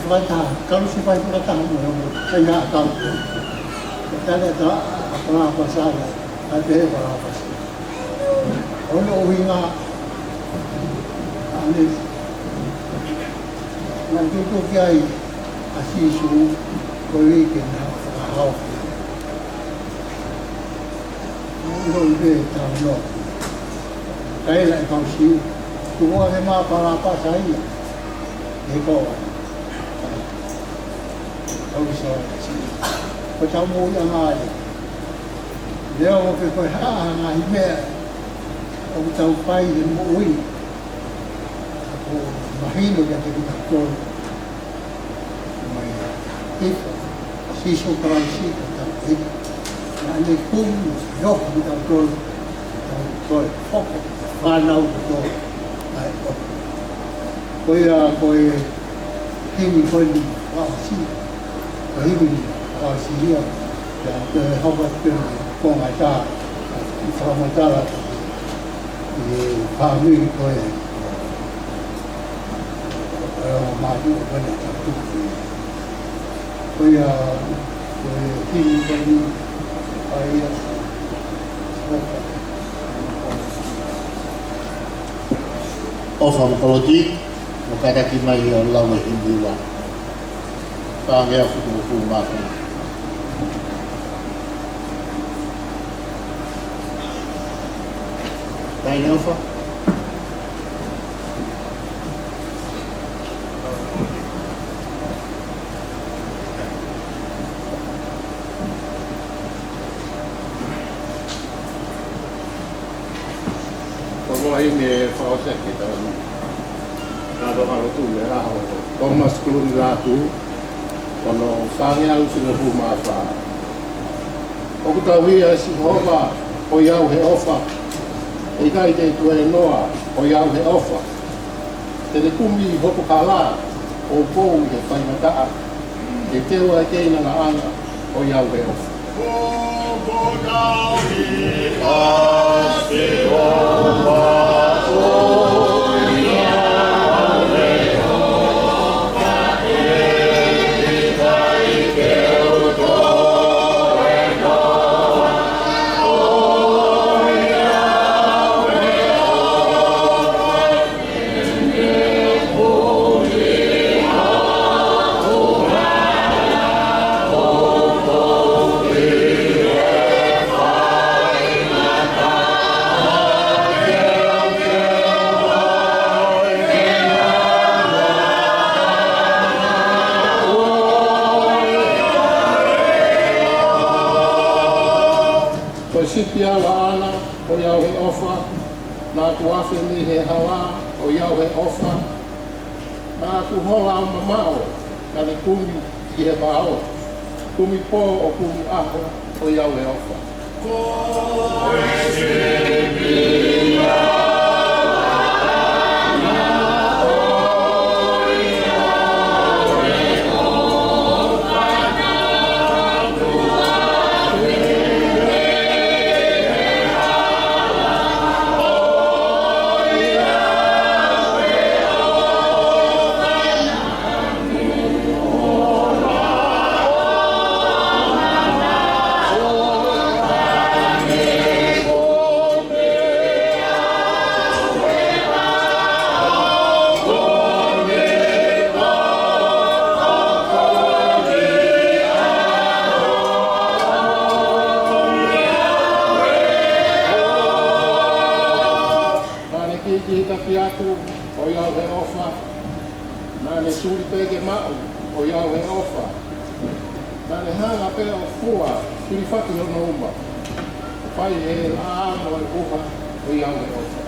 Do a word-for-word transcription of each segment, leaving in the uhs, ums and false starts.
Fakataha, kalu si fai fakataha mo e ongo, kai na akau. Tale ta, a kona pasala, a te he kona pasala. Ono uhinga, ane, na tutu ki ai, a Sīsū, ko e ke na fakahau. Ono i pe tau no. Kai la e kau si, tu mo e ma para pasai. He ko, kau sa, si. Ko tau mo ia ngai. Leo o ke ko ha, ha, ha, i mea. O tau fai he moʻui. Ko mahino kia te kita ko. Mai. Ito. Sīsū Kalaisi ko tau ito. Na ne kumi, yo kita ko. Tau ko. Foko. Fānau ko. Ai, ko. Ko ia, ko e himi ko ni, ʻa si. Ko e himi, ʻa si ia. Ia, ko e hapa te ko ngata. I whakamatala. I whānui ko e. Ko e o mātu o kani tatu. Ko ia, ko e himi ko ni, ʻa ia. ʻOfa mo Koloti, mo kātaki mai ʻo lau e himi ua. Pāngeau fitungofulu mā fā. Taʻahine ʻofa. Ko e moʻoni e fakaʻosi ki he tau. Ka tau ʻalu atu he ʻaho ko Thomas Clooney Lātū, ko hono pāngeau fitungofulu mā fā. ʻOku tauhi ʻa Sihova ʻo ʻi au he ʻofa. ʻE ʻikai te u tuēnoa ʻo ʻi au he ʻofa. Te ne kumi hoku hala, ʻo pou ʻi he faingataʻa. Te u teu ʻa e keinangaʻanga ʻo ʻi au he ʻofa. Ko e sipi au ʻaʻana, ʻo ʻi au he ʻofa, naʻa ku afe mei he hala, ʻo ʻi au he ʻofa, naʻa ku hola ʻo mamaʻo, naʻa ne kumi ki he vao, kumi pō ʻo kumi ʻaho, ʻo ʻi au he ʻofa. Naʻa ne kiʻi kiʻi taki atu, ʻo ʻi au he ʻofa. Naʻa ne suli pē ke maʻu, ʻo ʻi au he ʻofa. Naʻa ne hanga pē ʻo fua, hilifaki hono uma. Fai he laʻā mo e ʻuha, ʻo ʻi au he ʻofa.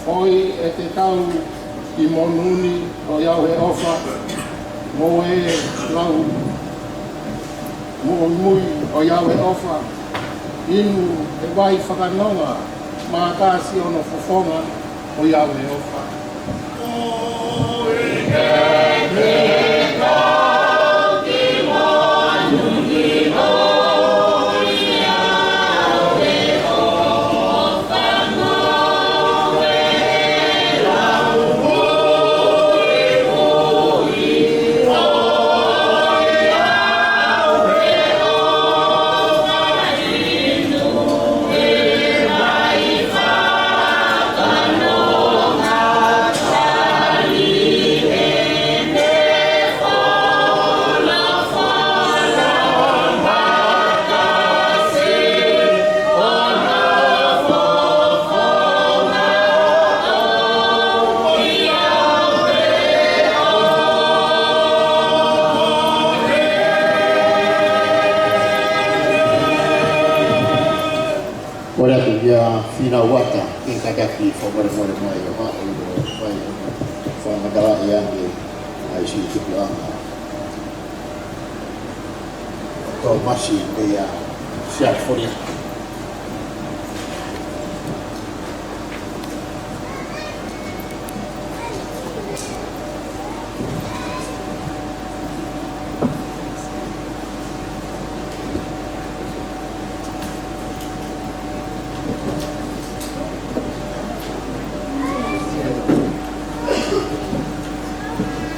Oi e te tau ki monū ni ʻo ʻi au he ʻofa, mo e lau muimui ʻo ʻi au he ʻofa, inu e vai fakanonga, mākasi hono fofonga ʻo ʻi au he ʻofa. Kole atu kia Fina Uata ke kātaki fakamolemole mai ʻo haʻu ʻo fai hono fakamatalaʻi ange ʻa e siʻi tupulaki ʻa Tōmasi pea Siale Foliaki.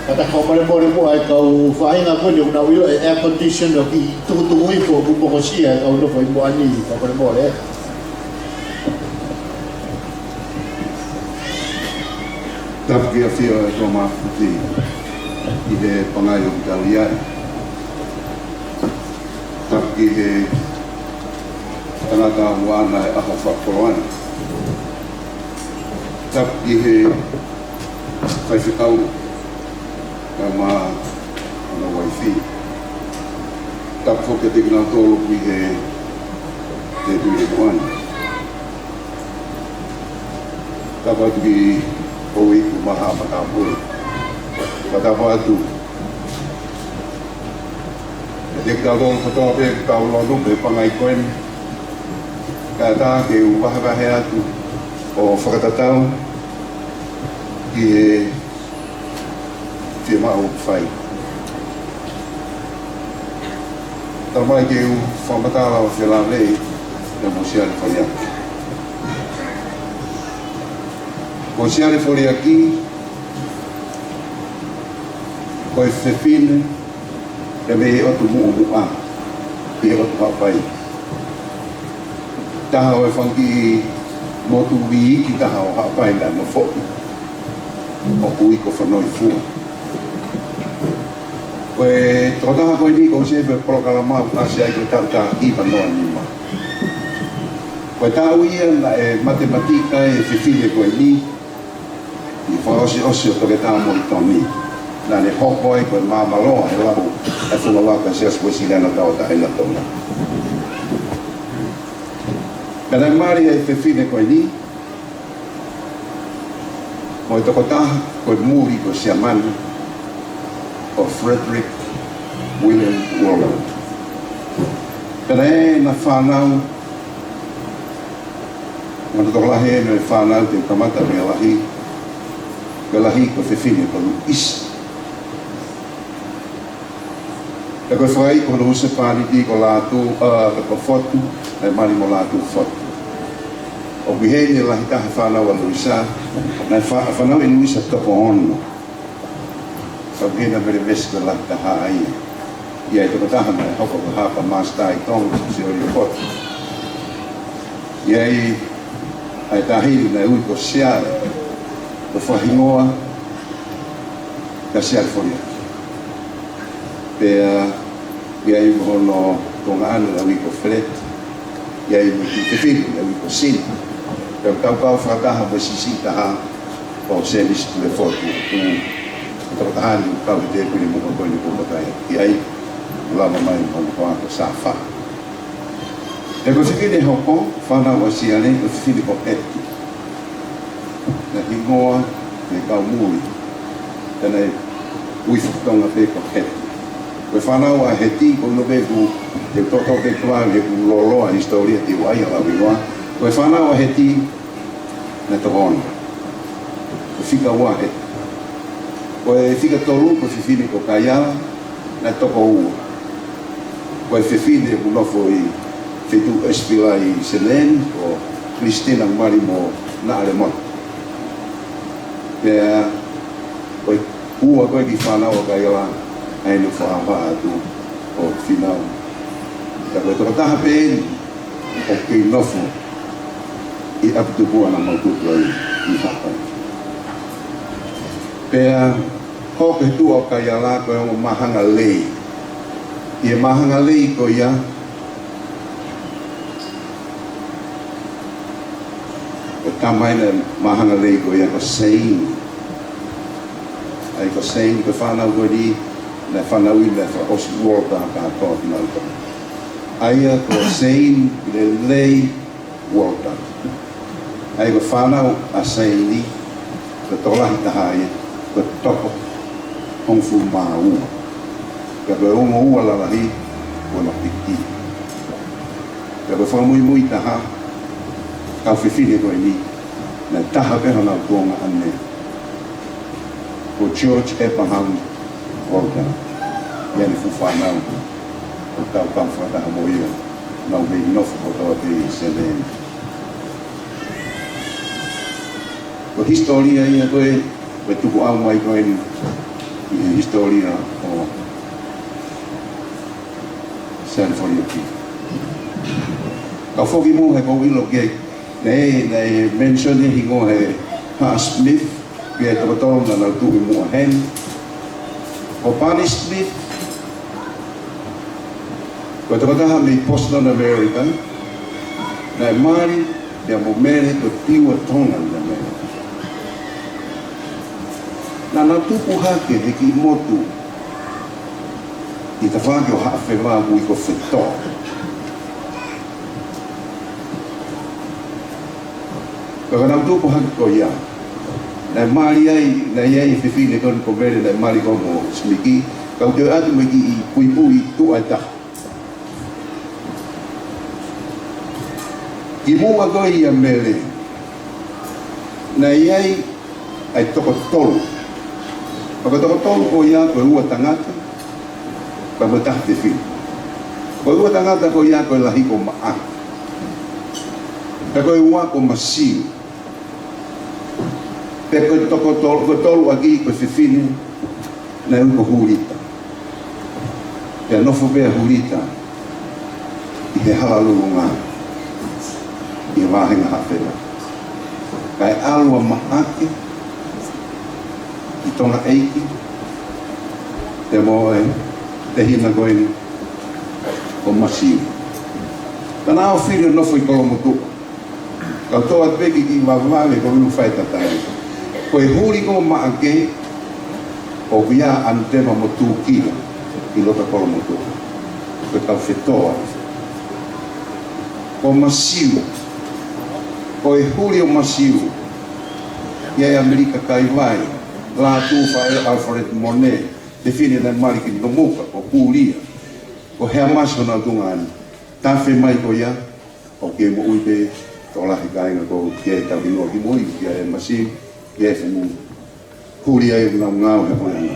Kātaki fakamolemole muʻa e kau faʻahinga ko eni ʻoku nau ʻilo e air condition ʻoku tukutuku hifo ʻoku mokosia e kau nofo ʻi muʻa ni, fakamolemole. Tapu ki he ʻafio ʻa e Toa Maputi ʻi he pangai ʻoku tau ʻi ai. Tapu ki he tangata ʻoku ʻaʻana e ʻaho fakakoloa ni. Tapu ki he faifekau kae ʻumaʻā hono uaifi. Tapu foki kiate kinautolu ʻoku ʻi he tēpile ko eni. Tapu atu ki Pouiku Maha Matāpule. Ka tapu atu kiate kitautolu kotoa pē ʻoku tau lonu pē he pangai ko eni. Kae ʻatā ke u vahevahe atu ʻo fakatatau ki he fiemaʻu ʻoku fai. Talamai ke u fakamatala ʻo felāveʻi pea mo Siale Foliaki. Ko Siale Foliaki ko e fefine naʻe mei he ʻotu Muʻomuʻa, ʻi he ʻotu Haʻapai. Taha ʻo e fanga kiʻi motu iiki taha ʻo Haʻapai naʻe nofoʻi, ʻoku ui ko Fanoifua. Ko e tokotaha ko eni ʻoku ou sio he polokalama ʻoku ʻasi ai ko e taʻu taha hiva noa nima. Ko e taʻu ia naʻe matematika ai e fefine ko eni, ʻi he fakaʻosiʻosi ʻo Toketā Moulitoni, naʻa ne hoko ai ko e māmāloa he lau ʻa e Fonua ko e Siasi Uēsiliana Tauʻatāina ʻo Tonga. Pea naʻe mali e fefine ko eni mo e tokotaha ko e muli ko e siamane ko Frederick William Woolard. Pea naʻe ʻi ai ʻena fānau, mo e tokolahi ʻena e fānau, te u kamata mei he lahi, mei he lahi ko e fefine ko Luisa. Pea ko e fakaʻi ko Luisa Paniti ko Lātū, ʻa, ko Fotu, naʻe mali mo Lātū Fotu. ʻOku ʻi heni e lahi taha e fānau ʻa Luisa, naʻe fa-, fānau ʻe Luisa toko ono. Ka ʻoku ʻi heni ʻa Melevesi ko e lahi taha ia. ʻI ai e tokotaha naʻe hoko ko e Harbour Master ʻi Tonga, Sioli Fotu. ʻI ai ʻa e taʻahine naʻe ui ko Siale, ko e fakahingoa kia Siale Foliaki. Pea ʻi ai mo hono tuongaʻane naʻe ui ko Fred, ʻi ai mo e kiʻi fefine naʻe ui ko Sina. Pea ʻoku tau kau fakataha mo e siʻisiʻi taha ko Senisi Tulefotu, ʻoku tokotaha ni ʻoku kau he tēpile muʻa ko eni ʻoku ou vakai ʻi ai, lava mai mo hono hoa ko Safa. Pea ko e fefine hoko, fānau ʻa Siale, ko e fefine ko Peti. Naʻe Moa, ʻi he kau muli. Pea naʻe ui fakatonga pē ko Heti. Ko e fānau ʻa Heti, ko ʻilo pē ʻoku, ʻe toto pē tuā, he ʻoku loloa hisitōlia ʻi Haʻapai ʻa Lauhingoa. Ko e fānau ʻa Heti, naʻe toko ono. Ko e fika ua Heti. Ko e fika tolu, ko e fefine ko Kaiala, naʻe toko ua. Ko e fefine ʻoku nofo ʻi he feituʻu ʻEsipila ʻi Seneni, ko Christina Marimo Naʻalemotu. Pea ko e ua ko ē kiʻi fānau ʻa Kaiala, ʻa eni ʻoku fakahā atu ʻo Finau. Pea ko e tokotaha pē eni ʻoku kei nofo ʻi ʻApitupua naʻa mau tupu ai ʻi Haʻapai. Pea hoko he tuʻa ʻo Kaiala ko e ongo māhanga lei. ʻI he māhanga lei ko ia, ko e tama ʻeni ʻo e māhanga lei ko ia ko Seini. ʻA ia ko Seini, ko e fānau ko eni, naʻe fānau ʻi he fakaʻosi Walter kātoa kinautolu. ʻA ia ko Seini Lelei Walter. ʻA ia ko e fānau ʻa Seini, ko e tokolahi taha ia, ko e toko hongofulu mā ua. Pea ko e ongo ua lalahi, ko hono piki. Pea ko e fakamuimui taha, kau fefine ko eni, naʻe taha pē honau tuongaʻane, ko George Abraham Walter. ʻI ai ʻene fuʻu fānau, ʻoku tau kau fakataha mo ia, nau mei nofo kotoa pē ʻi Seneni. Ko e hisitōlia ia ko ē, ko e tukuʻau mai ko eni ʻi he hisitōlia ʻo Sanifolioki. Kau foki mo he ʻoku ou ʻilo ke, naʻe, naʻe mention ʻi he hingoa he Haʻa Smith, pea toko tolu naʻa nau tuʻu ʻi muʻa heni. Ko Barney Smith, ko e tokotaha mei Boston, Amerika, naʻe mali ia mo Mele, ko e piua Tonga ia ʻa Mele. Naʻa nau tupu hake he kiʻi motu ʻi he tafaʻaki ʻo Haʻafeva ʻoku ui ko Fetoa. Ka ko ʻenau tupu hake ko ia, naʻe mali ai, naʻe ʻi ai e fefine ko eni ko Mele, naʻe mali ko ē mo Smiki, ka ʻoku toe ʻatu mo e kiʻi puipui tuʻa ʻe taha. Kimuʻa ko ia ʻa Mele, naʻe ʻi ai ʻa e toko tolu. Pea ko e toko tolu ko ia ko e ua tangata, pea mo e taha fefine. Ko e ua tangata ko ia ko e lahi ko Maʻake. Pea ko e ua ko Masiu. Pea ko e toko tolu, ko e tolu ʻaki ko e fefine, naʻe ui ko Hulita. Pea nofo pē ʻa Hulita ʻi he Hala Lulunga, ʻi he vāhenga Haʻafeva. Kae ʻalu ʻa Maʻake ki Tonga ʻEiki, pea mo e tehina ko eni ko Masiu. Pea naʻa nau fili ʻo nofo ʻi Kolomotuʻa. Kau toʻo atu pē kiʻi vavevave ko ʻeku fai tatau. Ko e huli ko Maʻake, ʻoku ʻi ai ʻa Anutema mo Tūkila ʻi loto Kolomotuʻa. Ko e kau Fetoa. Ko Masiu, ko e huli ʻo Masiu, ʻi ai ʻa Melika Kaivai, Lātū, faʻē ʻo Alfred Mone, fefine naʻe mali ki Nomuka, ko Pūlia, ko Heamasi honau tuongaʻane. Tafe mai ko ia, ʻoku kei moʻui pē, tokolahi kāinga ko ē ʻoku kei tauhi noa ki mui, ʻi ai ʻa Masiu, ʻi ai e fuʻu huli ai ʻoku nau ngāue he puleʻanga.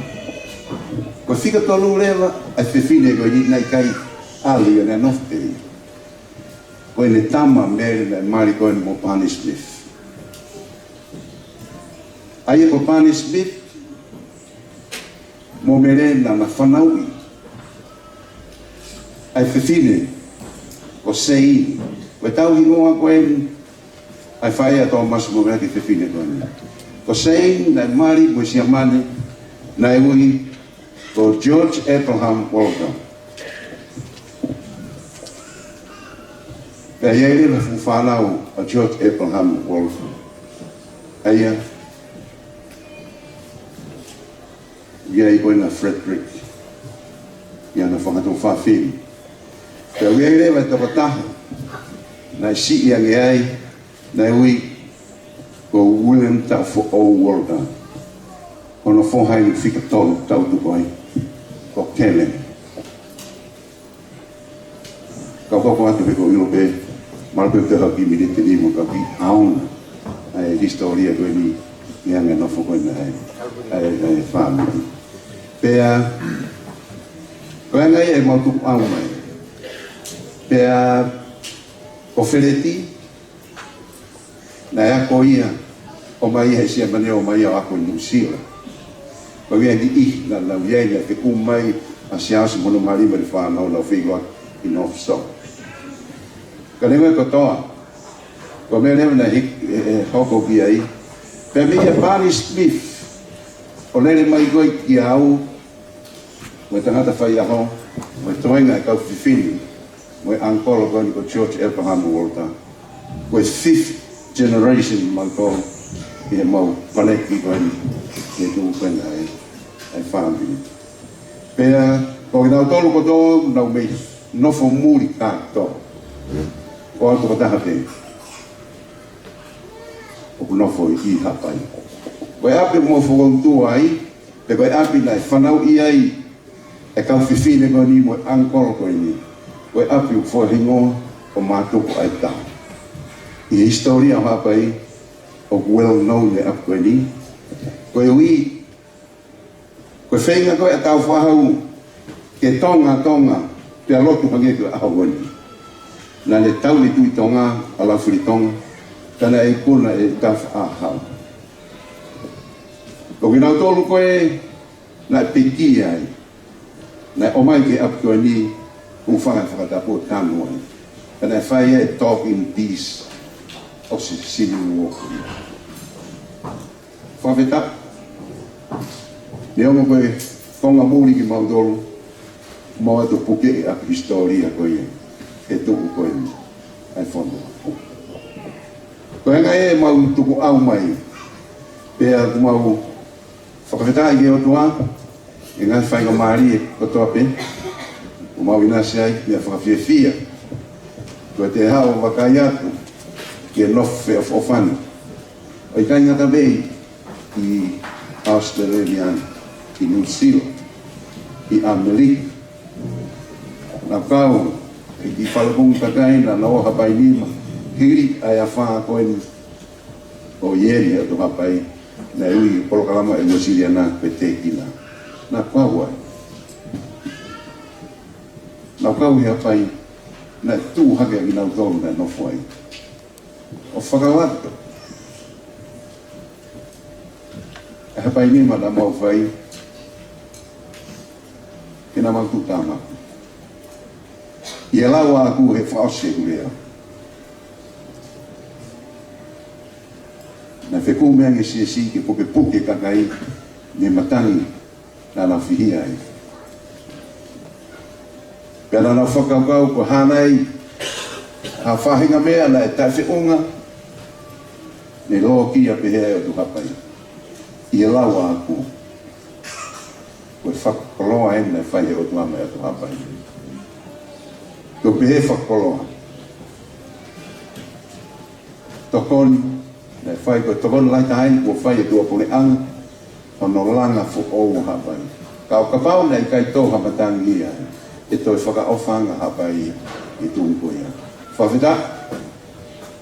Ko e fika tolu leva ʻa e fefine ko eni naʻe ʻikai ʻalu ia, naʻe nofo pē ia. Ko ʻene tama Mele naʻe mali ko eni mo Barney Smith. ʻA ia ko Barney Smith mo Mele naʻa na fanauʻi ʻa e fefine ko Seini. Ko e tauhingoa ko eni ʻa e faʻē ʻa Tōmasi Moveaki e fefine ko eni. Ko Seini naʻe mali mo e Siamane naʻe ui ko George Abraham Walker. Pea ʻi ai leva e fuʻu fānau ʻa George Abraham Walker. ʻA ia, ʻi ai ko ena Frederick, ʻi ai ʻena fanga tuofāfine. Pea ʻi ai leva e tokotaha naʻe siʻi ange ai, naʻe ui ko William Foʻou Walter, hono foha ʻi he fika tolu tau tuku ai, ko Kele. Kau hoko atu pē ko ʻilo pē, malu pē te haki miniti ni mo ka ki aona ʻa e hisitōlia ko eni, ʻi he anga e nofo ko ena ʻa e, ʻa e, ʻa e fāmili. Pea, ko e anga ia ʻemau tukuʻau mai. Pea, ko Feleti, naʻe ako ia, ʻomai ia he Siamane, ʻomai ia ʻo ako ʻi Nuʻusila. Ko ia ni ʻi, naʻa, naʻa nau ʻi ai, naʻe fekumi mai ʻa Siaosi mo hono mali mo e fānau, nau feʻiloaki ʻi North Shore. Ka neongo ia kotoa, ko e meʻa leva naʻe hik-, e, e, hoko ki ai. Pea mei ai ʻa Barney Smith, ʻo lele mai ko ē kia au, mo e tangata faiʻaho, mo e toenga e kau fefine, mo e uncle ko eni ko George Abraham Walter. Ko e fifth generation mautolu ʻi heʻemau paleki ko eni, ʻi he tuʻu ko ena ʻa e, ʻa e fāmili. Pea, ko kinautolu kotoa, nau mei nofo muli kātoa. Ko au tokotaha pē ʻoku nofo ʻi Haʻapai. Ko e ʻapi ʻoku mau fokoutua ai, pe ko e ʻapi naʻe fanauʻi ai e kau fefine ko eni mo e uncle ko eni, ko e ʻapi ʻoku fakahingoa ko Mātuku ʻAitā. ʻI he hisitōlia ʻo Haʻapai, ʻoku well known e ʻapi ko eni. Koeʻuhi, ko e feinga ko ē ʻa Tāufaʻāhau ke tonga, tonga, pea lotu hangē ko e ʻaho ko eni. Naʻa ne tauhi e Tuʻi Tonga, ʻa Laufilitonga, ka naʻe ikuna ʻe Tāufaʻāhau. Ko kinautolu ko ē naʻe pekia ai, naʻe ʻomai ki he ʻapi ko eni, hūfanga he fakatapu ʻo tanu ai. Ka naʻe fai e talking peace ʻosi e Civil War. Fakafetaʻi. Neongo ko e konga muli kimautolu, mau ʻatu puke e ʻapi hisitōlia ko ia, he tuʻu ko eni ʻa e fonua. Ko e anga ia ʻemau tukuʻau mai, pea ʻoku mau fakafetaʻi ki he ʻOtua, he ngaahi faingamālie kotoa pē, ʻoku mau ʻinasi ai, meʻa fakafiefia. Ko e te hao vakai atu, ki he nofo feʻofoʻofani. ʻO ʻikai ngata pē ʻi ʻAositelēlia, ʻi Nuʻusila, ʻi ʻAmelika. Naʻa kau, ʻi he kiʻi falelotu kakai, naʻa nau ō Haʻapai nima, hili ʻa e afā ko eni ʻo ʻi heni ʻa e ʻOtu Haʻapai, naʻe ui e polokalama ʻe Nuʻusila na pe te kina. Naʻa kau ai. Naʻa kau ʻi Haʻapai, naʻe tuʻu hake ʻa kinautolu naʻe nofo ai. ʻO fakalato e Haʻapai nima naʻa mau fai, ke naʻa mau tuʻu tāmaki. ʻI he lau ʻaʻaku he fakaʻosi ʻeku lea. Naʻe fekumi ange e siasi ke pukepuke e kakai mei he matangi naʻa nau fihia ai. Pea naʻa nau fakakaukau ko e hā nai ha faʻahinga meʻa naʻe taʻefeʻunga, ne lōkia pehē ai ʻOtu Haʻapai. ʻI he lau ʻaʻaku, ko e fakakoloa eni naʻe fai ʻe he ʻOtua maʻa e ʻOtu Haʻapai. Ko e pehē fakakoloa. Tokoni, naʻe fai ko e tokoni lahi taha eni kuo fai ʻe he tuʻapuleʻanga, hono langa foʻou ʻo Haʻapai. Ka ʻo kapau naʻe ʻikai tō ha matangi ia, ʻe toe fakaʻofaʻanga Haʻapai ʻi he tuʻunga ko ia. Fakafetaʻi,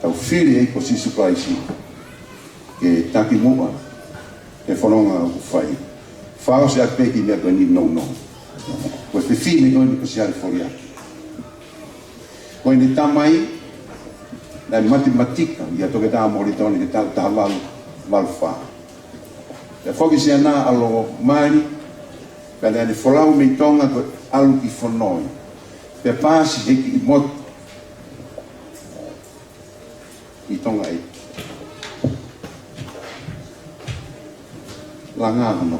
tau fili ʻe he ʻEiki ko Sīsū Kalaisi ke taki muʻa he fononga ʻoku fai. Fakaʻosi atu pē kiʻi meʻa ko eni nounou. Ko e fefine ko eni ko Siale Foliaki. Ko ʻene tamai, naʻe matematika ʻia Toketā Molitoni he taʻu taha valu valu fā. Pea foki siana ʻa Lomani, pea naʻa ne folau mei Tonga ko e ʻalu ki Fonoi. Pea paasi he kiʻi motu ʻi Tonga ē. Langa hono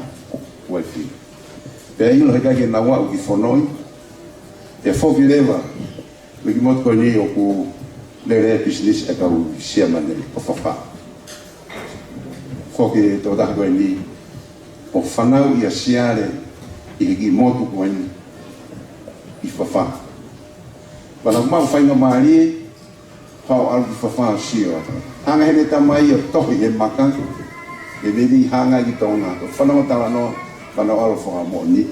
uaifi. Pea ʻilo he ʻikai ke nau aʻu ki Fonoi. Pea foki leva, mei he kiʻi motu ko eni ʻoku lele ai e pisinisi ʻa e kau Siamane ko Fafā. Foki e tokotaha ko eni ʻo fanauʻi ʻa Siale ʻi he kiʻi motu ko eni ʻi Fafā. Pea naʻa mau faingamālie, pau ʻalu ki Fafā ʻo sio. Hanga ʻe heʻene tamai ʻo tohi he maka, Ke lele hanga ki Tonga, ko e fanongo talanoa, fanongo ʻalu fakamoʻoni.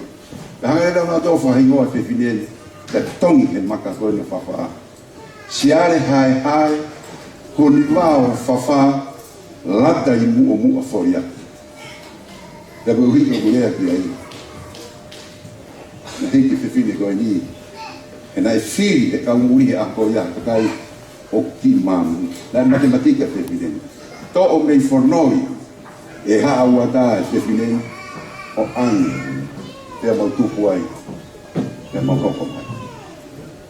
Pea hanga lele ʻo nau tō fakahingoa e fefine ni, ka tongi he maka ko eni ʻo Fafā. Siale haehae, ko ni vao Fafā, lata ʻi Muʻomuʻa Foliaki. Pea ko e ʻuhi ko e lea ki ai. Naʻe hiki e fefine ko eni. He naʻe fili ʻe he kau muli he ʻaho ko ia, kakai ʻoku kiʻi māmani. Naʻe matematiki e fefine ni. Toʻo mei fonoi ʻe Haʻa Uata e fefine ni ʻo ʻange. Pea mau tupu ai. Pea mau hoko mai.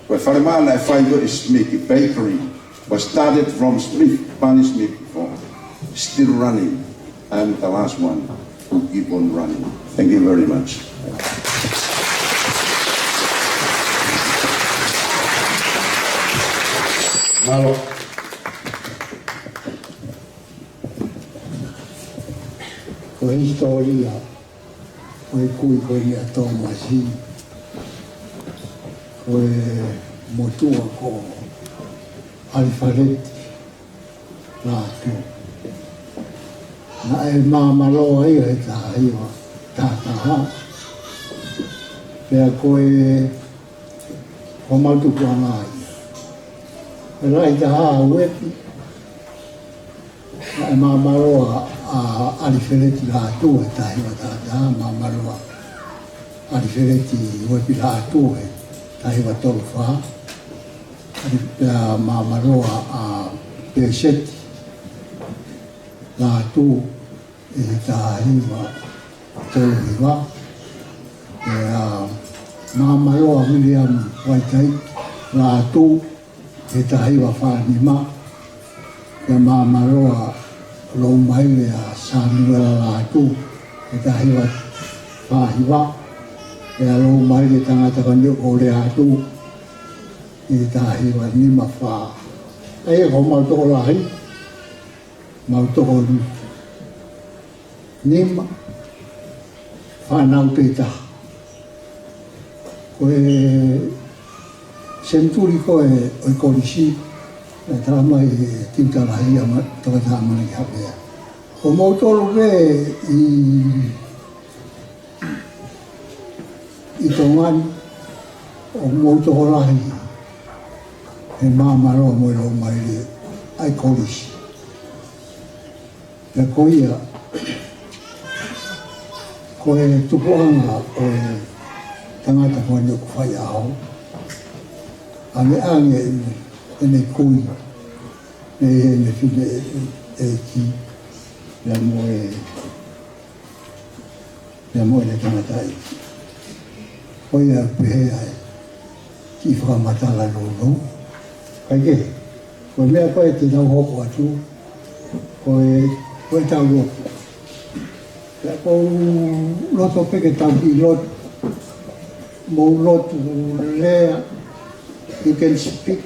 Ko e falemā naʻe fai ko ē ʻe Smith Bakery was started from Smith, Barney Smith before. Still running. I am the last one who keep on running. Thank you very much. Mālō. Ko e hisitōlia ʻo e kui ko eni ʻa Tōmasi, ko e motuʻa ko ʻAlifeleti Lātū. Naʻe māmāloa ia he taha hiva taha taha. Pea ko e, ko mau tupuʻanga ia. Pea lahi taha uepi. Naʻe māmāloa ʻa ʻAlifeleti Lātū he taha hiva taha taha, māmāloa ʻAlifeleti Uepi Lātū he taha hiva tolu fā, ʻa ia pea māmāloa ʻa Pēseti Lātū he taha hiva tolu hiva, pea māmāloa ʻa Viliami Vaitaiki Lātū he taha hiva fā nima, pea māmāloa Loumaile ʻa Sāmiuela Lātū he taha hiva fā hiva, pea Loumaile Tangata Kaniuko Lātū he taha hiva nima fā. ʻA ia ko homau tokolahi, mau toko nima, fānau pē taha. Ko e senituli ko ē ʻo e kolisi, naʻe tala mai ʻe he tiuta lahi ʻa ma-, Toketā Malaki Havea. Ko moutolu pē ʻi, ʻi Tonga ni, ʻoku mou tokolahi he māmāloa mo e Loumaile ʻa e kolisi. Pea ko ia, ko e tupuʻanga ʻo e tangata ko eni ʻoku faiʻaho. ʻAngeʻange ʻene kui, mei heʻene fineʻeiki, pea mo e pea mo ʻene tangataʻeiki. Ko ia pehē ai, kiʻi fakamatala nounou. Kae kehe, ko e meʻa ko ē te tau hoko atu, ko e, ko ʻetau lotu. Pea ʻoku ou loto pē ke tau kiʻi lotu, mou lotu lea, you can speak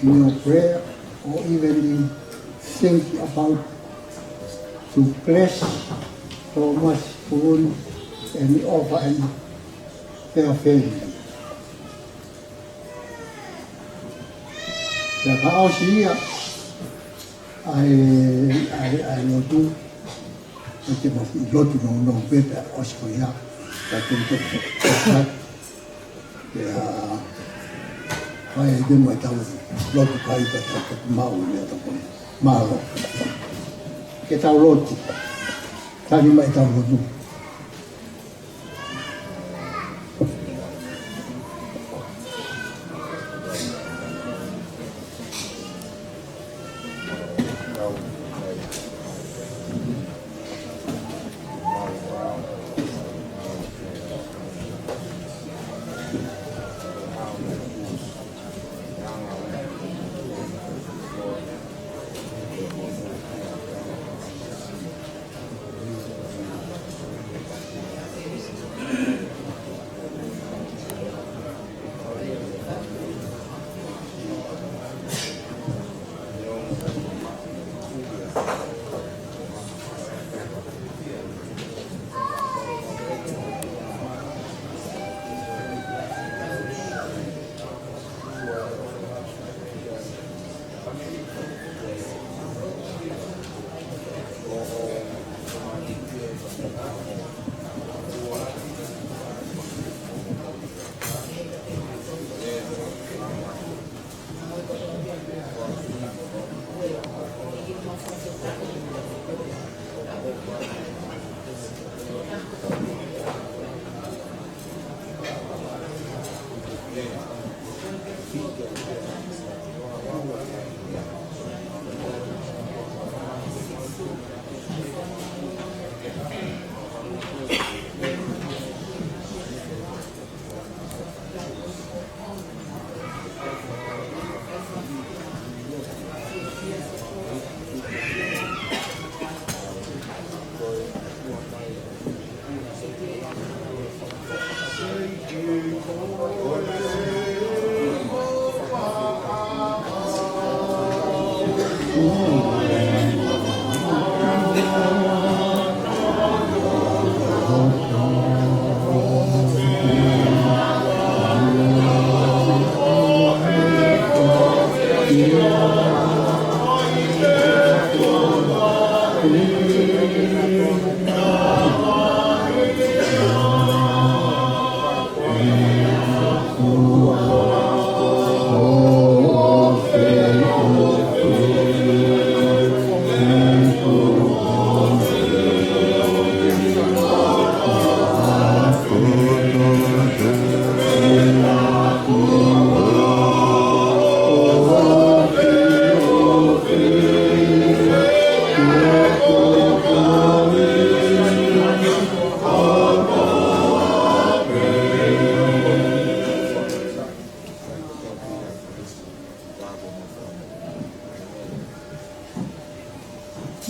in your prayer or even in think about to bless Thomas Pulun and offer and their family. Pea ka ʻosi ia ʻa e, ʻa e, ʻa e lotu, ʻe te mou lotu nounou pē pea ʻosi ko ia, ka te te te Pea, ʻai ke mo ʻetau lotu kai ka tau ka mau ne tau kona. Mālō. Ke tau lotu. Tali mai ʻetau lotu.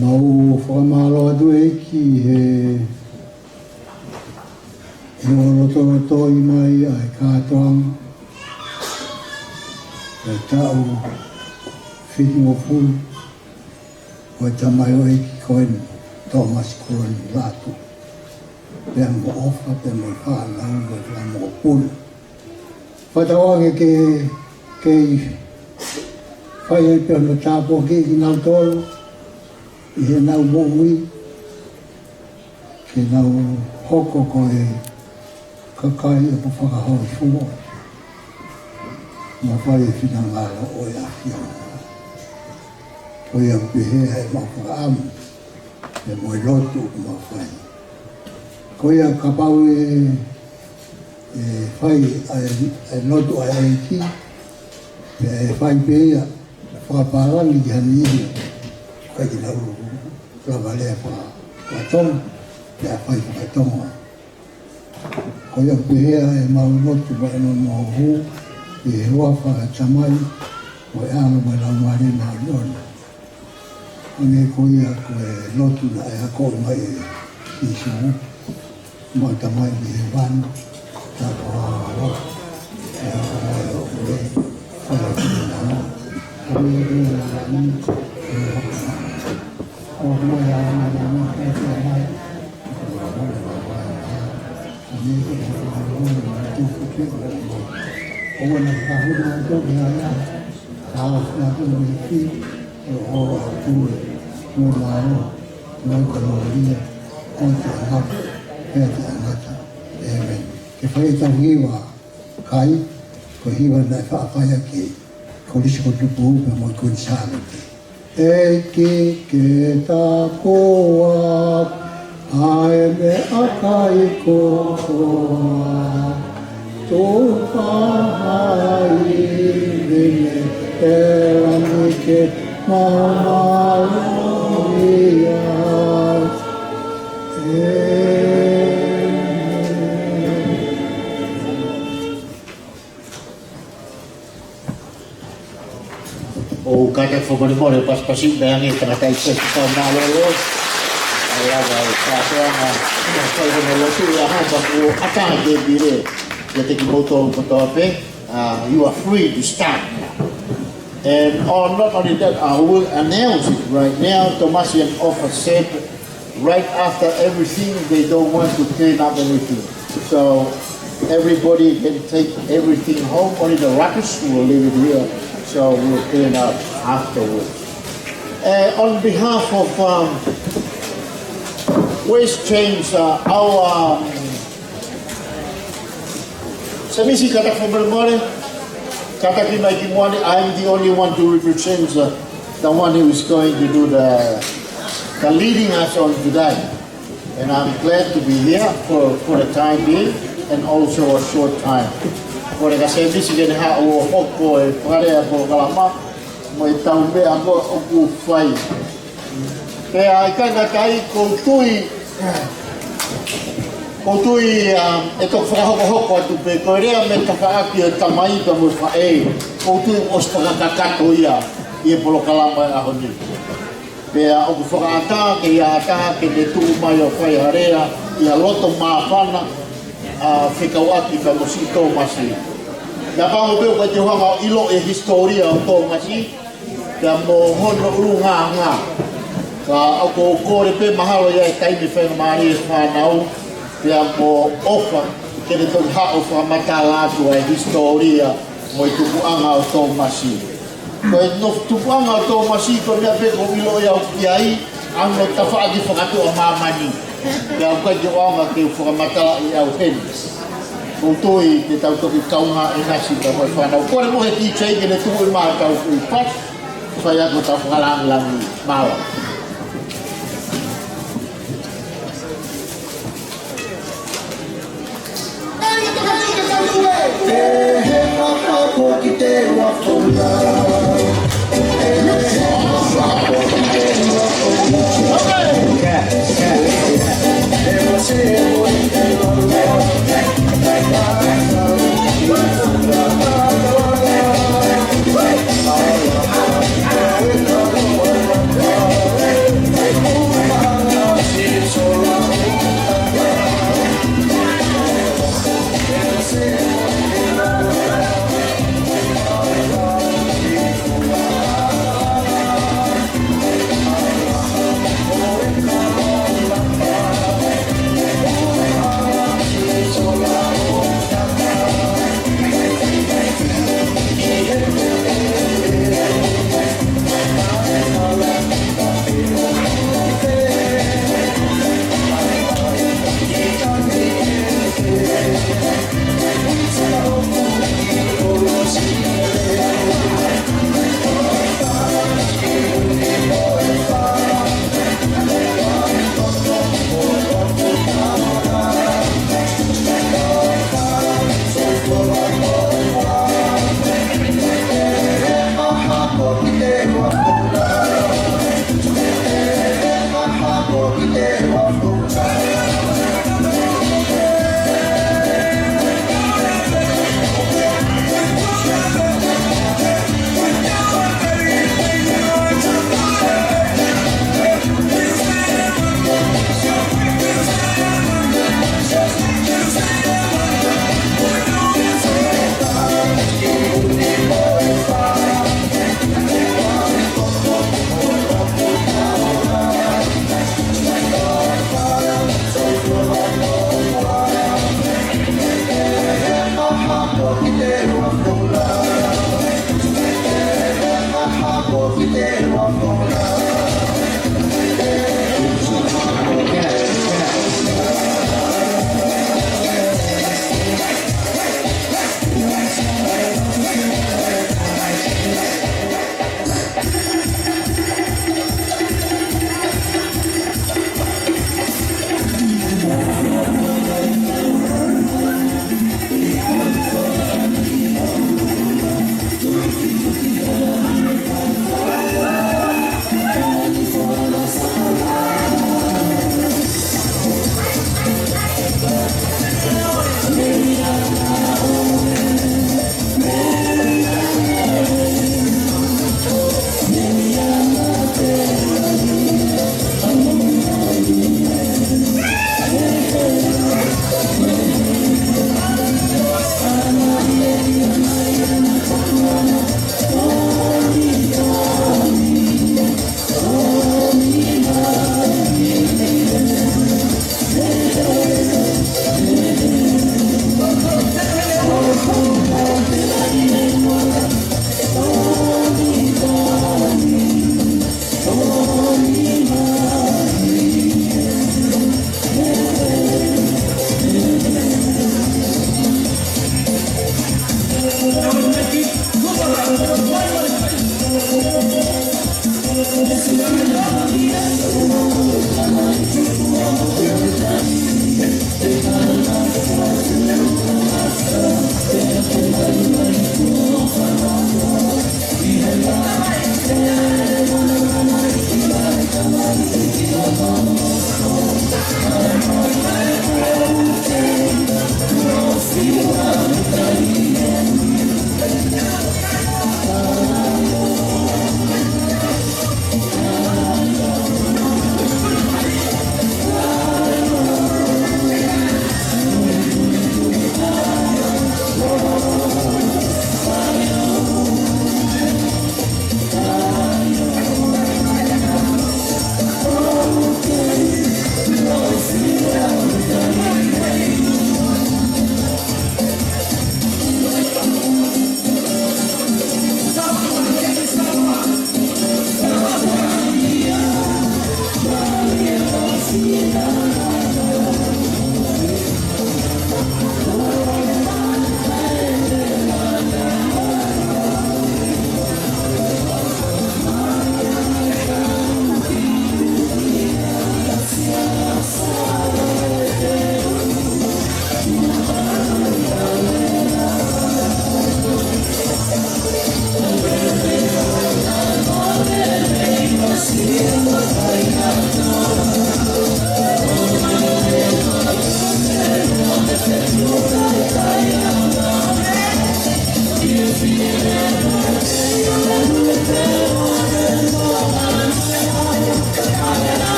Mau fakamālō atu ʻEiki he ʻi hoʻo lotolotoi mai ʻa e kātoanga ʻo e taʻu fitungofulu ʻo e tamaioʻeiki ko eni, Thomas Coloni Latu. Pea mo ʻOfa, pea mo e fānau, mo e fānau mokopuna. Fakatauange ke, ke fai ai pē hono tāpuakiʻi kinautolu ʻi heʻenau moʻui, ke nau hoko ko e kakai ʻoku fakahōifua mo fai e finangalo ʻo e ʻAfiona. Ko ia pē ʻemau fakaʻamu, pea mo e lotu ʻoku mau fai. Ko ia kapau ʻe, ʻe fai ʻa e, ʻa e lotu ʻa e ʻEiki, pea ʻe fai pē ia, fakapālangi ki ha niʻihi ʻoku ʻikai ke nau lava lea faka-, faka-Tonga, pea fai faka-Tonga. Ko ia pē ʻemau lotu mo ʻemau moʻui, ʻi he huafa ʻo e Tamai, mo e ʻAlo mo e Laumālie Māʻoniʻoni. ʻA ia ko ia ko e lotu naʻe akoʻi mai ʻe Sīsū, Tamai ʻoku ʻi hēvani, tapuhā ho loto, ʻe hoko mai hoʻo ʻofa, fai ho finangalo, ʻo hangē ko ia ʻi langi, ʻo hangē ko ia ʻi hēvani. Ke fai ʻetau hiva, kai, ko e hiva naʻe faʻa fai ʻaki ʻe Kolisi ko Tupou pea mo Kuini Sālote. ʻEiki ke tapuakiʻi ʻa e meʻakai kotoa, tuku ha ivi mei langi ke mau mālōlō ai. ʻĒmeni. ʻOku kātaki fakamolemole, pasipasi pē ange tangataʻeiki Sēsitau Mālōlō. ʻA ia ʻoku kātoanga, ʻa ia ʻoku fai hono lotu ia hapa kuo ʻatā ke pile. Ia te kimoutolu kotoa pē, uh, you are free to start now. And, oh, not only that, I will announce it right now. Tomasi and ʻOfa said, right after everything, they don't want to clean up anything. So everybody can take everything home, only the rubbish will leave it here. So we'll clean up afterwards. Uh, on behalf of, um, Waste Change, uh, our, um, Semisi, kātaki fakamolemole, kātaki mai ki muʻa ni, I'm the only one to represent, uh, the one who is going to do the, the leading us on today. And I'm glad to be here for, for the time being and also a short time. Ko e ka Semisi ke ne haʻu ʻo hoko e fakalea polokalama, mo e tau meʻa ko ē ʻoku fai. Pea ʻikai ngata ai, ʻoku ou tui, ʻoku ou tui, um, ʻe toki fakahokohoko atu pē, ko e lea mei he tafaʻaki ʻo e tamai pea mo e faʻē, ʻoku ou tui ʻosi fakakakato ia ʻi he polokalama ʻo e ʻaho ni. Pea ʻoku fakaʻatā ke ʻi ai ha taha ke ne tuʻu mai ʻo fai ha lea ʻi ha loto māfana, ʻa, fekauʻaki pea mo siʻi Tōmasi. Naʻa pango pē ʻoku ʻikai te u hanga ʻo ʻilo e hisitōlia ʻo Tōmasi, pea mo hono ʻulungaanga. Ka ʻoku ou kole pē mahalo ʻi ai e taimi faingamālie e fānau, pea mo ʻOfa, ke ne toki haʻu ʻo fakamatala atu ʻa e hisitōlia mo e tupuʻanga ʻo Tōmasi. Ko e nofo tupuʻanga ʻo Tōmasi, ko e meʻa pē ʻoku ou ʻilo ʻe au ki ai, Ano tafaʻaki fakatuʻa māmani. Pea ʻoku ʻikai ke u ʻaonga ke u fakamatalaʻi au heni. ʻOku ou tui te tau toki kaungā ʻinasi pea mo e fānau. Kole mo e D J ke ne tuʻu mai ʻo tau kui pasi. Fai atu ʻetau fakalāngilangi. Mālō.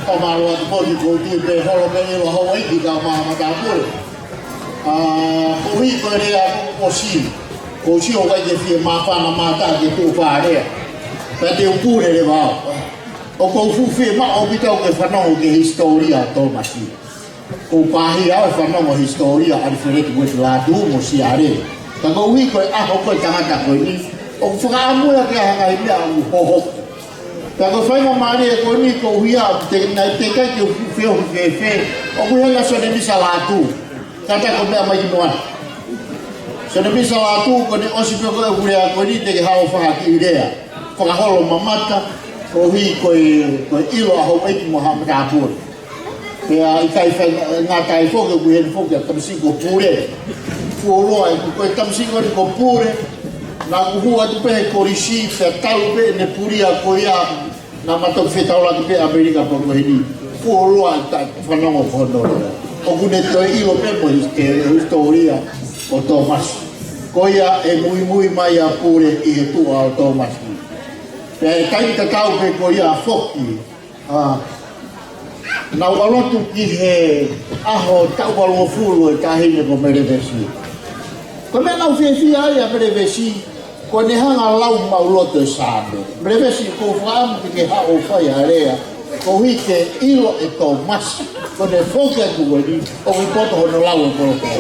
Fakamālō atu foki, ʻoku ou tui pē holo pē ʻilo ʻa Houʻeiki kae ʻumaʻā matāpule. ʻA, koeʻuhi ko e lea ʻoku ʻosi, ʻoku ʻosi ʻoku ʻikai ke fie māfana mātā ke tuʻu fālea. Pea te u pule leva au. ʻOku ou fuʻu fiemaʻu ʻaupito au ke fanongo ki he hisitōlia ʻo Tōmasi. ʻOku ou pāhia au ʻi he fanongo hisitōlia ʻa ʻAlifeleti Uepi Lātū mo Siale. Ka koeʻuhi ko e ʻaho ko e tangata ko eni, ʻoku fakaʻamu ia ke ʻi ai ha ngaahi meʻa ʻoku hohoko. Pea ko e faingamālie ko eni koeʻuhi ʻoku te, naʻe teʻeki ai ke u feohi fēfē, ʻoku ʻi heni ʻa Sione Misa Lātū. Kātaki ʻo meʻa mai ki muʻa. Sione Misa Lātū, ko ʻene ʻosi pē ko ē ʻeku lea ko eni te ke haʻu ʻo fai ha kiʻi lea fakaholo mamata, koeʻuhi ko e, ko e ʻilo ʻa Houʻeiki mo haʻa matāpule. Pea ʻikai faingataʻa foki ʻoku ʻi heni foki ʻa e tamasiʻi ko Pule. Fuoloa ʻeku, ko e tamasiʻi ko eni ko Pule, naʻá ku hū atu pē he kolisi, pea talu pē ʻene pulia ko ia, naʻá ma toki fetaulaki pē ʻAmelika pea ko eni. Fuoloa ʻeku fanongo ko hono lea. ʻOku ne toe ʻilo pē mo his-, ke hisitōlia ʻo Tōmasi. Ko ia ʻe muimui mai ʻa Pule ʻi he tuʻa ʻo Tōmasi. Pea ʻi he taimi tatau pē ko ia foki, ʻa, naʻá ku ʻalu atu ki he ʻaho taʻu valungofulu ʻo e taʻahine ko Melevesi. Ko e meʻa naʻá ku fiefia ai ʻa Melevesi, ko ʻene hanga ʻo lau maʻuloto e Saame. Melevesi, ʻoku ou fakaʻamu ke ke haʻu ʻo fai ha lea, koeʻuhi ke ʻilo ʻe Tōmasi, ko ʻene foki atu ko eni, ʻoku poto hono lau e kolokoa.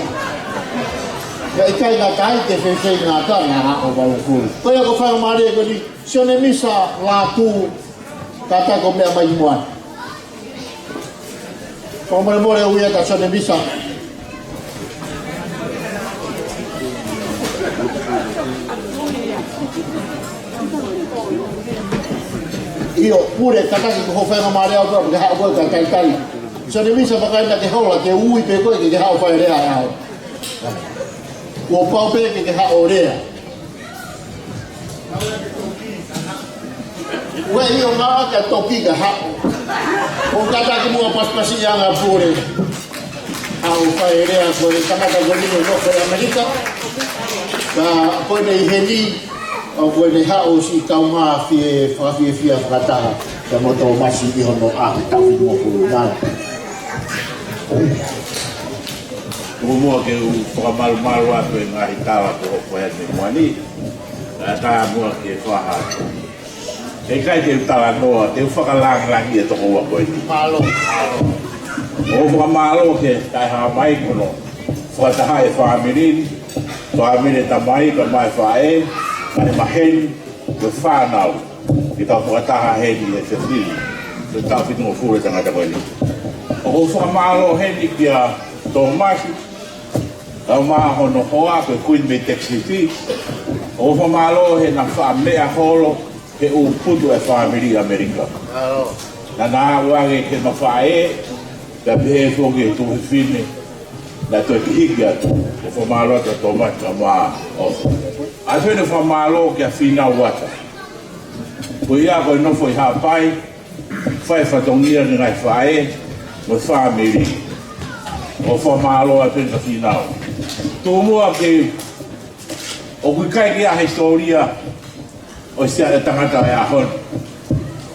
Pea ʻikai ngata ai, ke fefeinga ʻa e taʻu valungofulu. Ko ia ko e faingamālie ko eni, Sione Misa Lātū, kātaki ʻo meʻa mai ki muʻa. Fakamolemole ʻo ui atu ʻa Sione Misa. ʻIo, Pule, kātaki ko hoʻo faingamālie ʻaupito, ke haʻu koe kae talitali. Sione Misa, vakai naʻá ke hola, te u ui pē koe ke ke haʻu ʻo fai lea ʻaho. Kuo pau pē ke ke haʻu ʻo lea. Ue io ngā ka toki ka haʻu. ʻO kātaki muʻa pasipasiʻi ange ʻa Pule. Haʻu ʻo fai lea ko e tangata ko eni ʻoku nofo ʻi ʻAmelika. Ka ko eni ʻi heni, ʻoku ne haʻu ʻo siʻi kaungā fie, fakafiefia fakataha. Kia mo Tōmasi ʻi hono ʻaho taʻu valungofulu nai. Tuku muʻa ke u fakamalumalu atu e ngaahi tala ko hoʻo fai atu e muani. Ka tā muʻa ke faha. ʻE ʻikai te u talanoa, te u fakalāngilangiʻi e tokoua ko eni. Mālō, mālō. ʻOku ou fakamālō ki he taʻehāmai ko hono fakataha e fāmili ni, fāmili e tamai, kae ʻumaʻā e faʻē, kae ʻumaʻā e maheni, mo e fānau, ke tau fakataha heni he fefine, ko e taʻu fitungofulu e tangata ko eni. ʻOku ou fakamālō heni kia Tōmasi, kae ʻumaʻā hono hoa ko e Kuini mei Texas. ʻOku ou fakamālō he naʻa faʻa meʻa holo he ʻū putu e fāmili ʻAmelika. Naʻa na aʻu ange ki he mafaʻē, pea pehē foki ki he tuofefine, naʻe toe hiki atu. ʻOku ou fakamālō atu Tōmasi kae ʻumaʻā ʻOfa. ʻA ʻeni fakamālō kia Fīnau Uata. Ko ia ko e nofo ʻi Haʻapai, fai fatongia ki he ngaahi faʻē, mo e fāmili. ʻOku ou fakamālō atu kia Fīnau. Tuku muʻa ke, ʻoku ʻikai ke ʻi ai ha hisitōlia ʻo e siʻi tangata ʻo e ʻaho ni.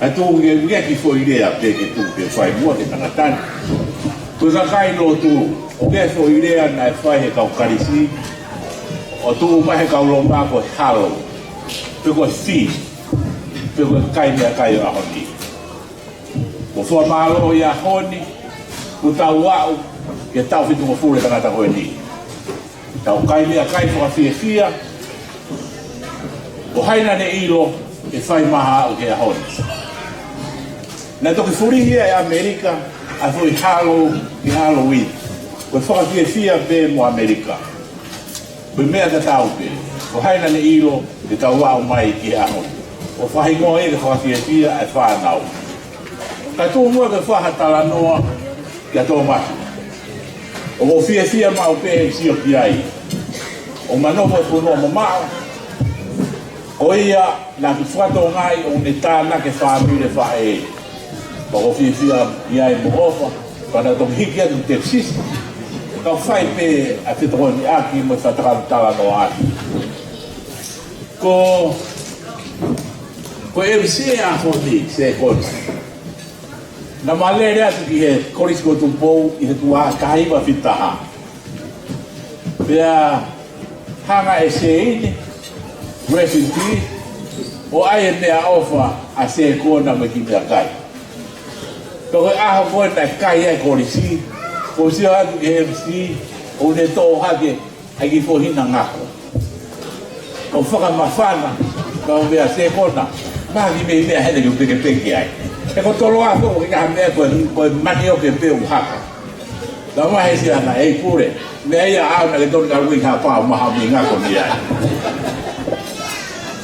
ʻA e tuku ke ui ki he foʻi lea pē ke tuku ke fai muʻa ki he tangata ni. Ko e kakai lotu, ʻoku ʻi ai e foʻi lea naʻe fai he kau Kalisi. ʻo tuʻu mai he kau Loma ko e halo, pe ko e fee, pe ko e kai meʻakai ʻo e ʻaho ni. Ko e fakamālō ʻi he ʻaho ni, kuo tau aʻu ki he taʻu fitungofulu ʻo e tangata ko eni. Tau kai meʻakai fakafiefia, ko hai naʻa ne ʻilo ʻe fai mai ha aʻu ki he ʻaho ni. Naʻe toki fulihi ia ʻe ʻAmelika ʻa e foʻi halo ki Halloween. Ko e fakafiefia pē mo ʻAmelika. Ko e meʻa tatau pē, ko hai naʻa ne ʻilo te tau aʻu mai ki he ʻaho ni. ʻO fakahingoa ia ke fakafiefia ʻa e fānau. Ka tuʻu muʻa ke fai ha talanoa kia Tōmasi. ʻOku ou fiefia maʻu pē he sio ki ai. ʻOku ma nofo he fonua mamaʻo. Ko ia naʻa ku fakatokangaʻi ʻoku ne tānaki e fāmili ʻo e faʻē. Pea ʻoku ou fiefia ʻi ai mo ʻofa, pea naʻa ku toki hiki atu ki Texas. Kau fai pē ʻa e fetokoniʻaki mo e fakatalanoaʻaki. Ko, ko e M C ʻo e ʻaho ni, Sekona. Naʻa ma lele atu ki he Kolisi ko Tupou ʻi he tuʻo taha hiva fitu taha. Pea hanga ʻe Seini, rest in peace, ʻo ʻai e meʻaʻofa ʻa Sekona mo e kiʻi meʻakai. Pea ko e ʻaho ko ē naʻe kai ai e kolisi, ko e sio atu ki he M C, ʻoku ne toʻo hake ʻa e kiʻi foʻi hina ngako. ʻO fakamafana, ka u meʻa Sekona, ma ki mei meʻa hena ke u pekepeke ai. He ko Toloa ko e kiʻi meʻa ko e, ko e manioke pē ʻoku haka. Ka ma he sia na e pule, meʻa ia au naʻa ke tonu ka ui ha pau maha mi ngako ni ai.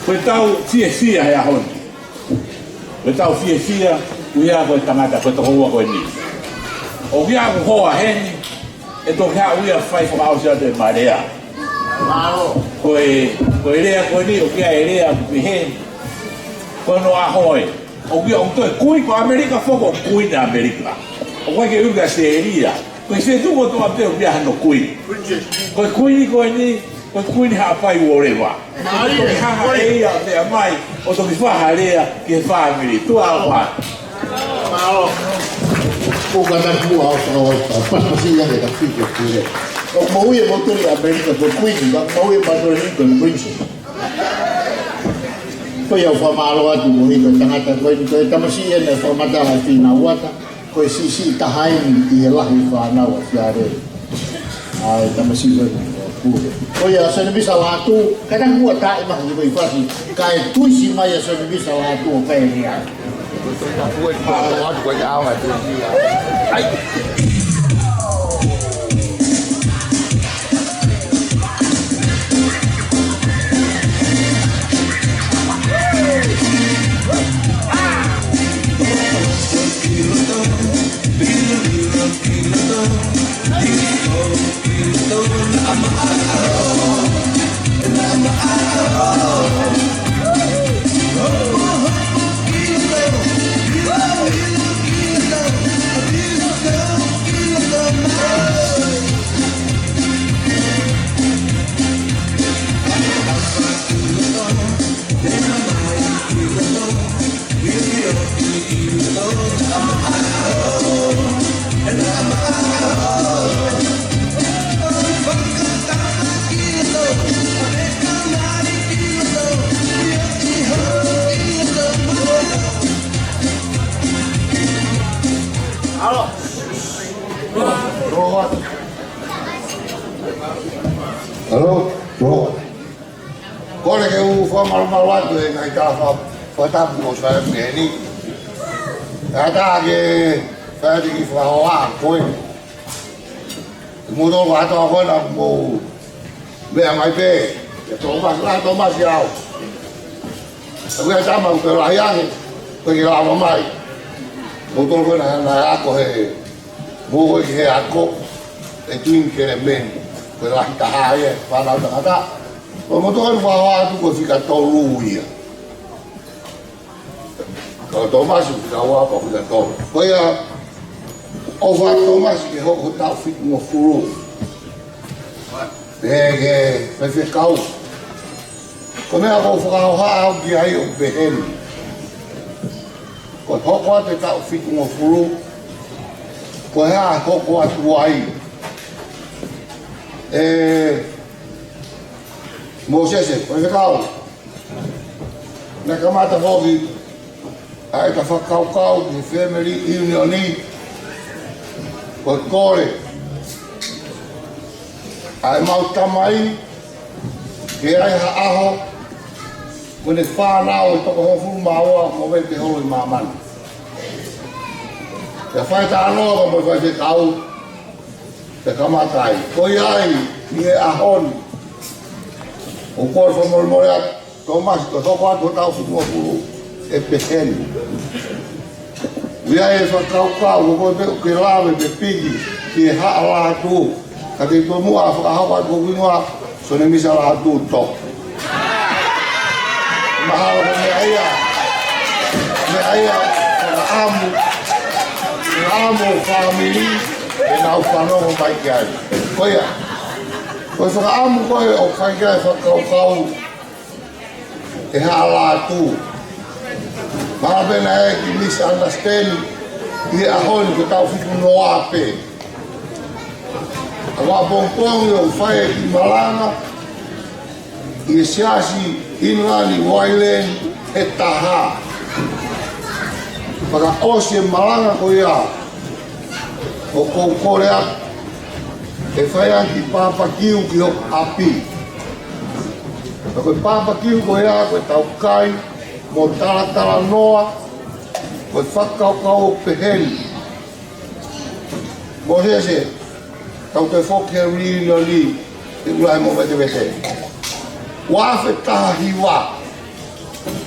Ko e tau fiefia he ʻaho ni. Ko e tau fiefia, ʻuhinga ko e tangata, ko e tokoua ko eni. ʻOku ʻi ai ʻeku hoa heni, ʻe toki haʻu ia ʻo fai fakaʻosi atu e malea. Ko e, ko e lea ko eni, ʻoku ʻi ai e lea ʻoku pehē. Ko hono ʻaho ē. ʻOku ʻi ai ʻoku toe kui ko ʻAmelika foki ʻoku kui ʻi ʻAmelika. ʻOku ʻikai ke ui kia Selia. Ko e feituʻu kotoa pē ʻoku ʻi ai hano kui. Ko e kui ko eni, ko e kui ni Haʻapai Uoleva. Ko e toki hanga ʻe ia ʻo meʻa mai, ʻo toki fai ha lea ki he fāmili. Tuʻa ʻofa. Mālō. Ko ka tapu au, au, au, pasipasi ia ke ta fike kule. ʻOku mou ui e moutolu ʻi ʻAmelika ko e kui ni, ka mou ui e moutolu ni ko e princess. Ko ia ʻoku fakamālō atu mo e tangata ko eni, ko e tamasiʻi eni ʻoku fakamatala ʻa Fīnau Uata. Ko e siʻisiʻi taha eni ʻi he lahi fānau ʻa Fiale. ʻA e tamasiʻi ko ē ʻoku pule. Ko ia Sone Misa Lātū, ka naʻa ku ʻatā ʻi maha ni ko e fasi, kae tuisi mai ʻa Sone Misa Lātū ʻo kai e lea. Ai. Halo. Halo. Halo. Kole ke u fakamalumalu atu e ngaahi tala fa-, fakatapu ʻo Saemi eni. Kae ʻatā ke fai atu e kiʻi fakahoha ko ē. Mou tō kātoa ko ē naʻa mou meʻa mai pē. Ke Tōmasi, lahi Tōmasi au. Au ia tama ko e lahi ange. Ko e kiʻi lava mai. Mou tō ko ē naʻa, naʻa ako he Mou ʻi he ako, e Tuini Kelemeni, ko e lahi taha ia, fānau tangata. Ko e motuʻa ʻoku fakahoha atu ko e fika tolu ia. Ko Tōmasi fika ua pea fika tolu. Ko ia, ʻofa Tōmasi ke hoko taʻu fitungofulu. Pea ke faifekau. Ko e meʻa ʻoku ou fakahoha au ki ai ʻoku pehē ni. Ko e hoko atu e taʻu fitungofulu, ko e hā e hoko atu ai. ʻE, Mōsese, ko e fekau. Naʻe kamata foki ʻa e fakakaukau ki he Family Union ni, ko e kole ʻa e mau tamai ke ʻi ai ha ʻaho ko ʻene fānau ʻe toko hongofulu mā ua mo vete holo ʻi māmani. Pea fai talanoa mo e faifekau, pea kamata ai. Ko ia ai, ʻi he ʻaho ni, ʻoku ou fakamolemole atu, Tōmasi, ko e hoko atu ʻo taʻu fitungofulu ʻe pehē ni. ʻOku ʻi ai e fakakaukau, ko koe pē ʻoku ke lave pē piki ki he Haʻa Lātū. Ka te u tomuʻa fakahoko atu ko e hingoa, Sione Misa Lātū Toke. Mahalo ko e meʻa ia, meʻa ia, fakaʻamu, fakaʻamu ʻo e fāmili, ʻenau fanongo mai ki ai. Ko ia, ko e fakaʻamu ko ē ʻoku fai ki ai e fakakaukau ʻe Haʻa Lātū. Mahalo pē naʻe ʻi ai e kiʻi misunderstanding ʻi he ʻaho ni, ko e taʻu fitu noa pē. ʻA ia ʻapongipongi ʻoku fai e kiʻi malanga ʻi he siasi Inland Wailen ʻe taha. Fakaʻosi e malanga ko ia, ʻoku ou kole atu ʻe fai ʻa e kiʻi papakiu ki hoku ʻapi. Ka ko e papakiu ko ia, ko e tau kai mo talatalanoa, ko e fakakaukau ʻoku pehē ni. Mōsese, tau toe foki he reunion ni, ʻi he ʻū lahi mo vetevete. Ua afe taha hiva,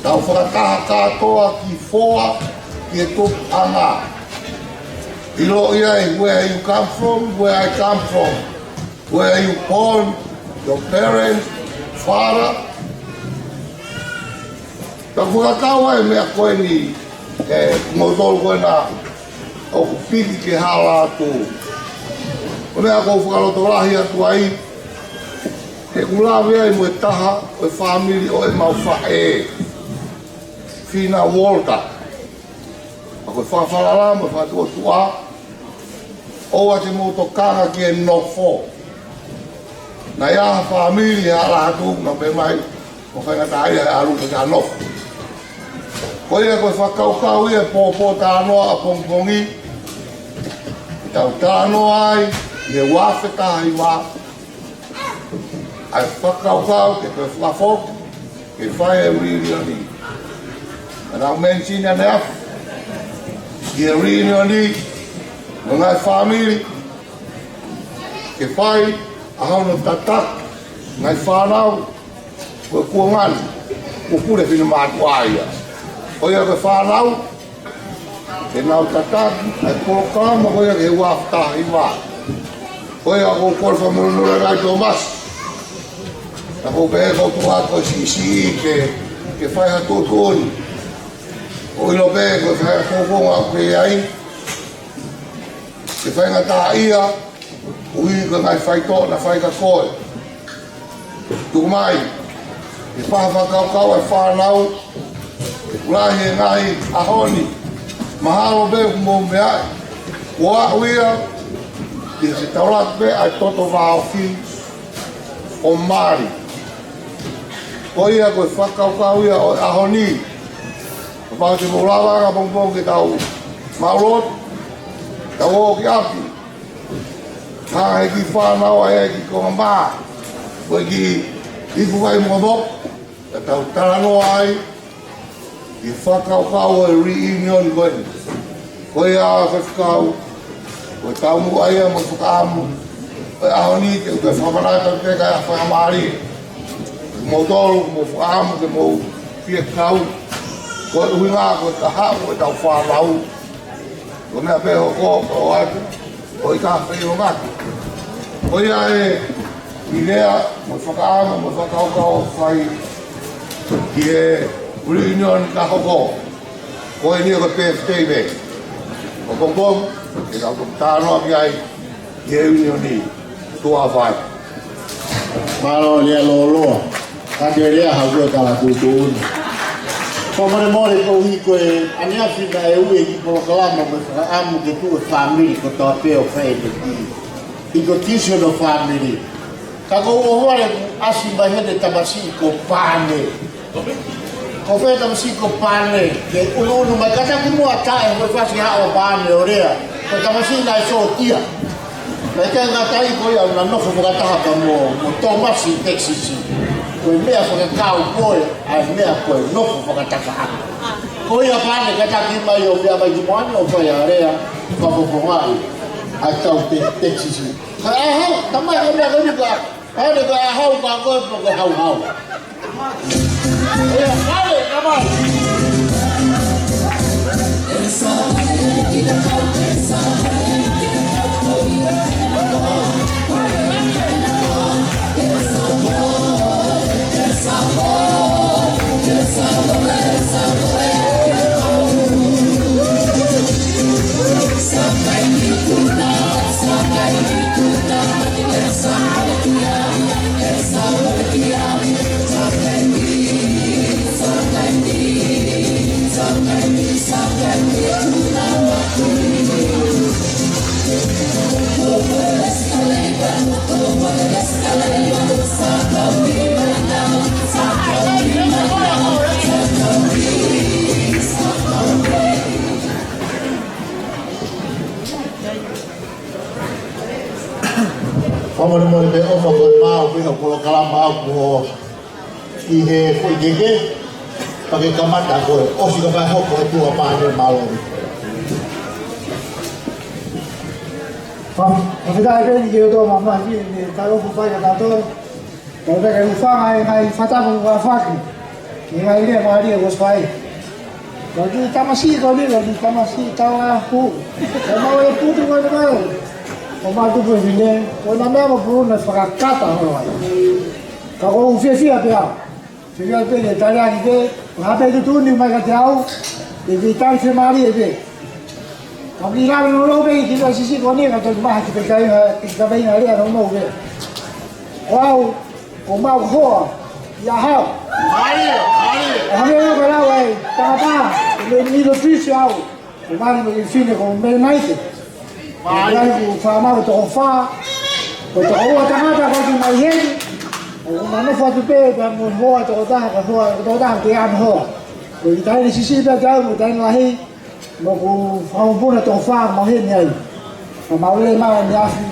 tau fakataha kātoa ki fā, ki he tupuʻanga. ʻIloʻi ai, where you come from, where I come from, where you born, your parents, father. Tau fakakau ai e meʻa ko eni, ʻe, moutolu ko ena ʻoku piki ki he Haʻa Lātū. Ko e meʻa ʻoku ou fakalotolahi atu ai, he ʻoku ou lave ai mo e taha ʻo e fāmili ʻo ʻemau faʻē, Fina Walter. Pea ko e fakafalala mo e fakatuʻotuʻa, ʻoua te mou tokanga ki he nofo. Naʻe ʻi ai ha fāmili ʻi Haʻa Lātū naʻa nau pehē mai, ʻoku faingataʻaʻia e ʻalu ki he nofo. Ko ia ko e fakakaukau ia ʻo e pōtalanoa ʻapongipongi, ʻoku tau talanoa ai ʻi he ua afe taha hiva, ʻa e fakakaukau ke toe fakafoki ke fai e reunion ni. Naʻa nau mention ʻaneafi ki he reunion ni mo e ngaahi fāmili, ke fai ʻa hono tataki e ngaahi fānau, ko e kuonga ni, ko e pule fine mātuʻa ia. Ko ia ko e fānau, ke nau tataki ʻa e polokalama ko ia ki he ua afe taha hiva. Ko ia ʻoku ou kole fakamolemole atu, Tōmasi. Naʻa ku pehē ko e tuʻa ko e siʻisiʻi ke, ke fai ha tuʻutuʻuni. ʻOku ʻilo pē ko e fai ha tuʻutuʻuni ʻoku ʻi ai, ke faingataʻaʻia, ʻuhi ko e ngaahi faitoʻo naʻe fai kia koe. Tuku mai, ke fai ha fakakaukau ʻa e fānau, ʻoku lahi e ngaahi ʻaho ni, mahalo pē ʻoku mou meaʻi, ʻoku aʻu ia ki he taulaki pē ʻa e toto vāofi ʻo mali. Ko ia ko e fakakaukau ia ʻo e ʻaho ni, kapau te mou lava ʻapongipongi ke tau maʻu lotu, tau ō ki ʻapi, hanga ʻe he kiʻi fānau ʻa e kiʻi konga mā, ko e kiʻi ipu kai mokomoko, ka tau talanoa ai ʻi he fakakaukau ʻo e reunion ko eni. Ko ia, faifekau, ko e taumuʻa ia mo e fakaʻamu ʻo e ʻaho ni ke u toe fakamanatu pē kae ʻai ha faingamālie. Moutolu, mou fakaʻamu ke mou fie kau, ko e ʻuhinga ko e kahaʻu ʻo e tau fānau. Ko e meʻa pē ʻoku hoko atu, ʻoku ʻikai feʻiloaki. Ko ia e kiʻi lea mo e fakaʻamu mo e fakakaukau ʻoku fai ki he reunion ka hoko. Ko eni ko e birthday pē. ʻApongipongi, ke tau talanoa ki ai ki he reunion ni. Tuʻa fai. Mālō e lea lōloa. Ka ke lea ha ʻū tala tuʻutuʻuni. Fakamolemole koeʻuhi ko e ʻaneafi naʻe ui e kiʻi polokalama ko e fakaʻamu ke tuʻu e fāmili kotoa pē ʻo fai e kiʻi, ʻi ko e kiʻi siʻono fāmili. Ka ko u ʻohovale ʻoku ʻasi mai heni e tamasiʻi ko Pane. Ko fē e tamasiʻi ko Pane? Ke ʻunuʻunu mai, kātaki muʻa ʻo taʻe, ko e fasi haʻo Pane ʻo lea. Ko e tamasiʻi naʻe sōtia. Naʻe ʻikai ngata ai ko ia, naʻe nofo fakataha pē mo, mo Tōmasi Tekisisi. Ko e meʻa fakakaukau ko ē, ʻa e meʻa ko e nofo fakataha. Ko ia Pane, kātaki mai ʻo meʻa mai ki muʻa ni ʻo fai ha lea fakafofongaʻi ʻa e kau Te-, Tekisisi. Ka ʻe hau, tamai, ka meʻa ka nika. Pane, ka ʻe hau, ka ko e poko hau hau. Ia, pane, tamai. Fakamolemole pē ʻofa ko e maau pē ʻo polokalama ʻaku ʻo ʻi he foʻi keke, pea ke kamata koe, ʻosi ka ʻe hoko e tuʻa Pane, mālō. Fa-, fakafetaʻi pē ni ki he ʻOtua Māfimafi, ʻi he talofu fai ka tato, ʻo pē ke u fanga e ngaahi fakatapu ʻoku fai, e ngaahi lea mālie ʻoku fai. Ko e kiʻi tamasiʻi ko eni, ko e kiʻi tamasiʻi tau a hu. Ko e mau e putu ko eni mai. Ko e mau tupu e fine, ko e na meʻa mo pulu na fakakata hono ai. Ka ʻoku ou fiefia pē au. Fiefia pē ke tali ʻaki pē, ko ha pē tuʻutuʻuni mai kiate au, ʻe ke tali fiemālie pē. Ka kiʻi lave nounou pē ki he kiʻi tamasiʻi ko eni ka toki maha ki he kaveinga, ki he kaveinga lea nounou pē. Ko au, ko mau hoa, ia hau. Mālie, mālie. ʻO hangē ko e lau ʻa e tangata, ko e Middle East au. Ko Mari mo e fine ko Menaite. Mālie. Ko e fānau ʻe toko fā. Ko e toko ua tangata ko ē ʻoku mai heni. ʻOku mau nofo atu pē, pea mo e hoa ʻe toko taha, ko e hoa ʻe toko taha ko e ʻAna hoa. Ko e taʻahine siʻisiʻi pē ʻa e tau, ko e taʻahine lahi. Mo ʻeku fanga mokopuna ʻe toko fā ʻoku mau heni ai. Ka mau lele mai ʻaneafi,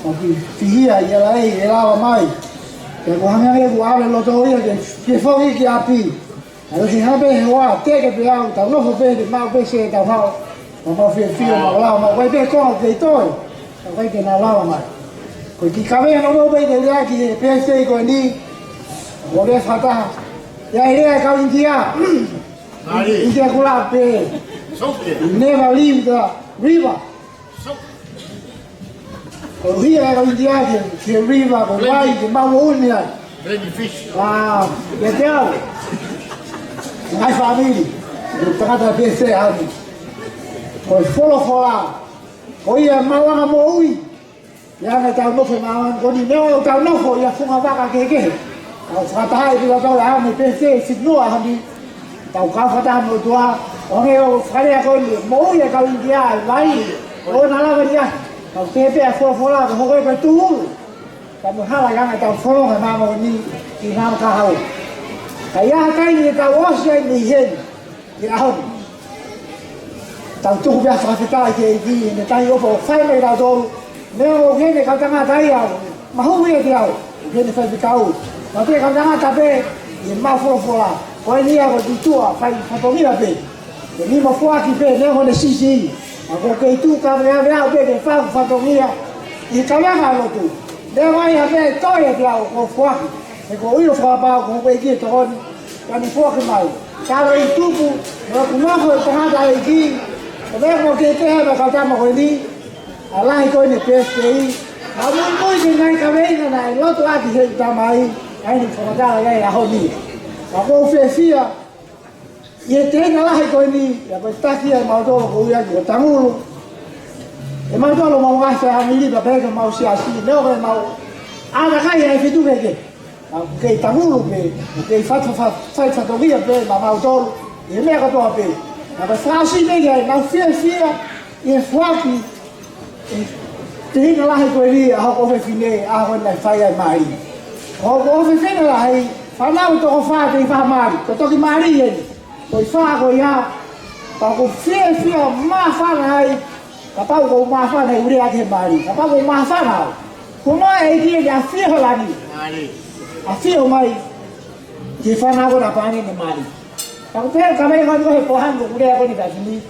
mau kiʻi fihia ʻi he laʻi, ʻe lava mai. Pea ʻoku hangē ʻoku ʻave loto ia ke, ke foki ki ʻapi. ʻAi ke hā pē he hoa, teke pē au, tau nofo pē, te mau pē se tau hao. Mau mau fiefia, mau lava, mau vai pē ko au kei toe. Tau vai pē na lava mai. Ko e kiʻi kaveinga nounou pē ke lea ki he pēsei ko eni. Mo lea fakataha. ʻI ai e lea ʻa e kau ʻInitia. Mālie. ʻInitia kula pē. Sauke. Never leave the river. Sauke. Ko e ʻuhinga ʻa e kau ʻInitia ki he, ki he river, ko e vai, ke mau ʻuʻuni ai. Plenty fish. ʻA, ia te au. Ngaahi fāmili. Ko e tangata pē se anu. Ko e folofola. Ko ia mau anga moʻui. Ia ʻoku tau nofo he māmani ko eni, neongo ʻoku tau nofo ʻi ha funga vaka kehekehe. Tau fakataha ʻi he tau ʻa e pēsei, siʻi noa hani. Tau kau fakataha mo e ʻOtua, ʻo hangē ko e fakalea ko eni, moʻui ʻa e kau ʻInitia, ʻa e vai, ʻo na lava ia. Tau pehē pē ʻa e folofola, ko e hoko ia ko e tūhulu. Ka mo e hala ia ʻoku tau fononga he māmani, ʻi he ngaahi kahaʻu. Ka ʻi ha taimi ʻe tau ʻosi ai mei heni. ʻI he ʻaho ni. Tau tuku pē ʻa e fakafetaʻi ki he ʻEiki, he taimi ʻoku fai mai ʻa tautolu. Meʻa ʻoku heni kau tangata ia, mahuʻinga kiate au. Heni fai pē kau. Mau pē kau tangata pē, ʻi he mau folofola. Ko eni ia ko e tuʻa, fai fatongia pē. Ko eni mau foaki pē, neongo ʻene siʻisiʻi. Ka ʻoku kei tuʻu kaveaveaʻi au pē ke fai fatongia. ʻI he kaveinga lotu. Neongo ai ha meʻa ʻe toe kiate au, ʻoku ou foaki. He ʻoku ou ʻilo fakapapau, ko e ʻEiki ʻe tokoni. Ka ne foaki mai. Ka ʻi he tupu, ʻoku nofo e tangata ʻEiki, ʻo meʻa ko e kehekehe ʻa e kau tama ko eni, ʻa e lahi ko eni pēsei, ʻa muimui ki he ngaahi kaveinga naʻe lotu ʻaki ʻe he tamai, ʻa eni fakamatala ia ʻi he ʻaho ni. Ka ʻoku ou fiefia, ʻi he teina lahi ko eni, ʻa ia ko e taki ʻa mautolu ko ia ki he tangulu, ʻe mautolu mau ngaahi fāmili, pea pehē ki he mau siasi, neongo ʻemau ʻātakai ʻa e feituʻu kehekehe. Ka ʻoku kei tangulu pē, ʻoku kei fat-, fa-, fai fatongia pē mautolu, ʻi he meʻa kotoa pē. Ka ko e fakaʻosi pē ia, ʻoku mau fiefia, ʻi he foaki, ʻi he Tehina lahi ko eni ʻa hoku ʻofefine, ʻa hono fai ʻa e mali. Ko hoku ʻofefine lahi, fānau toko fā tei fakamali, ko e toki mali eni. Ko e fā ko ia, ka ʻoku ou fiefia māfana ai, kapau ʻoku ou māfana ai ʻo lea ki he mali, kapau ʻoku ou māfana au. Ko e ʻEiki eni ʻafio he langi. ʻAfio mai, ki he fānau ko ena pane ne mali. Ka ʻoku pehē ka mai ko e pohango ʻoku lea ko eni ka tini.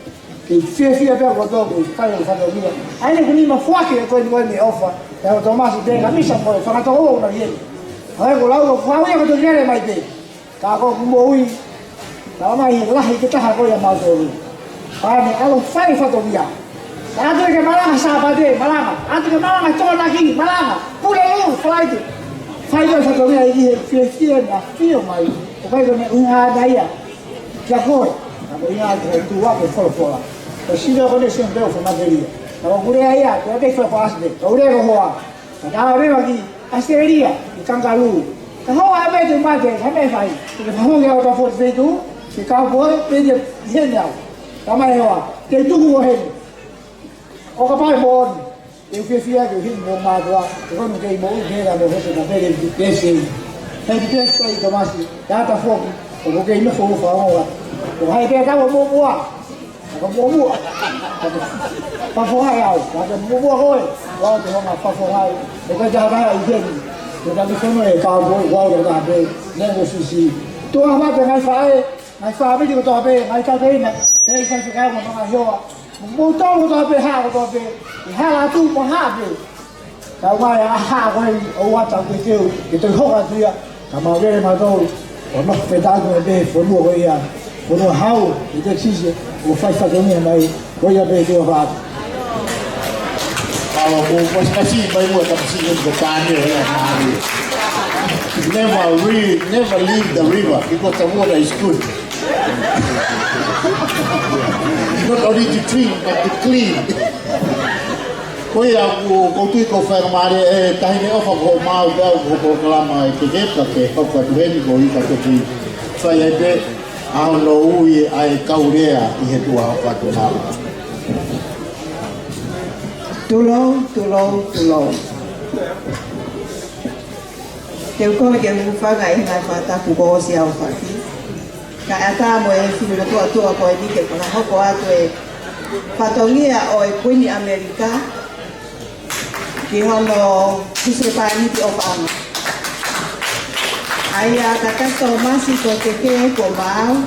Ke fiefia pē ʻa e kotoa ko e kai ʻo e fatongia. ʻA ia ʻoku ou nima foaki ʻe koe ni ko e meʻaʻofa. ʻE ʻo Tomasi pē ka misa mo e fanga tokoua ʻoku nau ʻi heni. ʻA ia ko e lau ʻoku fau ia ko e toki lele mai pē. Ka ko ʻeku moʻui. Ka mai he lahi ke taha ko ia mautolu. Pane ʻalu fai fatongia. ʻAtu ke malanga Sāpate, malanga. ʻAtu ke malanga Tokonaki, malanga. Pule ʻo Falaite. Fai ko e fatongia ʻi he fiefia ʻafio mai. ʻOku ʻikai ko e meʻa ʻuhinga ia. Kia koe, ka ko e ʻuhinga ko e tuʻu ʻa e folofola. Ko e sino ko eni sino pē ʻo fakamateliha. Ka ko e lea ia, ko e ʻikai fakaʻasi pē. Ko e lea ko hoa. Ka tau lea ki ʻAositelēlia, ki Kangaroo. Ka hoa ʻa e meʻa te mate, ka meʻa fai. Ke fahongi au ka forty-two, ki Cowboy, pē te ʻi heni au. Ka mai hoa, te tuku ʻo heni. ʻO kapau ʻe moʻoni. Te u fiefia ke u hini mo mātuʻa, ke konu kei moʻui, ke la mo hese ka pele ki pese. Happy birthday, Tomasi, tata foki, ʻoku kei nofo ʻo faongoa. ʻO hai pē tau mo mua, ka mo mua. Ka mo mua au, ka mo mua koe, ʻoua te honga fafo ai. ʻOku ʻikai te u hanga ʻi heni, ʻoku ʻikai te u sono e Cowboy, ʻoua te u hanga pē, ne mo sisi. Tuʻa mate ngai faʻē, ngai fāmili kotoa pē, ngai tateina, pē i fai fekau mo ngai hoa. Mo tau kotoa pē, hā kotoa pē, ʻi hala atu mo hā pē. Ka ʻoua ʻe hā koe ʻo ʻata ke teu, ke teu hoka atu ia, ka mau lele mautolu, ʻo nofo pē tautolu pē, fonua ko ia, fonua hau, ʻi Texas, ʻo fai fatongia mai, ko ia pē tuʻa vā. Awa, mo, mo, kasi, mai mua, kasi, kasi, ko Tane, ia, Mari. Never re-, never leave the river, because the water is good. Not only to drink, but to clean. Ko ia, ko, ko tui ko fai mare, e, tahi ne ʻofa ko mau, ko, ko, ko kalama, e, ke, ke, ka, ke, ko, ko, tuheni, ko, i, ka, ko, tui. Fai ai pē, ʻa hono ui, ʻa e kau lea, ʻi he tuʻa, ka, ko, mau. Tulou, tulou, tulou. Te u kole ke u hūfanga ʻi he ngaahi fakatapu kuo ʻosi ʻaofaki. Kae ʻatā mo e fili matuʻotuʻa ko eni ke fakahoko atu e fatongia ʻo e Kuini ʻAmelika ki hono husepāniti ʻofaʻanga. ʻA ia Toketā Tōmasi ko e keke ko Mau.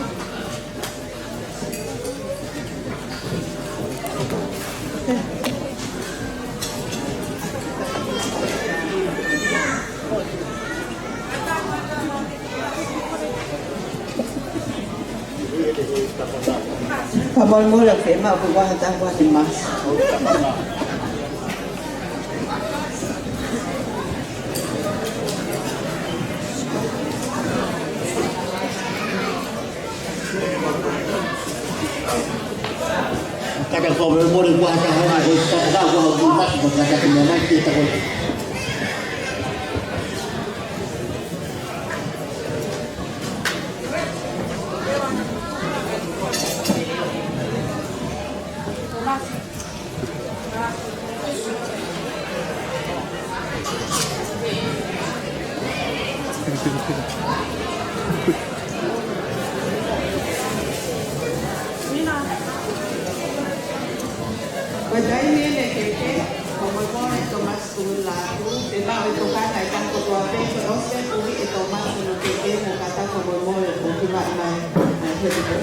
Fakamolemole ʻoku fiemaʻu ke ʻoatu ha taha ʻoku ʻasi mai. Kata ko e mole kua hata hana ko e kata kua hau masi ko kata ki mea mai ke ta ko. Ko e taimi eni ke ke, ko e moʻoni Tōmasi Kumu Lātū, te mau ʻi tokanga ʻi he taha kotoa pē, ko e ʻosi pē ʻi he Tōmasi Kumu ke ke, mo kata ko e moʻoni ʻo ki mai mai, mai he tuku.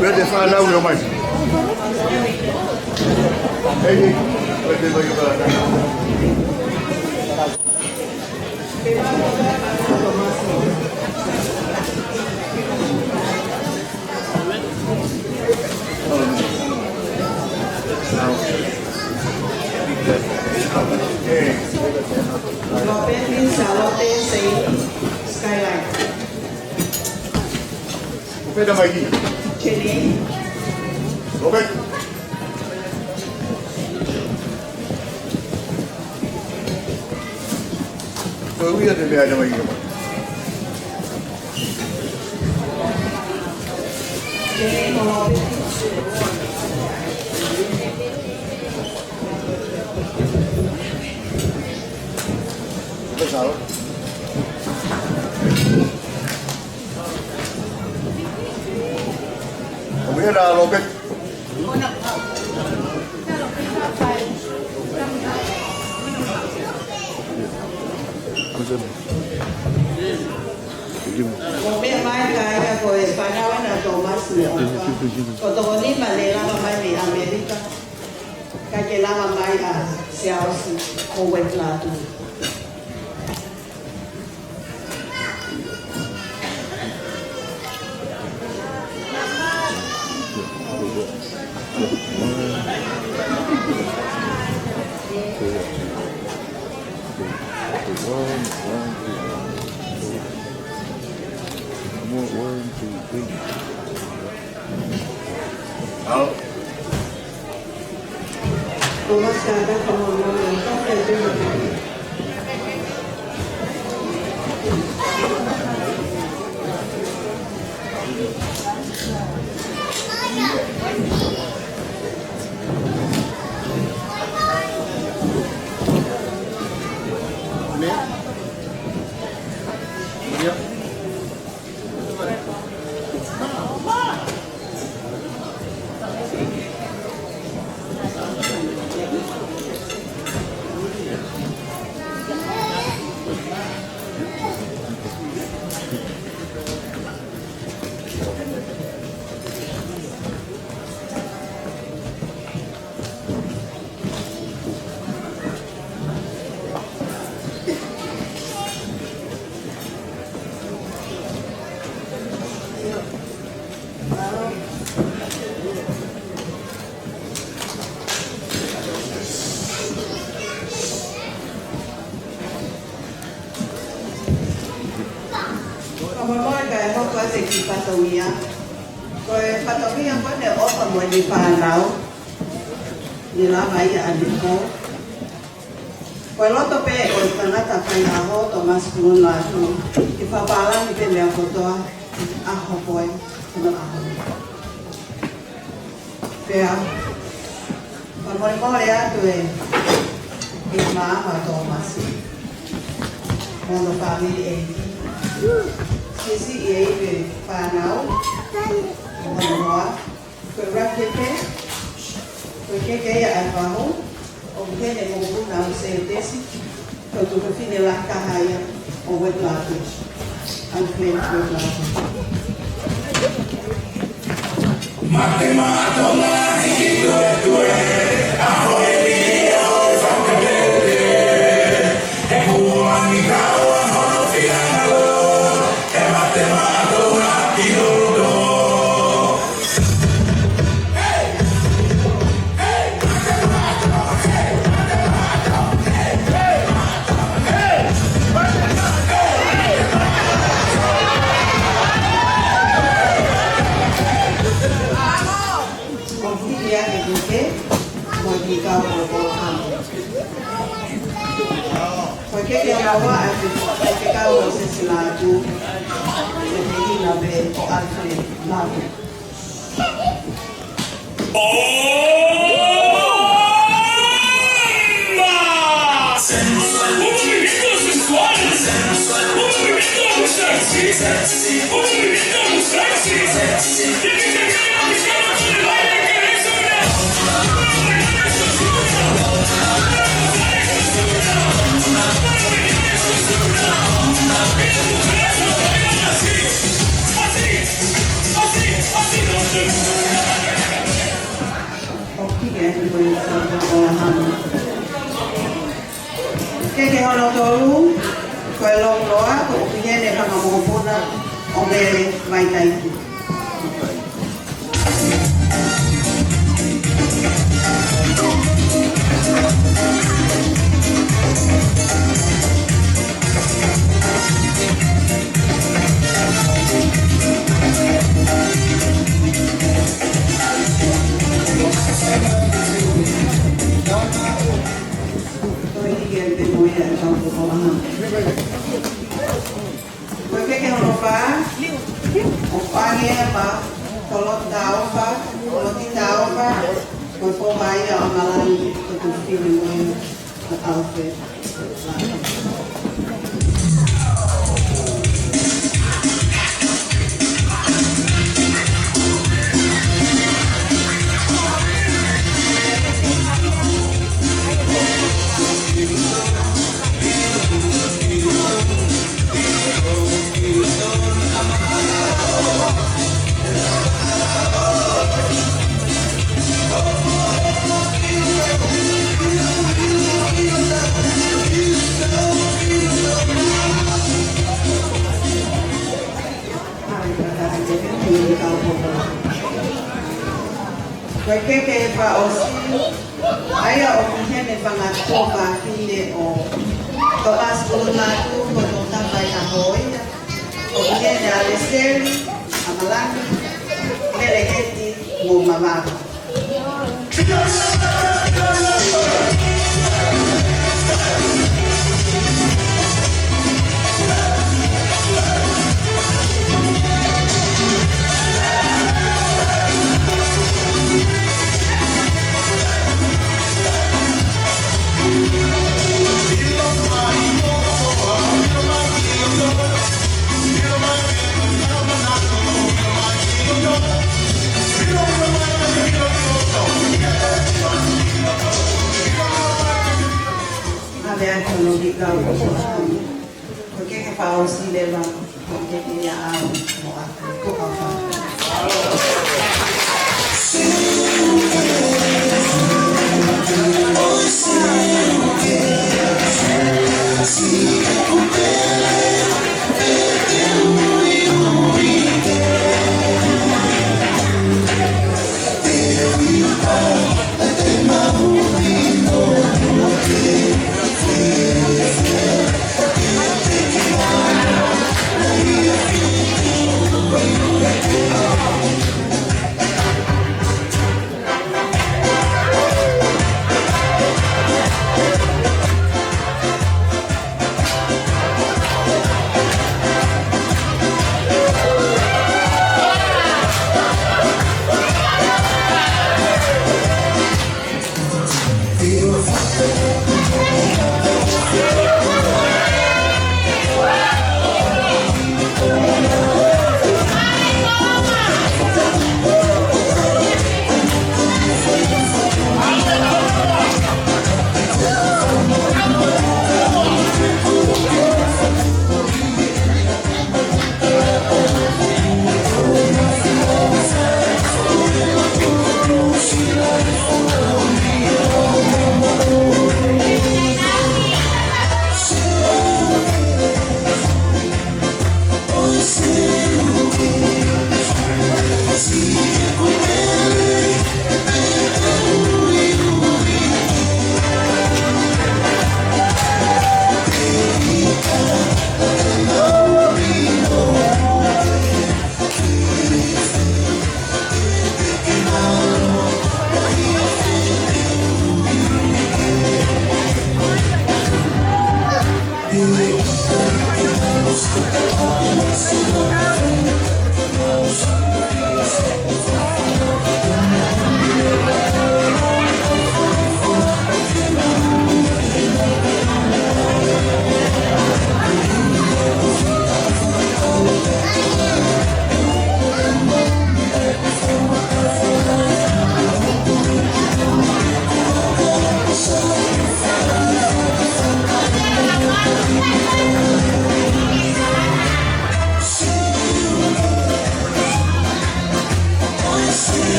Pea te fānau ʻo mai. Ei, ei, pea te vai ʻo mai. Lopeti Salote Sei Skyline. Lopeti mai ki. Chili. Lopeti. Ko ia te mea ʻana mai ia. Ko ia la Lopeti. Ko e meʻa mai ka ia ko e fānau ʻa Tōmasi. Ko e toko nima ne lava mai mei ʻAmelika. Ka ke lava mai ʻa Siaosi ʻo Uetilā Tui. One, two, three. Out. Ka momoe kae hoko atu ki he fatongia. Ko e fatongia ko eni ʻofa mo ʻene fānau. Ne lava ia ʻanepō. Ko e loto pē ʻo e tangata faiʻaho Tōmasi Puluna atu ke fakapālangi pē meʻa kotoa ʻaho ko ē, hono ʻaho. Pea, fakamolemole atu e, e maama Tōmasi. Mo hono fāmili ʻeiki. Siʻisiʻi e ivi fānau. Mo hono hoa. Ko e ʻuluaki pē. Ko e keke ia ʻa e fahu. ʻOku ʻi heni mo Puna ʻo Sētesi. Ko e tuofefine lahi taha ia ʻo Uetilā Tui. Alfred Uetilā Tui. ʻOku hiki ʻa e kuke, mo e kiʻi kau ʻo Polohamu. Ko e keke ʻo Noa ʻa e, ko e keke ʻo Mōsese Lātū, ʻo e keke ʻi he ʻapi ʻo Alfred Lātū. ʻOku hiki ʻa e kuke ʻo Polohamu. Keke hono tolu, ko e Longiloa, ko ʻUmihene Fangamokopuna ʻo Mele Vaitaiki. Ko e keke hono fā, ʻo Pangea pea Kolota Taofa, Koloti Taofa, ko e fō mai ia ʻo Malangi, ko e tuofefine mo e ʻo Alfred. Ko e keke fakaʻosi, ʻa ia ʻo ʻUmihene Fangatuofāfine ʻo Tomasi Kulunatu, ko e tokotaha faiʻaho ia, ʻo ʻUmihene ʻAleseli ʻa Malangi, Meleheti mo Mavava. Ko e keke fakaʻosi leva, ko e keke ia ʻa au, mo au.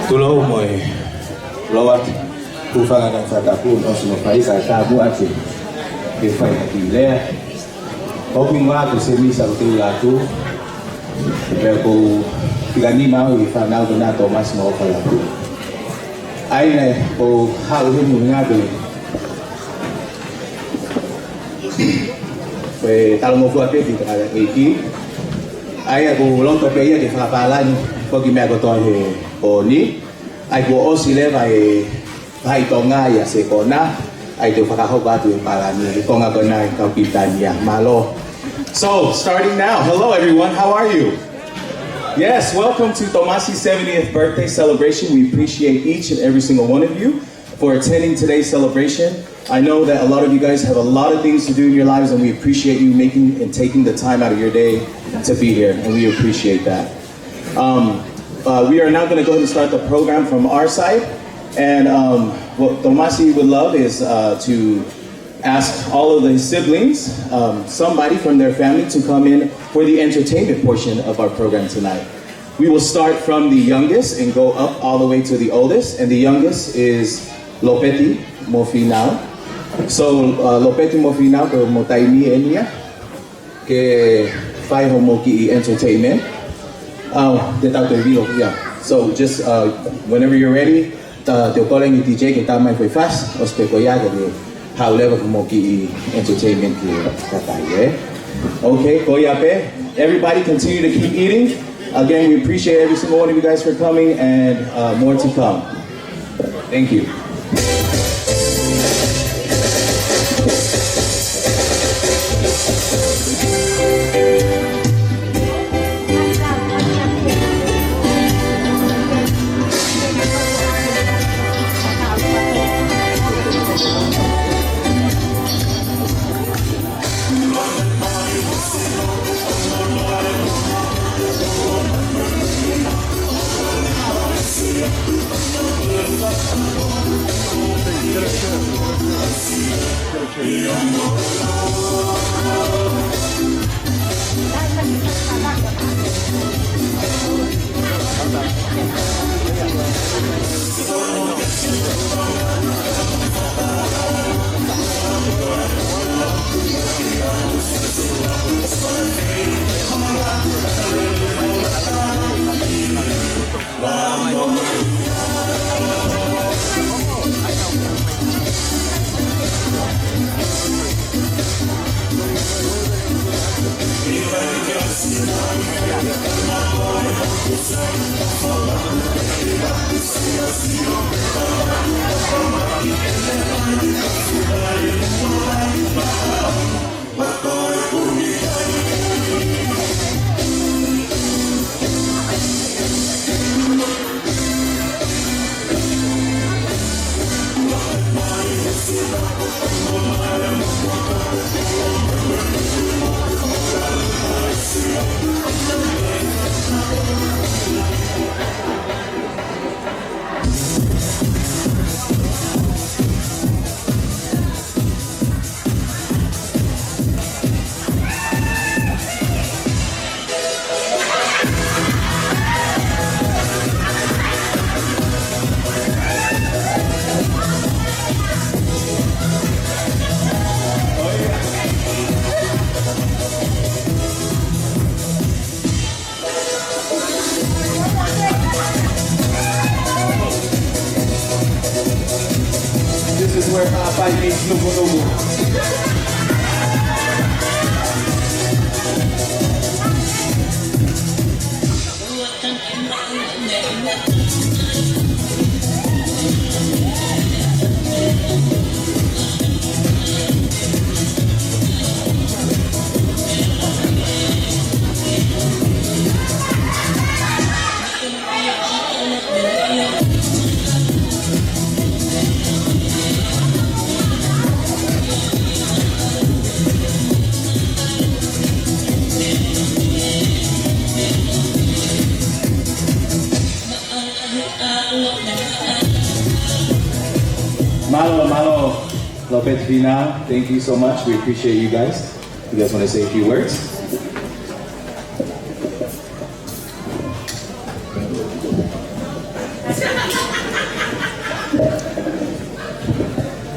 Tulou mo e loa, hūfanga he fakatapu, ʻosi hono fai, ka ta muʻa ke, ke fai ha kiʻi lea. Hoku hingoa ko Semisa ʻUteulatu, pea ʻoku ou fika nima au ʻi he fānau ko ena ʻo Tōmasi mo ʻOfa Latu. ʻA ia naʻá ku haʻu heni ʻuhinga pē ko e talangofua pē ki he tangataʻeiki. ʻA ia ʻoku ou loto pē ia ke fakapālangi e kiʻi meʻa kotoa he ʻaho ni. ʻA ia kuo ʻosi leva e faʻahi Tonga ia he konga. ʻA ia te u fakahoko atu e pālangi he konga ko ena ʻa e kau Pilitānia. Mālō. So, starting now. Hello, everyone. How are you? Yes, welcome to Tōmasi's seventieth birthday celebration. We appreciate each and every single one of you for attending today's celebration. I know that a lot of you guys have a lot of things to do in your lives, and we appreciate you making and taking the time out of your day to be here, and we appreciate that. Um, uh, we are now gonna go ahead and start the program from our side, and, um, what Tōmasi would love is, uh, to ask all of the siblings, um, somebody from their family to come in for the entertainment portion of our program tonight. We will start from the youngest and go up all the way to the oldest, and the youngest is Lopeti mo Finau. So, uh, Lopeti mo Finau, ko hoʻomou taimi eni ia ke fai hoʻomou kiʻi entertainment. Oh, te tau toe vilo ia. So just, uh, whenever you're ready, uh, te u kole ange ki he D J ke tā mai e foʻi fast, ʻosi pē ko ia ke haʻu leva ki hoʻomou kiʻi entertainment ki he kakai, ē? Okay, ko ia pē. Everybody continue to keep eating. Again, we appreciate every single one of you guys for coming, and, uh, more to come. Thank you. This is where Haʻapai meets Nukunuku. Mālō, mālō, Lopeti Finau, thank you so much. We appreciate you guys. You guys wanna say a few words?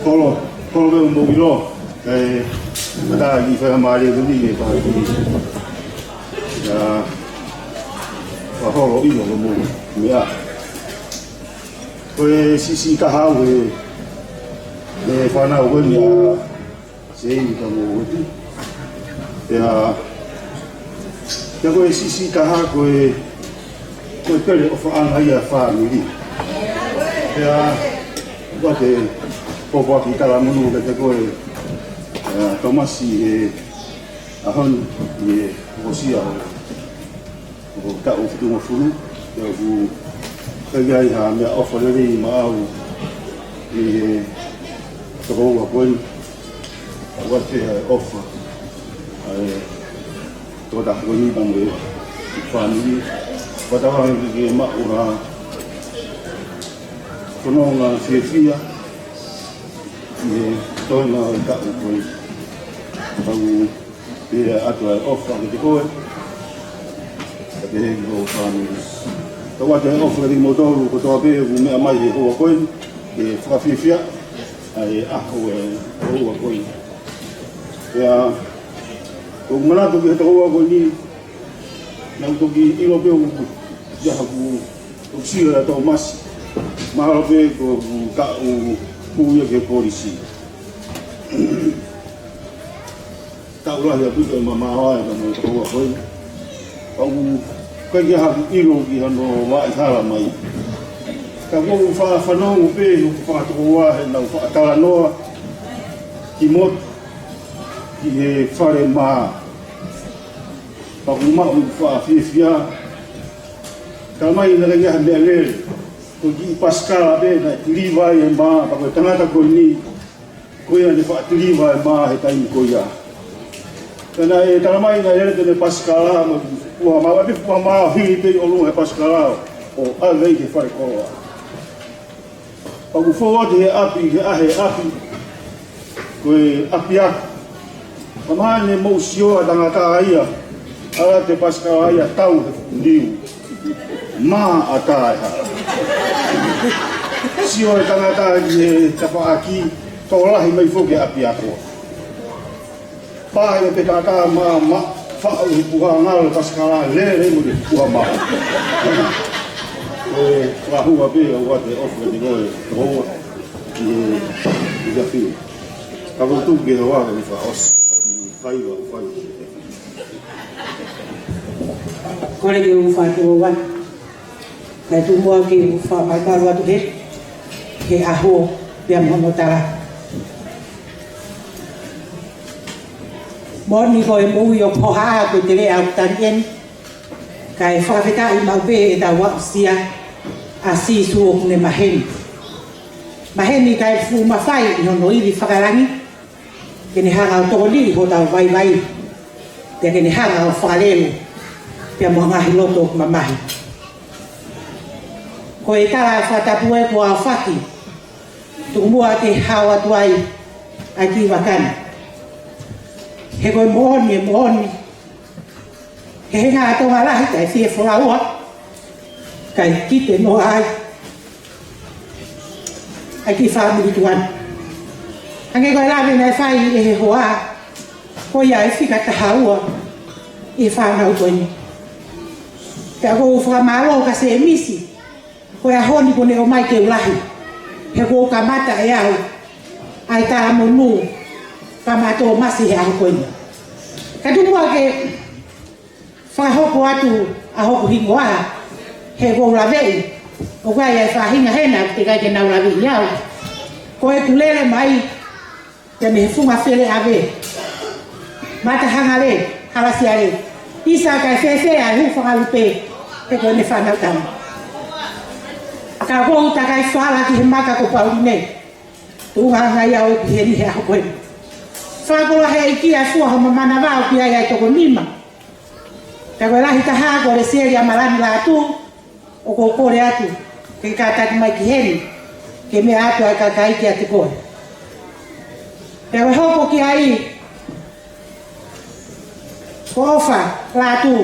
Holo, holo ke mou ʻilo, ē, mata ki fai mālie tuni e pāki. Ia, ʻa holo ʻilo ko mou meʻa. Ko e siʻisiʻi taha au ē, e fānau ko eni ʻa Seini ka mo Uetu. Ia, ia ko e siʻisiʻi taha ko e, ko e pele ʻofaʻanga ia fāmili. Ia, ʻoku te popo ki talamonū kiate koe, ia, Tomasi, he ʻaho ni, ʻi he hokosia ʻo ʻo taʻu fitungofulu, ʻio ʻoku ʻikai ha meʻaʻofa lelei maʻau ʻi he tokoua ko eni, ʻoku ʻiate au ha ʻofa ʻa e tokotaha ko eni pea mo e fāmili, ʻoku tau hanga ke maʻu ha fononga fiefia ʻi he toenga ʻo e taʻu ko eni. Pau ʻIo, ʻoatu ʻa e ʻofa kiate koe, ka te heki ho fāmili. Tau ʻoatu ʻa e ʻofa kiate kimoutolu kotoa pē ʻoku meʻa mai he houa ko eni, ke fakafiefiaʻi ʻa e ʻaho ʻo e houa ko eni. Ia, ʻoku ou manatu ki he tokoua ko eni, naʻá ku toki ʻilo pē ʻoku, ia haku, ʻoku sio ʻa Tomasi. Mahalo pē ko ʻeku taʻu ʻe ua ia ki he kolisi. Taʻu lahi ʻaupito ʻema maʻu ai ka mo e tokoua ko eni. Pau ʻikai ke haku ʻilo ki hano vaʻi hala mai. Ka ʻoku ou faʻa fanongo pē ʻi hoku fakatokoua heʻenau faʻa talanoa ki motu ki he fale mā. Pea ʻoku ou maʻu ʻeku faʻa fiefia. Talamai naʻe ʻikai ha meʻalele. Ko e kiʻi pasikala pē naʻe tiliva ai e mā, pea ko e tangata ko eni ko ia naʻe faʻa tiliva e mā he taimi ko ia. Pea naʻe talamai naʻe lele ʻene pasikala mo e puha mā, ʻa e puha mā ʻo hili pē ʻi ʻolunga he pasikala ʻo ʻave ki he fale koloa. Pea ʻoku fou atu he ʻapi, he ʻaho he ʻapi, ko e ʻapiako. Ka mahalo ne mou sio ʻa e tangata ia, ʻalu atu e pasikala ia ʻo tau he fuʻu niu. Mā ʻatā e hala. Sio e tangata ki he tafaʻaki, tokolahi mai foki e ʻapiako. Pā ia pē tangata mā, mā, faʻu he puha ngalo e pasikala, lele mo e puha mā. Ko e fakahua pē ʻoku ʻiate au ʻofa kiate koe, tokoua, ʻi he, ʻi he fiu. Ka ʻoku tuku ke hoa ka ni fakaʻosi. Fai ʻo fai. Kole ke u fakatulou atu. Kae tuku muʻa ke u fakamalumalu atu he, he ʻaho pea mo hono tala. Moʻoni ko e moʻui ʻoku hohaʻa ko e teleʻa ʻoku tali eni. Kae fakafetaʻi maʻu pē ʻetau aʻusia ʻa Sīsū ʻoku ne maheni. Maheni kae fuʻu mafai ʻi hono ivi fakalangi. Ke ne hanga ʻo tokoniʻi hotau vaivai, pea ke ne hanga ʻo fakalele, pea mo e ngaahi loto mamahi. Ko e tala fakatapu ē kuo aofaki, tuku muʻa ke hao atu ai ʻa e kiʻi vaka ni. He ko e moʻoni, e moʻoni, he ʻikai ngata ʻi Tonga lahi, kae fie folaua, kae kite noa ai ʻa e kiʻi fāmili tuʻa ni. Hangē ko e lave naʻe fai ʻe he hoa, ko ia e fika taha ua ʻi he fānau ko eni. Pea ʻoku ou fakamālō kia Sēmisi, ko e ʻaho ni kuo ne ʻomai ke u lahi, he kuo kamata ʻe au ʻa e talamonū kia Tomasi he ʻaho ko eni. Ka tuku muʻa ke fakahoko atu ʻa hoku hingoa, he ʻoku ou laveʻi, ʻoku ʻi ai e faʻahinga hena ʻoku teʻeki ai ke nau laveʻi au. Ko ʻeku lele mai, pea mei he funga Feleʻave, Matahangale, Halasiale, ʻisa kae fēfē ʻa e hūfanga lupe, he ko ʻene fānau tama. Ka ʻoku ou takai fala ki he maka ko Pauline, tuʻunga ngai au ʻi heni he ʻaho ko eni. Fakakoloa he ʻEiki ʻa e fua ho manava ʻoku ʻi ai ʻa e toko nima. Ka ko e lahi taha ko Lesieli ʻa Malani Lātū, ʻoku ou kole atu ke kātaki mai ki heni, ke meʻa atu ʻa e kakai kiate koe. Pea ko e hoko ki ai, ko ʻOfa Lātū.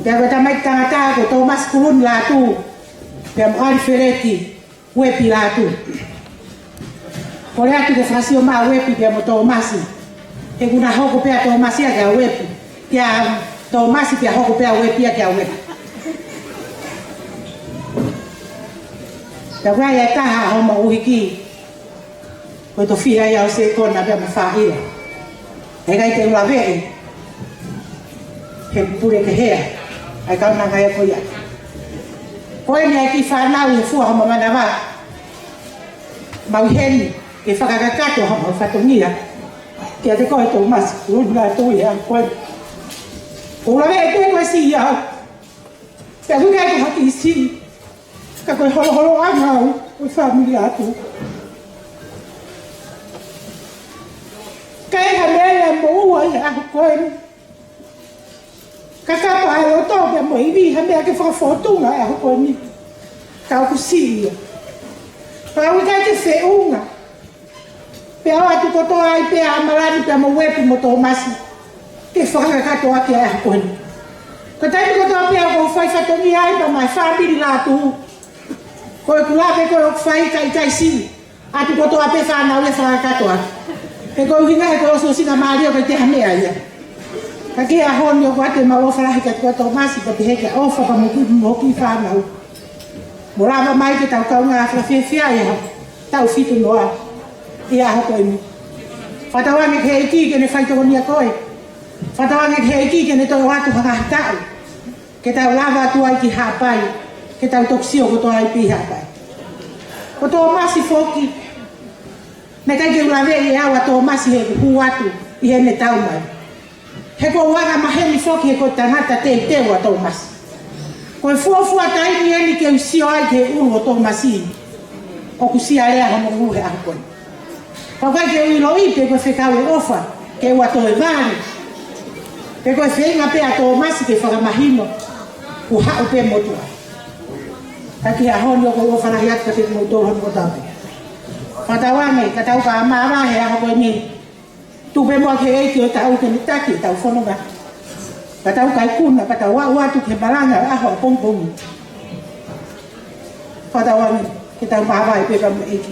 Pea ko e tamaiki tangata ko Tomasi Kuluni Lātū, pea mo ʻAlifeleti Uepi Lātū. Kole atu ke fakasio mai Uepi pea mo Tōmasi. He kuo na hoko pē ʻa Tōmasi ia kia Uepi. Kia Tōmasi pea hoko pē ʻa Uepi ia kia Uepi. Pea ko e taha homo ʻuhiki. Ko e tofiʻa ia ʻo Sekona pea mo Faʻila. ʻIkai te u laveʻi he pule ke hea ʻa e kaunanga ia ko ia. Ko eni ʻa e kiʻi fānau ʻi he fua homo manava. Mau ʻi heni ke fakakakato homo fatongia kiate koe Tōmasi, ʻoku ou tui ʻa koe. ʻOku ou laveʻi pē koe siʻi au. Pea ʻoku ʻikai ko ha kiʻi siʻi, ka ko e holoholoʻanga au ʻo e fāmili atu. Ka ʻi ai ha meʻa ia ʻe moʻua ʻi he ʻaho ko eni. Ka kapau ʻe loto pea mo ivi ha meʻa ke fakafōtunga he ʻaho ko eni, ka ʻoku siʻi ia. Pea ʻoku ʻikai ke feʻunga. Pea ʻoatu kotoa ai pē ʻa ʻAmalani pea mo Uepi mo Tōmasi ke fakakakato ʻaki ʻa e ʻaho ko eni. Ko e taimi kotoa pē ʻoku ou fai fatongia ai pea mo e fāmili Lātū, ko ʻeku lave ko ē ʻoku fai ka ʻikai siʻi. ʻOatu kotoa pē fānau ia fakakakato ʻaki. He ko e ʻuhinga he ko e ʻosiʻosingamālie ʻoku ʻikai te ha meʻa ia. Ka ki he ʻaho ni ʻoku ʻoatu ʻemau ʻofa lahi kiate koe Tōmasi, pea pehē kia ʻOfa pea mo e kiʻi, mo e kiʻi fānau. Mo lava mai ke tau kaungā fakafiefia ʻi he ʻaho, taʻu fitu noa ʻi he ʻaho ko eni. Fakatauange ki he ʻEiki ke ne faitokonia koe. Fakatauange ki he ʻEiki ke ne toe ʻoatu ha ngaahi taʻu ke tau lava atu ai ki Haʻapai, ke tau toki sio kotoa ai pē ʻi Haʻapai. Ko Tōmasi foki, naʻe ʻikai ke u laveʻi ʻe au ʻa Tōmasi he ʻeku hū atu ʻi heʻene tau mai. He ko e anga maheni foki he ko e tangata teuteu ʻa Tōmasi. Ko e fuofua taimi eni ke u sio ai ki he ʻulu ʻo Tōmasi ʻoku sia lea hono ʻulu he ʻaho ko eni. Ka ʻoku ʻikai ke u ʻiloʻi pe ko e fekau ʻe ʻOfa ke ʻoua toe vali, pe ko e feinga pē ʻa Tōmasi ke fakamahino kuo haʻu pē motuʻa. Ka ki he ʻaho ni ʻoku ou ʻofa lahi atu kiate kimoutolu hono kotoa pē. Fakatauange ka tau ka māvae he ʻaho ko eni. Tuku pē muʻa ki he ʻEiki ʻo tau ke ne taki ʻetau fononga. Ka tau ka ikuna, ka tau aʻu atu ki he malanga ʻaho ʻapongipongi. Fakatauange ke tau māvae pē pea mo e ʻEiki.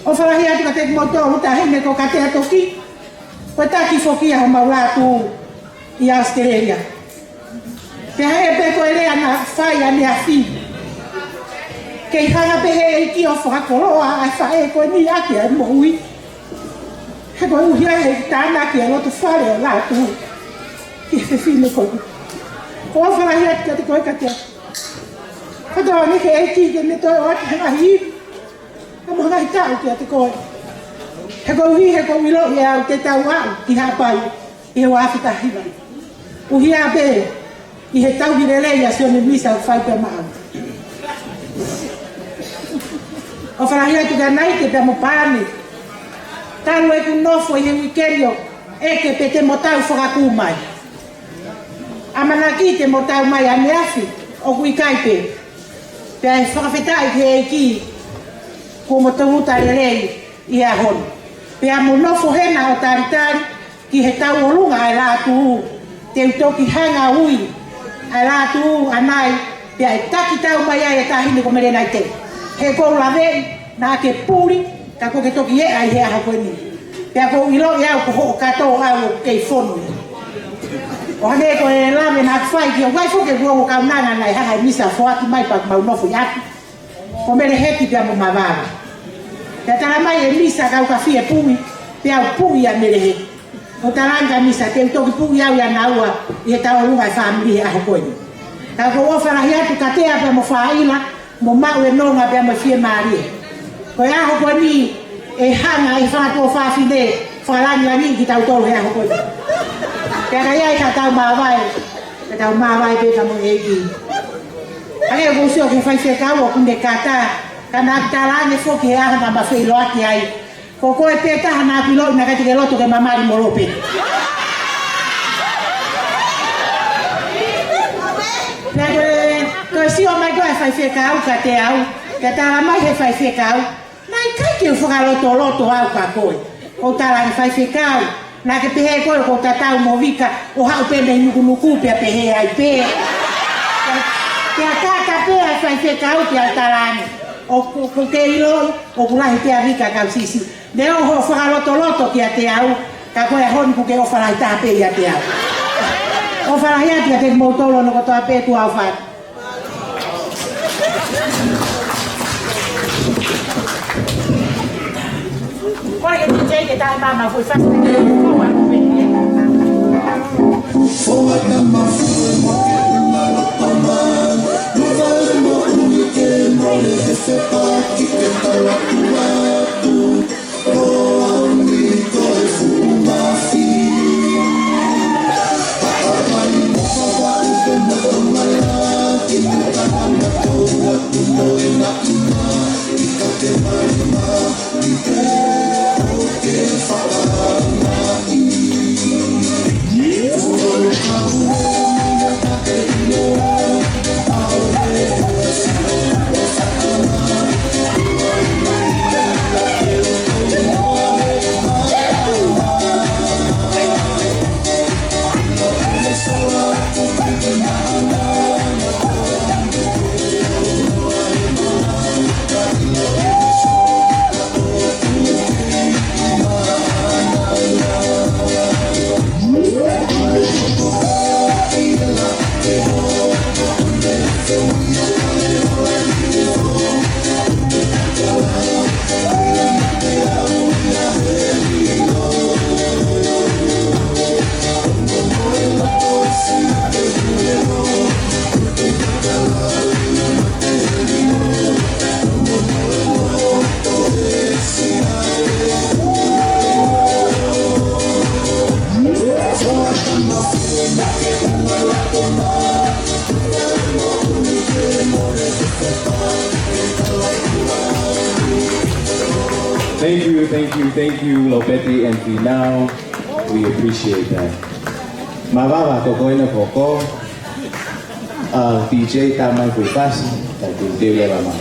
ʻOfa lahi atu kiate kimoutolu, taʻahine ko Katea Toki, ko e taki foki ia homau Lātū ʻi ʻAositelēlia. Pea hangē pē ko e lea naʻe fai ʻaneafi. Kei hanga pē he ʻEiki ʻo fakakoloa ʻa e faʻē ko eni ʻaki ʻa e moʻui. He koeʻuhi ʻa e tānaki ʻa e loto fale ʻo Lātū ki he fefine ko eni. ʻOfa lahi atu kiate koe Katea. Fakatauange ki he ʻEiki ke ne toe ʻoatu ha ngaahi ivi pea mo ha ngaahi taʻu kiate koe. He koeʻuhi he ʻoku ou ʻiloʻi ʻe au te tau aʻu ki Haʻapai ʻi he ua afe taha hiva. ʻUhia pē ʻi he tauhi lelei ʻa Sione Misa ʻoku fai pea maʻau. ʻOfa lahi atu kia Naite pea mo Paane. Talu ʻeku nofo ʻi he uike ni ʻo ʻeke pe te mo tau fakakū mai. ʻAmanaki te mo tau mai ʻaneafi, ʻoku ʻikai pē. Pea ʻe fakafetaʻi ki he ʻEiki kuo mo tau tali lelei ʻi he ʻaho ni. Pea mo nofo hena ʻo talitali ki he tauʻolunga ʻa e Lātū, te u toki hanga ui ʻa e Lātū ʻanai, pea ʻe taki tau mai ai e taʻahine ko Mele Naite. He ʻoku ou laveʻi naʻa ke puli, ka kuo ke toki ʻeʻa ʻi he ʻaho ko eni. Pea ʻoku ou ʻiloʻi au ko hoʻo kātoa au ʻoku kei fonu. ʻO hangē ko e lave naʻa ke fai ki he ʻoku ʻi ai foki ʻeku ongo kaunanga naʻe hanga ʻe Misa ʻo foaki mai pea mau nofo ʻi ʻapi. Ko Mele Heki pea mo Mavava. Pea tala mai ʻe Misa ka u ka fie puli, pea u puli ʻia Mele Heki. ʻO talaange kia Misa te u toki puli au ʻia naua ʻi he tauʻolunga ʻa e fāmili he ʻaho ko eni. Ka ʻoku ou ʻofa lahi atu Katea pea mo Faila, mo maʻu e nonga pea mo e fiemālie. Ko e ʻaho ko eni ʻe hanga ʻe he fanga tuofāfine fakalangilangiʻi kitautolu he ʻaho ko eni. Pea ka ʻi ai ka tau māvae, ka tau māvae pē ka mo e ʻEiki. Hangē ʻoku ou sio ki he faifekau ʻoku ne kata, ka naʻa ku talaange foki he ʻaho naʻa ma feʻiloaki ai. Ko koe pē taha naʻa ku ʻiloʻi naʻa ʻikai te ke loto ke ma mali molope. Pea ko e, ko e sio mai ko e faifekau kiate au, pea tala mai he faifekau, naʻe ʻikai ke u fakalotoloto au kia koe. ʻOku ou talaange faifekau, naʻa ke pehē koe ʻoku ou tatau mo Vika, ʻo haʻu pē mei Nukunuku pea pehē ai pē. Pea kaka pē ʻa e faifekau pea talaange. ʻOku, ʻoku ke ʻilo, ʻoku lahi pē ʻa Vika kau Sisi. Neongo hoʻo fakalotoloto kiate au, ka ko e ʻaho ni ʻoku ke ʻofa lahi taha pē ʻiate au. ʻOfa lahi atu kiate kimoutolu hono kotoa pē, tuʻa ʻofa atu. Kole ke D J ke taʻe mama fui fasi. Thank you, thank you, thank you, Lopeti and Finau. We appreciate that. Mavava, ko koe ena koko. Uh, D J, taʻe mai fui fasi, ka te u leva mai.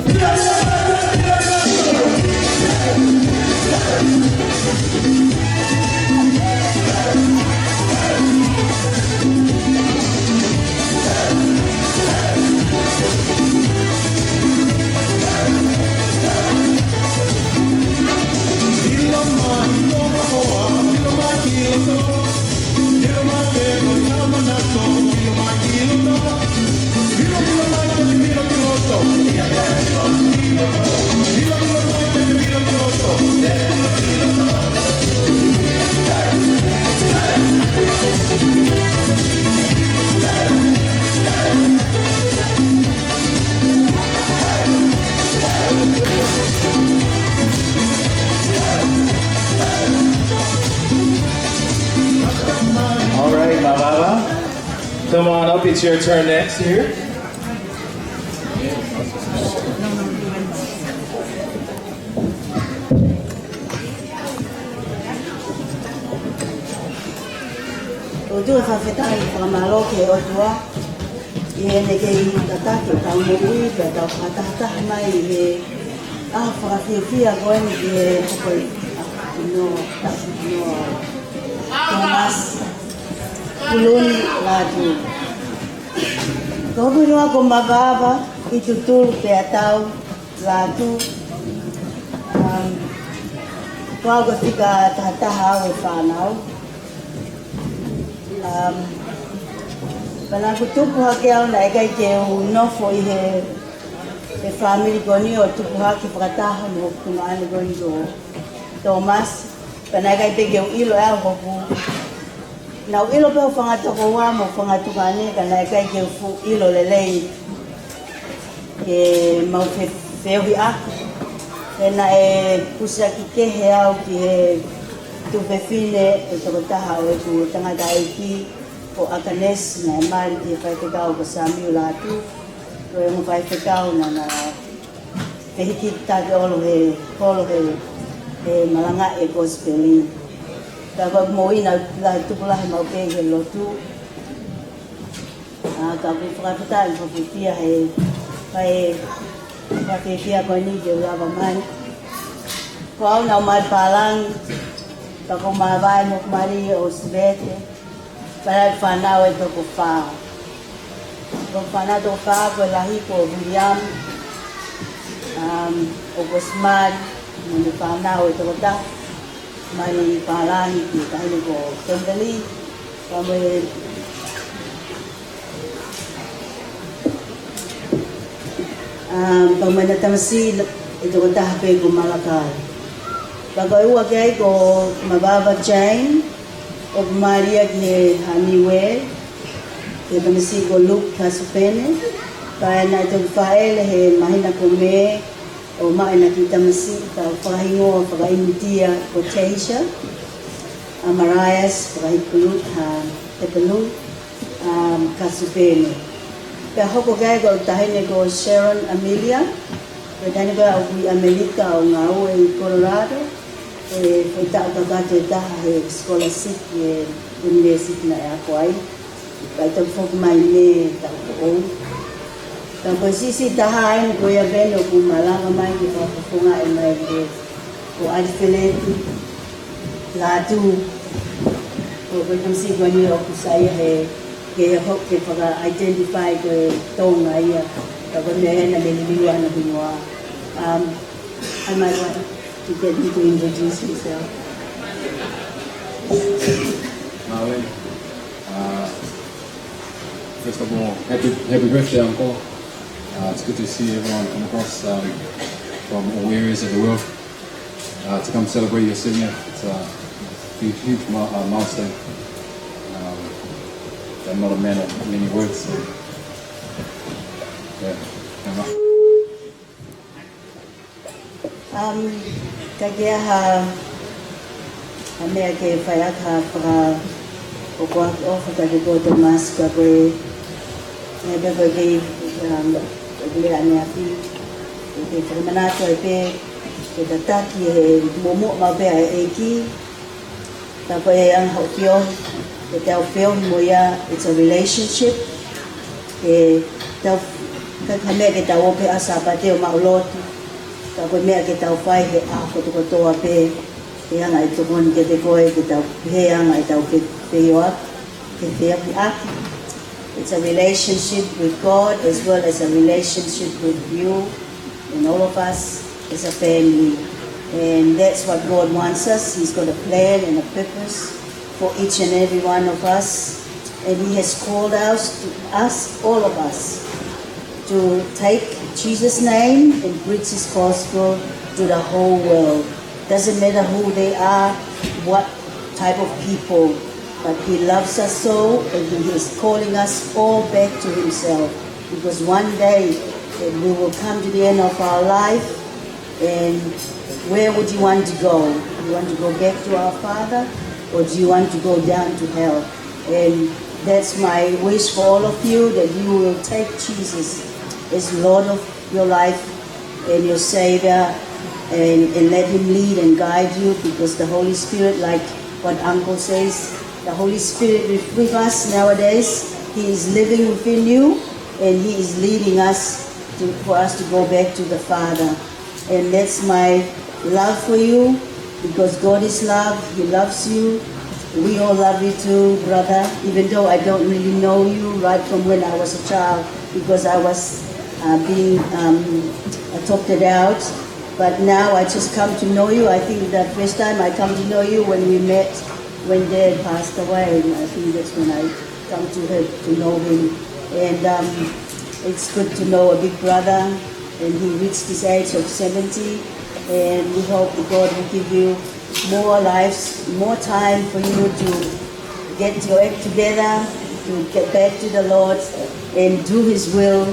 All right, Mavava. Come on up, it's your turn next here. ʻOku ou fakafetaʻi fakamālō ki he ʻOtua ʻi heʻene kei tataki ʻetau moʻui pea tau fakatahataha mai ʻi he ʻaho fakafiefia ko eni ki he hoko ʻi he ʻaho ʻi he ʻaho ʻi he ʻaho Thomas Kuluni Lātū. Ko hoku hingoa ko Mavava ʻi Tutulu pea tau Lātū. Um, ko au ko e fika tahataha au e fānau. Um, pea naʻa ku tupu hake au naʻe ʻikai ke u nofo ʻi he, he fāmili ko eni ʻo tupu hake fakataha mo hoku tuongaʻane ko eni ko Thomas. Pea naʻe ʻikai pē ke u ʻilo ʻe au hoku Naʻa ku ʻilo pē hoku fanga tokoua mo e fanga tuongaʻane ka naʻe ʻikai ke u fuʻu ʻilo lelei ke mau fe-, feohiʻaki. He naʻe pusiaki kehe au ki he tuofefine ʻe tokotaha ʻo ʻeku tangataʻeiki ko ʻAkanesi naʻe mali ki he faifekau ko Samiu Lātū. Ko e ongo faifekau naʻa na fehikitaki ʻolo he, ʻolo he, he malangaʻi e kosipeli. Ka ko e moʻui naʻe tupu lahi maʻu pē he lotu. ʻA, ka ʻoku ou fakafetaʻi, fakafetaʻi he, he, he fakafetaʻi ko eni ke u lava mai. Ko au naʻa ku mali pālangi, ka ko Mavava mo hoku mali ʻo Sivete. Pea naʻe fānau ʻe toko fā. Ko e fānau toko fā ko e lahi ko William, Um, ʻo ko Smart, mo e fānau ʻe toko taha, Smart Pālahi, ki he taʻahine ko Kimberly, pea mo e, um, pea mo ʻena tamasiʻi ʻe toko taha pē ko Malakai. Pea ko e ua ki ai ko Mavava Jane, ʻoku mālie ki he Niuē, ki he tamasiʻi ko Luke Kasupene, pea naʻe toki fāʻele he māhina ko Mē, ʻo maʻu ʻena kiʻi tamasiʻi, pea fakahingoa fakaʻInitia ko Tasia, ʻa Marias, fakahipelu, ʻa Hepelu, ʻa Kasupene. Pea hoko ki ai ko e taʻahine ko Sharon Amelia, ko e taʻahine ko ia ʻoku ʻi ʻAmelika ʻo ngāue ʻi Colorado, ʻe foʻi taʻu kakato ʻe taha he scholarship ʻi he university naʻe ako ai. Pea ʻe toki foki mai mei he taʻu foʻou. Pea ko e siʻisiʻi taha eni ko ia pē eni ʻoku malanga mai ke fakafofongaʻi mai ko, ko ʻAlifeleti Lātū. Ko, ko e tamasiʻi ko eni ʻoku saiʻia he, ke ho-, ke faka-identify ko e Tonga ia. Pea ko e meʻa ia naʻa ne liliu ʻa hono hingoa. Um, I might want to get you to introduce yourself. Mālō. Uh, first of all, happy, happy birthday, Uncle. Uh, it's good to see everyone come across, um, from all areas of the world, uh, to come celebrate your senior. It's a huge, huge mi-, uh, milestone. Um, I'm not a man of many words, so, yeah, come on. Um, ka ke ʻai ha, ha meʻa ke fai ʻaki ha faka-, ko ko ʻofa ka ke ko Tomasi ka ko e, ne ka ko e kei, um, ko e lea ʻaneafi, ke fakamanatu ai pē, ke tataki he moʻomoʻa maʻu pē ʻa e ʻEiki, Ka ko e anga hoʻo feohi, ʻetau feohi mo ia, it's a relationship. ʻEtau, ka ko e meʻa ke tau ō pē ʻa Sāpate ʻo maʻu lotu. Ka ko e meʻa ke tau fai he ʻaho kotokotoa pē, ke anga e tokoni kiate koe, ke tau, he anga ʻetau fe-, feohi, ke feohi ʻaki. It's a relationship with God as well as a relationship with you and all of us as a family. And that's what God wants us. He's got a plan and a purpose for each and every one of us. And He has called us, to us, all of us, to take Jesus' name and preach His gospel to the whole world. Doesn't matter who they are, what type of people, but He loves us so, and He is calling us all back to Himself. Because one day, eh, we will come to the end of our life, and where would you want to go? You want to go back to our Father, or do you want to go down to hell? And that's my wish for all of you, that you will take Jesus as Lord of your life and your Savior, and, and let Him lead and guide you, because the Holy Spirit, like what Uncle says, the Holy Spirit is with us nowadays. He is living within you, and He is leading us to, for us to go back to the Father. And that's my love for you, because God is love. He loves you. We all love you too, brother, even though I don't really know you right from when I was a child, because I was, uh, being, um, adopted out. But now I just come to know you. I think the first time I come to know you when we met, when Dad passed away. I think that's when I come to have, to know him. And, um, it's good to know a big brother, and he reached this age of seventy, and we hope God will give you more lives, more time for you to get your act together, to get back to the Lord and do His will,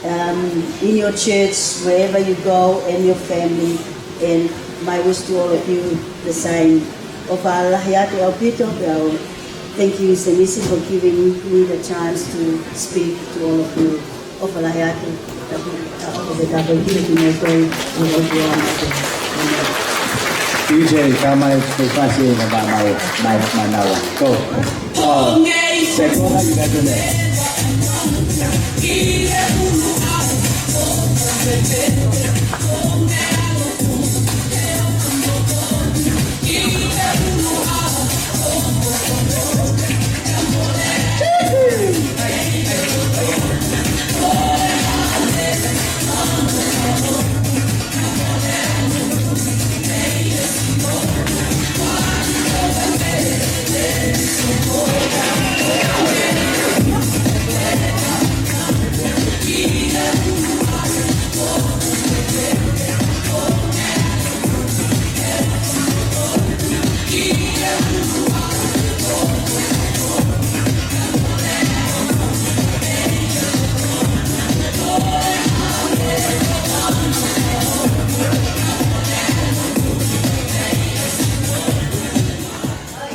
um, in your church, wherever you go, and your family. And my wish to all of you the same. ʻOfa lahi atu ʻaupito, pea u thank you, Senisi, for giving me the chance to speak to all of you. ʻOfa lahi atu, tapu, tapu, tapu, tapu, tapu, tapu, tapu, tapu, tapu, tapu. D J, ka mai, ke fasi, na ma mau, mai, mai naua. Go. Oh, se kona i ka tune.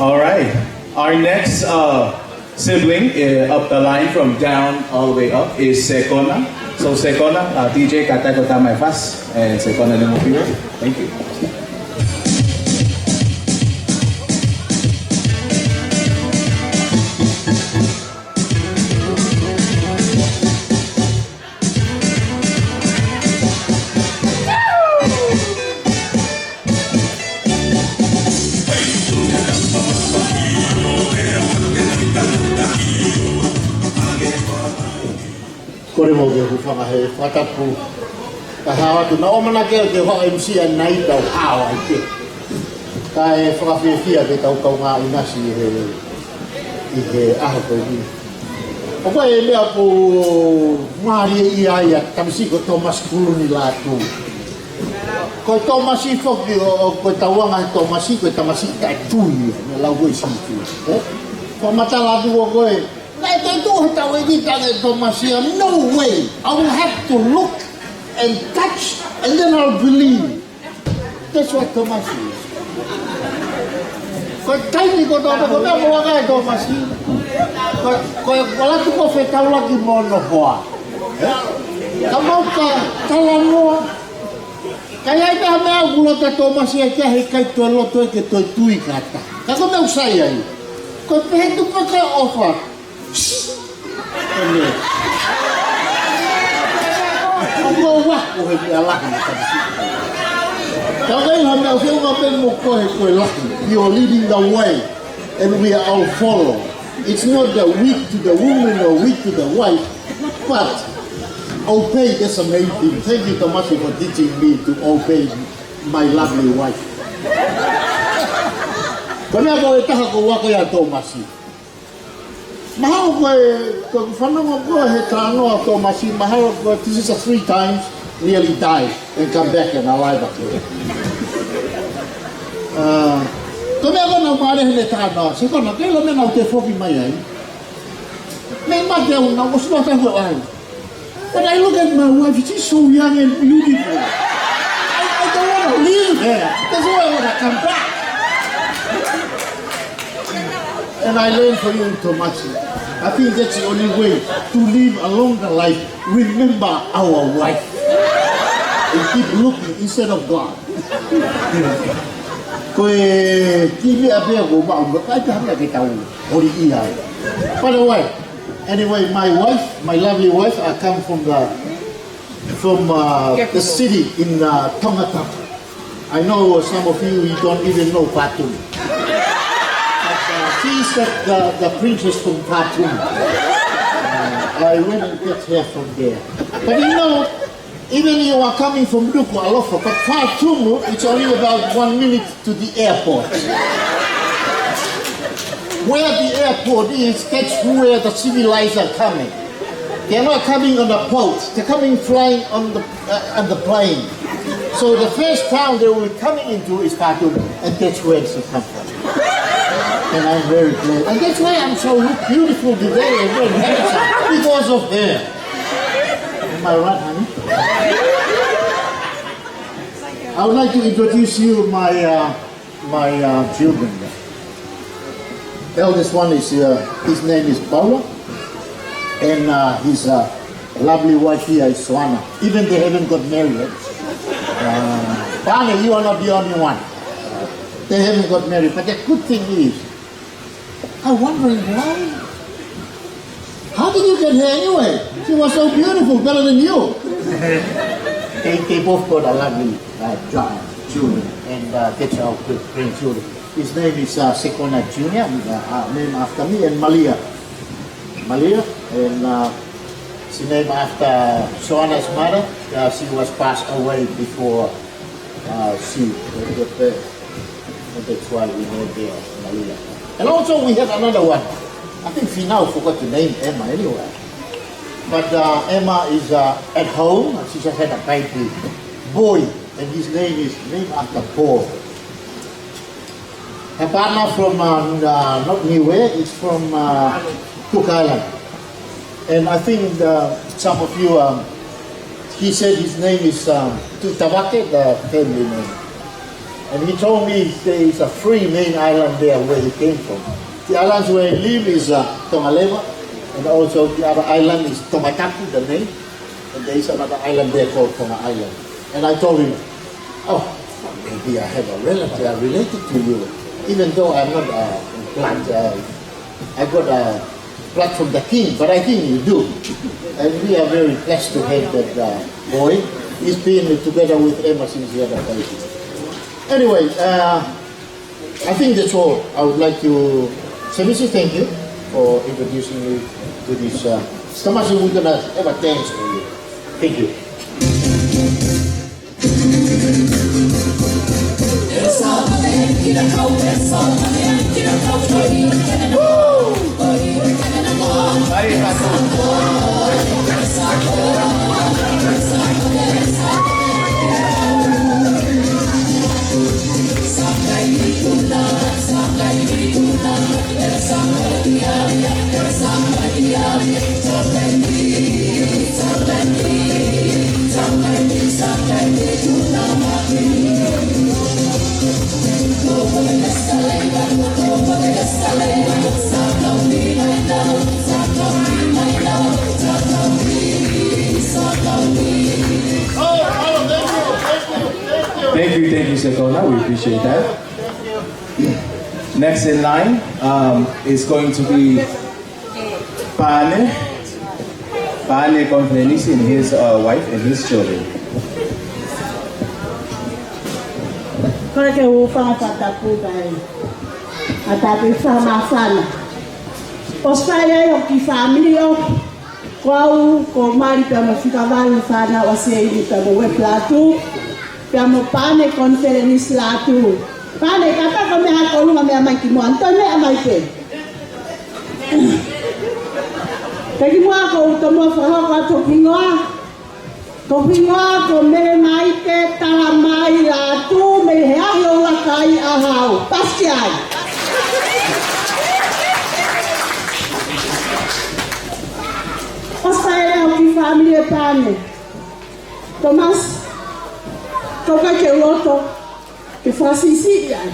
All right. Our next uh, sibling uh, up the line from down all the way up is Sekona. So Sekona, uh, D J, kātaki ʻo tā mai e fasi, and Sekona Limofio. Thank you. Kole mo ke hūfanga he fakatapu. Ka hā atu, naʻá ku ʻamanaki ke u hanga ʻo M C ʻanenai, tau hao ai pē. Kae fakafiefia pē ʻetau kaungā ʻinasi ʻi he, ʻi he ʻaho ko eni. ʻOku ʻi ai e meʻa ʻoku mālie ʻi ai ʻa Tamasiʻi ko Tōmasi Kulunilātū. Ko e Tōmasi foki ʻo, ʻo, ko e tauʻanga he Tōmasi, ko e tamasiʻi taʻetui ia, meʻa lau ko e siʻi tui. Eh? Ko e matala atu ko ē, naʻe toe tuʻu he taʻu ʻe ki tange Tōmasi ia, no way, I will have to look and touch and then I'll believe. That's what Tōmasi is. Ko e taimi ko ē naʻe ko e meʻa mo anga e Tōmasi. Ko, ko, ko e latu ko e fetaulaki mo hono hoa. Eh? Ka mau ka talanoa. Ka ʻi ai ha meʻa ʻoku loto ʻa Tōmasi ai ki ai, heʻikai toe loto ia ke toe tui kātaki. Ka ko e meʻa ʻoku sai ai. Ko e pehē tuʻu pē ko e ʻofa. Amen. Ko e ʻofa ko e meʻa lahi ʻi he Tamasiʻi. Ka ʻi ai ha meʻa ʻoku ou ʻamanaki pē mo koe he ko e lahi. You're leading the way and we all follow. It's not the weak to the woman or weak to the wife, but obey, that's the main thing. Thank you, Tōmasi, for teaching me to obey my lovely wife. Ko e meʻa ko ē ʻe taha ʻoku ou ako ia ʻa Tōmasi. Mahalo ko e, ko e fanongo ko ē he talanoa ʻo Tōmasi, mahalo ko e, this is a three times nearly die and come back and alive again. Uh, ko e meʻa ko ē naʻá ku mālieʻia he talanoa, Sekona, ko e ʻilo meʻa naʻá ku toe foki mai ai. Mei mate au naʻá ku ʻosi loto he ʻaho. But I look at my wife, she's so young and beautiful. I, I don't want to leave her. That's why I want to come back. And I learned from you, Tōmasi. I think that's the only way to live a longer life. Remember our wife. And keep looking instead of God. Ko e kiʻi meʻa pē ʻoku maʻu, ʻikai ke hanga ke tau holi ia. By the way, anyway, my wife, my lovely wife, I come from the, from uh, the city in uh, Tongatapu. I know some of you, you don't even know Khartoum. But uh, she is the, the, the princess from Khartoum. Uh, I went and get her from there. But you know, even you are coming from Nukuʻalofa, but Khartoum, it's only about one minute to the airport. Where the airport is, that's where the civilized are coming. They're not coming on a boat, they're coming flying on the, uh, on the plane. So the first town they will be coming into is Khartoum, and that's where she comes from. And I'm very glad. And that's why I'm so look beautiful today and very handsome, because of her. Am I right, honey? I would like to introduce you my, uh, my uh, children. Eldest one is, uh, his name is Paula, and uh, his uh, lovely wife here is Soana. Even they haven't got married yet. Uh, Pane, you are not the only one. They haven't got married, but the good thing is, I'm wondering why. How did you get here anyway? She was so beautiful, better than you. They, they both got a lovely uh, child, children, and uh, that's our good grandchildren. His name is uh, Sekona Junior, uh, uh, named after me, and Malia. Malia, and uh, she named after Soana's mother. Uh, she was passed away before uh, she, the, the, the, and that's why we know they are Malia. And also we have another one. I think Finau forgot to name Emma anyway. But uh, Emma is uh, at home. She just had a baby boy, and his name is named after Paul. Her partner from uh, uh, not Niue, it's from uh, Cook Island. And I think uh, some of you, um, he said his name is um, Tutavake, the family name. And he told me there is a three main island there where he came from. The islands where he live is uh, Tongaleva, and also the other island is Tongatapu, the name. And there is another island there called Tonga Island. And I told him, "Oh, maybe I have a relative, I related to you, even though I'm not uh, blood, uh, I got a blood from the king, but I think you do." And we are very blessed to have that uh, boy. He's been together with Emma since the other day. Anyway, uh, I think that's all. I would like to, Semisi, thank you for introducing me to this. Uh, Tamasi, we're gonna have a dance for you. Thank you. Thank you, thank you, Sekona. We appreciate that. Next in line um, is going to be Pane. Pane Konfelenisi and his uh, wife and his children. Kole ke u fanga fakatapu kai. A tapu i fanga mafana. Posi fai ai ʻo ki fāmili ʻo ko au, ko Mali pea mo Fikavalu fānau ʻa Seini pea mo Uepi Lātū, pea mo Pane Konfelenisi Lātū. Pane, kapau ko e meʻa ko e ʻolunga meʻa mai ki muʻa, ʻanto meʻa mai pē. Pea ki muʻa ko u tomuʻa fakahoko atu hoku hingoa. Ko hoku hingoa ko Mele Maite Talamai Lātū mei he Ahi ʻo Ulakai ʻa Hau. Pasi ki ai. Posi fai ai ʻo ki fāmili ʻe Pane. Tomasi, tau kai ke u loto ke fakasiʻisiʻi ai.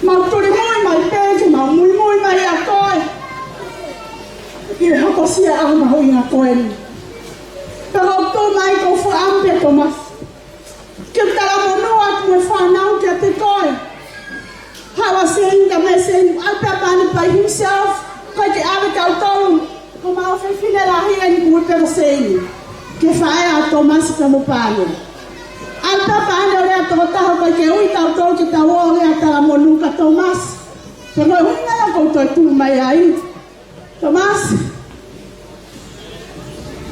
Mau tuli muimui mai pē ke mau muimui mai ʻia koe. ʻI he hokosia ʻa e mahuʻinga ko eni. Pea ʻoku ou tō mai ko e fakaʻamu pē Tomasi. Ke u talamonū atu mo e fānau kiate koe. Haʻu ʻa Seini ka mei Seini, ʻalu pē ʻa Pane by himself, ʻikai ke ʻave kitautolu. Ko homau fefine lahi eni ko Uepi pea mo Seini. Ko e faʻē ʻa Tomasi pea mo Pane. ʻAlu pē ʻa Pane ʻo lea toko taha, ʻikai ke ui kitautolu ke tau ō ʻo lea talamonū kia Tomasi. Pea ko e ʻuhinga ia ʻoku ou toe tuʻu mai ai. Tomasi,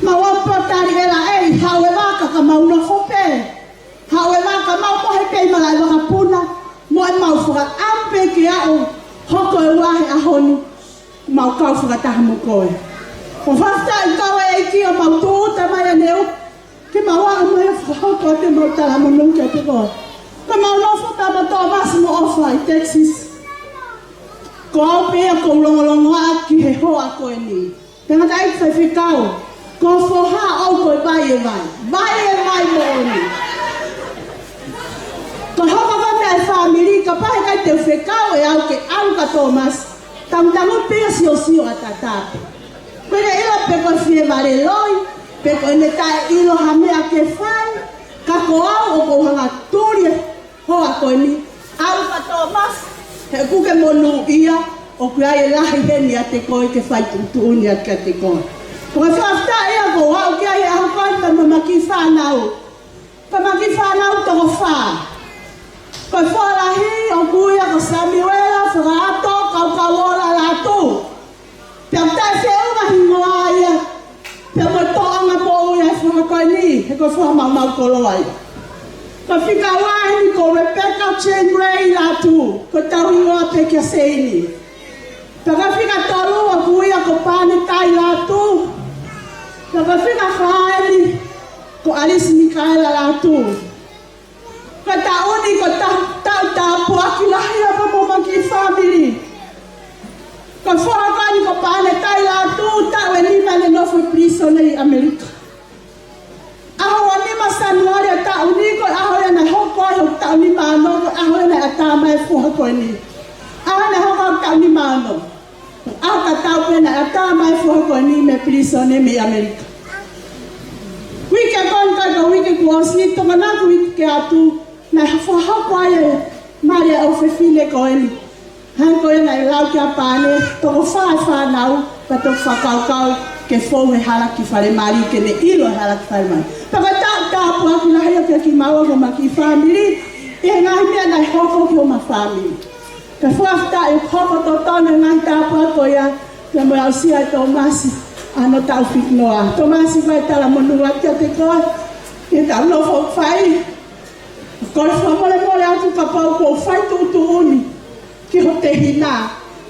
mau ō pē ʻo tali ʻe laʻei, haʻu e vaka ka mau nofo pē. Haʻu e vaka mau mohe pē ʻi malaʻe vakapuna, mo ʻemau fakaʻamu pē ke aʻu hoko e ua he ʻaho ni, mau kau fakataha mo koe. ʻOku fakafetaʻi kau e ʻEiki ʻo mau tūʻuta mai ʻaneuhu, ke mau aʻu mai ʻo fakahoko atu ʻemau talamonū kiate koe. Ko ʻemau nofo pē mo Tomasi mo ʻOfa ʻi Texas. Ko au pē ia ʻoku ou longolongoaʻa ki he hoa ko eni. Tangataʻeiki faifekau, ko e foha ʻoʻou ko e vai e vai. Vai e vai moʻoni. Ko e hoko ko ē meʻa e fāmili, kapau he ʻikai te u fekau ʻe au ke ʻalu kia Tomasi, tangutangutu pē ia ʻo siosio ʻataʻatā pē. Ko ʻene ʻilo pe ko e fie vale loi, pe ko ʻene taʻeʻilo ha meʻa ke fai, ka ko au ʻoku ou hanga ʻo tuli e hoa ko eni, ʻalu kia Tomasi, he ʻoku ke monūʻia, ʻoku ʻi ai e lahi heni ʻiate koe ke fai tuʻutuʻuni atu kiate koe. Ko e fakafetaʻi ia ʻoku ou aʻu ki ai he ʻaho ko eni pea mo ʻema kiʻi fānau. Pea mo ʻema kiʻi fānau toko fā. Ko e foha lahi ʻoku ui ia ko Samiuela Fakaato Kaukauola Lātū. Pea ʻoku taʻefeʻunga hingoa ia pea mo e tōʻonga moʻui ʻa e foha ko eni, he ko e foha maumau koloa ia. Ko e fika ua eni ko Rebecca Jane Ray Lātū, ko ʻetau hingoa pē kia Seini. Pea ko e fika tolu ʻoku ui ia ko Pane Tai Lātū. Pea ko e fika fā eni ko ʻAlisi Mikaela Lātū. Ko e taʻu ni ko e ta-, taʻu tāpuaki lahi ia pea mo ʻema kiʻi fāmili. Ko e foha ko eni ko Pane Tai Lātū, taʻu ʻe nima ʻene nofo ʻi pilīsone ʻi ʻAmelika. ʻAho ua nima Sānuali ʻo e taʻu ni ko e ʻaho foha ko eni. ʻAho naʻe hoko ʻeku taʻu nima ono. ʻAho tatau pē naʻe ʻatā mai e foha ko eni mei pilīsone mei ʻAmelika. Uike ko eni ko e uike kuo ʻosi, tokonaki uike atu, naʻe fakahoko ai e mali ʻa e ʻofefine ko eni. Hangē ko ia naʻe lau kia Pane, toko fā e fānau, pea toki fakakaukau ke fou he hala ki falemali, ke ne ʻilo e hala ki falemali. Pea ko e taʻu tāpuaki lahi ia kiate kimaua ko homa kiʻi fāmili, ʻi he ngaahi meʻa naʻe hoko ki homa fāmili. Ka fakafetaʻi ʻoku hoko totonu e ngaahi tāpuaki ko ia, pea mo e aʻusia ʻe Tōmasi ʻa hono taʻu fitu noa. Tōmasi, fai e talamonū atu kiate koe, ki he taʻu nofo ʻoku fai. Kole fakamolemole atu kapau ʻoku ou fai tuʻutuʻuni ki ho tehina.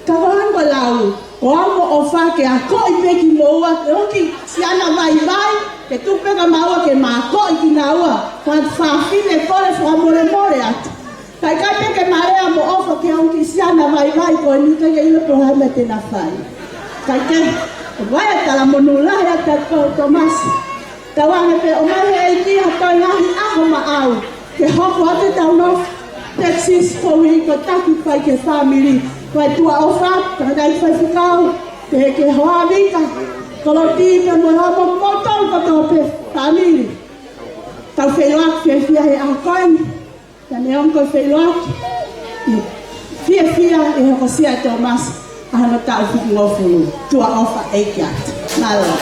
Ka ko e hangē ko e lau, ko au mo ʻofa ke akoʻi pē kimoua, ke ʻoua ke siana vaivai, ke tuku pē kia maua ke ma akoʻi kinaua. Ko e fafine, kole fakamolemole atu. Kae ʻikai pē ke ma lea mo ʻofa ki he ongo kiʻi siana vaivai ko eni, ʻikai ke ʻilo pe ko e hā e meʻa te na fai. Kae kehe, ʻoku fai e talamonū lahi atu kiate koe Tōmasi. Tauange pē ʻomai ʻe he ʻEiki ha toe ngaahi ʻaho maʻau ke hoko atu ʻetau nofo Texas ko ē, ko e taki fai ki he fāmili. Ko e tuʻa ʻofa, tangataʻeiki faifekau, pehē ki he hoa Vika, Koloti, pea mo e hoa mo kimoutolu kotoa pē fāmili. Tau feʻiloaki fiefia he ʻaho ko eni. Ka neongo ko e feʻiloaki, ʻi he fiefia ʻi he hokosia ʻe Tōmasi ʻa hono taʻu fitungofulu. Tuʻa ʻofa ʻEiki atu. Mālō.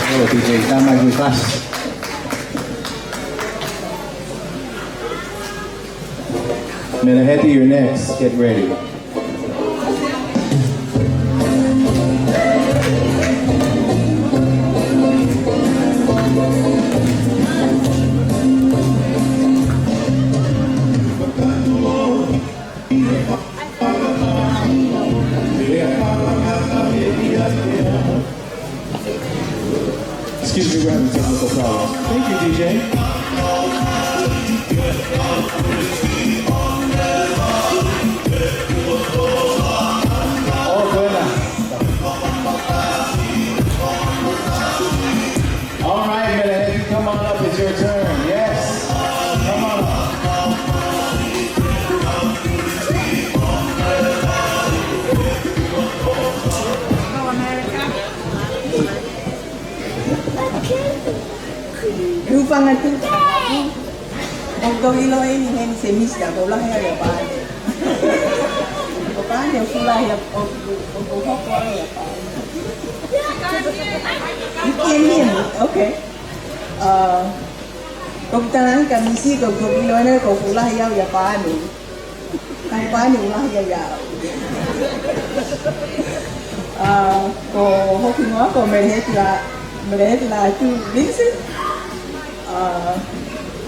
Oh, D J, tama ki fasi. Meleheti, you're next. Get ready. Excuse me, we're having technical problems. Thank you, D J. Oh, buena. All right, Meleheti, come on up. It's your turn. Yes. Come on up. Hūfanga atu. ʻOku ou ʻilo eni heni se Mista, ʻoku lahi ai ʻa Pane. ʻO Pane, ʻoku lahi ʻa, ʻo, ʻo, ʻoku hoko ai ʻa Pane. You can hear me, okay. Uh, ʻoku ou tala ange kia Misi, ʻoku ou ʻilo eni ʻoku lahi au ʻia Pane. Ka ko Pane ʻoku lahi ia ʻia au. Ah, ko hoku hingoa ko Meleheti La, Meleheti Lātū Vincent. Ah,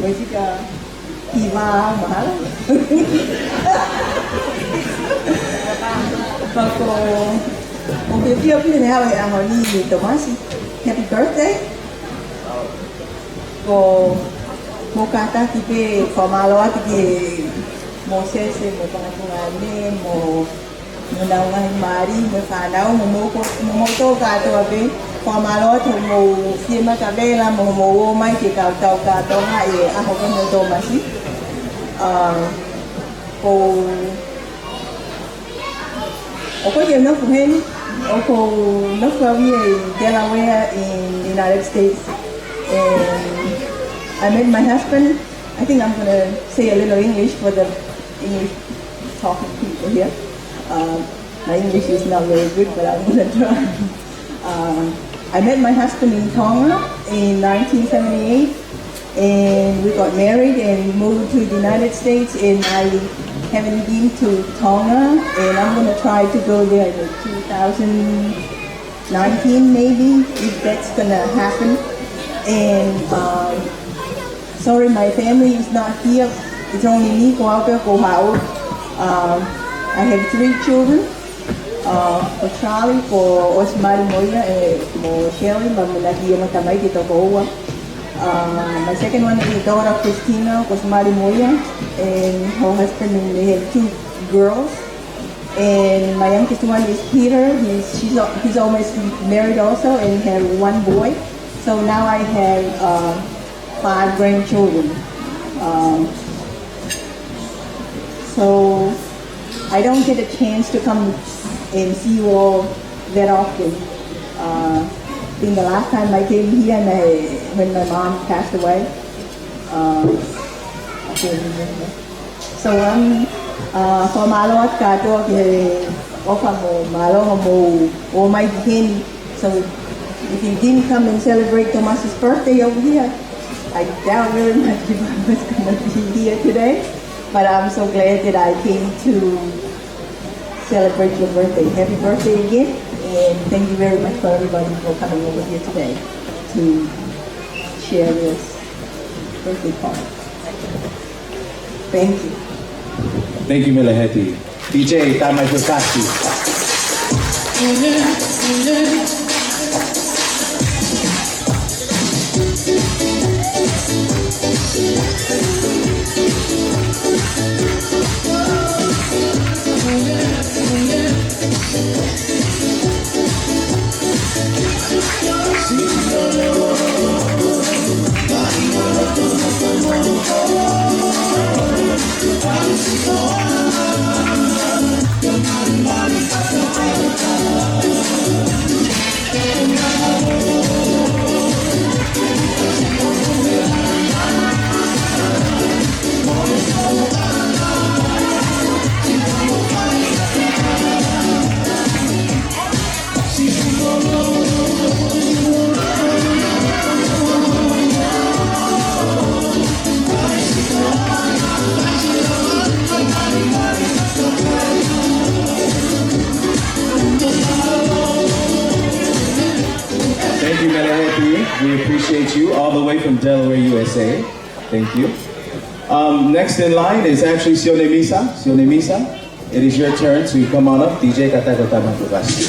mo e fika hiva mahalo. Ka ko, ʻoku ou fiefia pē he ʻaho, he ʻaho ni Tōmasi. Happy birthday. Ko, mou kātaki pē fakamālō atu ki he Mōsese, mo e fanga tuongaʻane, mo, mo honau ngaahi mali, mo e fānau, mo mou ko, mo moutolu kātoa pē, fakamālō atu hoʻomou fie matavela, mo hoʻomou ō mai ke tau, tau kātoa he ʻaho ko eni ʻo Tōmasi. Ah, ko ʻOku ou nofo heni, ʻoku ou nofo au ia ʻi Delaware in the United States. And I met my husband. I think I'm gonna say a little English for the English talking people here. Uh, my English is not very good, but I'm gonna try. Um, I met my husband in Tonga in nineteen seventy-eight, and we got married and moved to the United States, and I haven't been to Tonga, and I'm gonna try to go there in two thousand nineteen maybe, if that's gonna happen. And, um, sorry, my family is not here. It's only me, ko au pē, ko Hao. Um, I have three children. Uh, ko Charlie, kuo ʻosi mali mo ia, ē, mo Sherry, mo ʻena kiʻi ongo tamaiki ʻe toko ua. Uh, my second one is daughter Christina, kuo ʻosi mali mo ia, and her husband, and they have two girls. And my youngest one is Peter. He's, she's, al-, he's almost married also and have one boy. So now I have, uh, five grandchildren. Um, So I don't get a chance to come and see you all that often. Uh, I think the last time I came here, my, when my mom passed away, uh, I can't remember. So, um, uh, fakamālō atu kātoa ki he ʻofa mo e mālō mo hoʻomou ō mai ki heni. So if you didn't come and celebrate Thomas's birthday over here, I doubt very much if I was gonna be here today. But I'm so glad that I came to celebrate your birthday. Happy birthday again, and thank you very much for everybody for coming over here today to share this birthday party. Thank you. Thank you, Meleheti. D J, tā mai fakaʻosi. Thank you, Meleheti. We appreciate you all the way from Delaware, U S A. Thank you. Um, next in line is actually Sione Misa. Sione Misa, it is your turn to come on up. D J, kātaki ʻo tā mai fakaʻosi.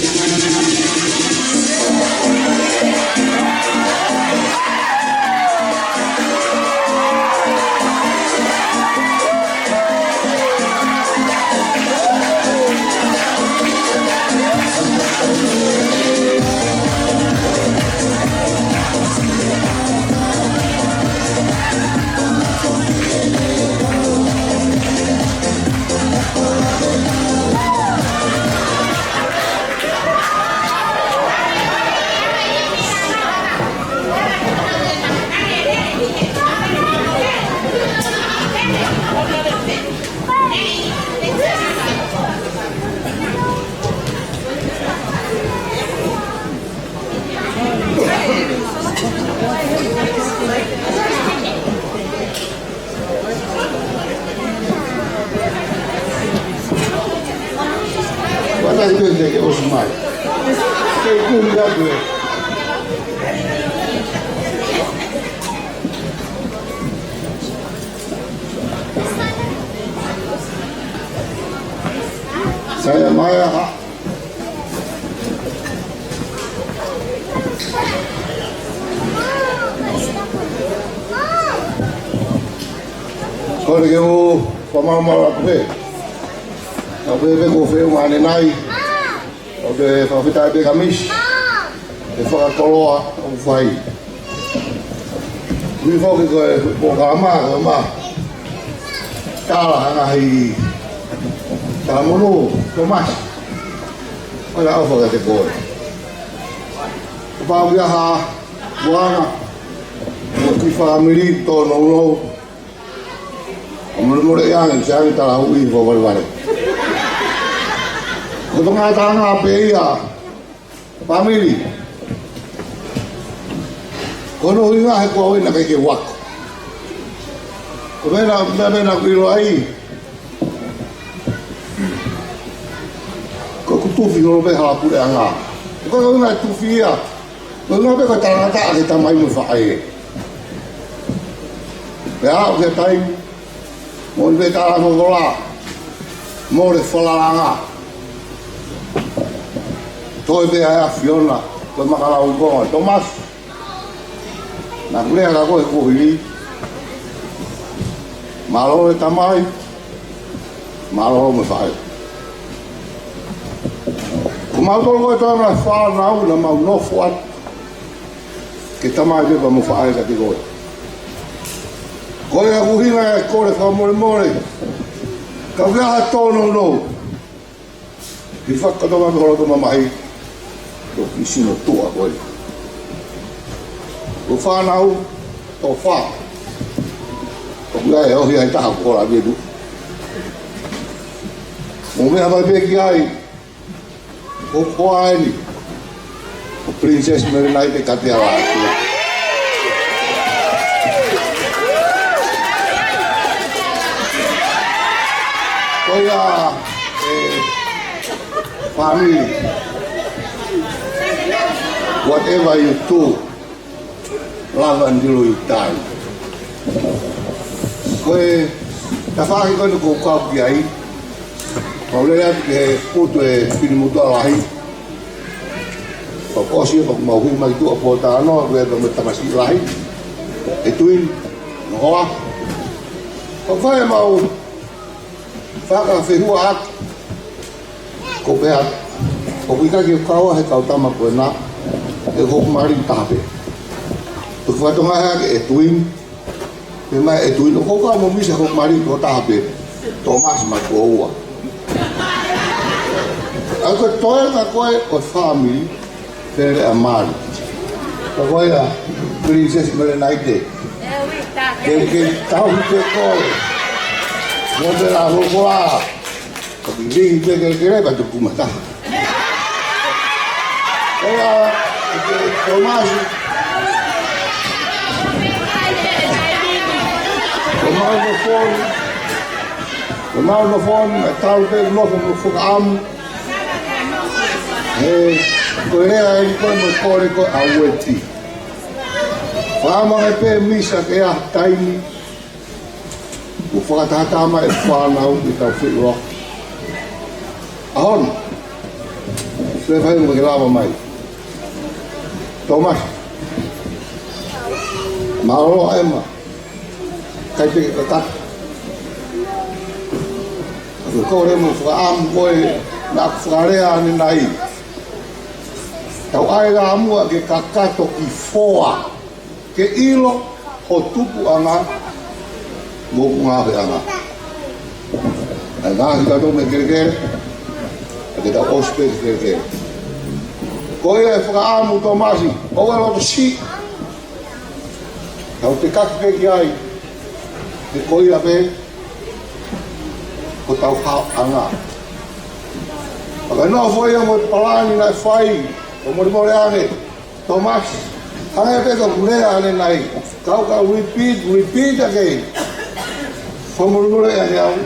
Wala i pende ke ʻosi mai. Ke kumi atu e. Sai mai a ha. Kole ke u fakamālō atu pē. Ka pē pē ko fē mane nai. ʻOku ou fakafetaʻi pē kia Misi. ʻE fakakoloa ʻoku fai. Ui foki ko e polokalama, ko e ma. Tala hanga ʻi talamonū, Tomasi. ʻOku ou ʻofa kiate koe. Kapau ʻoku ʻi ai ha puanga, ʻoku ʻi fāmili, tōnounou. ʻO molemole ia, ʻe sai talahuʻi fakavalevale. Ko e ngataʻanga pē ia. Fāmili. Ko hono ʻuhinga he ko au ʻena ʻikai ke u ako. Ko e meʻa, meʻa, meʻa naʻá ku ʻilo ai. Ko ʻeku tufi holo pē hala puleʻanga. Ko e ʻuhinga e tufi ia. Ko e ʻuhinga pē ko e talangataʻa ki he tamai mo e faʻē. Pea aʻu ki he taimi, mo e pē talanga fokola, mo e falalaʻanga. Toe pē ʻa e ʻAfiona, ko e makalau ko Tomasi. Naʻá ku lea kia koe he kuohili. Mālō e tamai, mālō mo e faʻē. Ko mautolu ko e tona fānau naʻa mau nofo atu. Ke tamai pē pea mo faʻē kiate koe. Ko ia ʻoku ou ʻuhinga e kole fakamolemole. Ka ʻoku ʻi ai ha tōnounou. Ki fakatoma me holo toma mai. Ko ki sino tua ko e. Ko fānau, ko fā. Ko ia e ohi ai taha ko la vietu. Mo meʻa mai pē ki ai. Ko koa eni. Ko Princess Melenaite Kateala. Ko ia, eh, family. Whatever you do, love until you die. Ko e tafaʻaki ko eni ʻoku ou kau ki ai. Kau lele atu ki he putu e pini mutu lahi. Kau ʻosi, kau mau hui mai tuʻa pōtano, kau e kau mo e tamasiʻi lahi. E tuin, no hoa. Kau fai mau fakafehuʻaki. Ko pea, ʻoku ʻikai ke kau he kau tama ko ena, he ko mali taha pē. Ko fatongia hake e tuin, pe mai e tuin, ʻoku kau mo misa ko mali ko taha pē, Tomasi mai ko ua. ʻA ko e toenga ko e, ko e family, Fele a mali. Ko koe ia, Princess Melenaite. Ke, ke tau te koe. Mo te la hokoa. Ko ki vingi te ke kere, ka tuku mata. Ea, ke Tomasi. Ko mau no fon. Ko mau no fon, e tau te no fon, no fon am. He, ko e lea eni ko e mo kole ko e ʻaueti. Fakaʻamu ange pē misa ke ʻi ai ha taimi. ʻOku fakatahataha mai e fānau ke tau feʻiloaki. ʻAho ni. Pea fai mo ke lava mai. Tomasi. Mālō ʻEma. Kai pē ke kakata. Ko e kole mo fakaʻamu ko e naʻa ku fakalea ʻanenai. Tau ʻai la muʻa ke kakato ki foa. Ke ʻilo ho tupuʻanga mo hoku ngāueʻanga. ʻAi ngaahi kato me kelekele. ʻA ke tau ʻosi pē kelekele. Ko ia e fakaʻamu Tomasi. ʻOua loto siʻi. Tau te kaki pē ki ai. He ko ia pē, ko tau haoʻanga. Paka nofo ia mo e palani naʻe fai, ko molemole ange, Tomasi, ange pē ko kulea ʻanenai. Kau ka repeat, repeat again. Ko molemole ange au.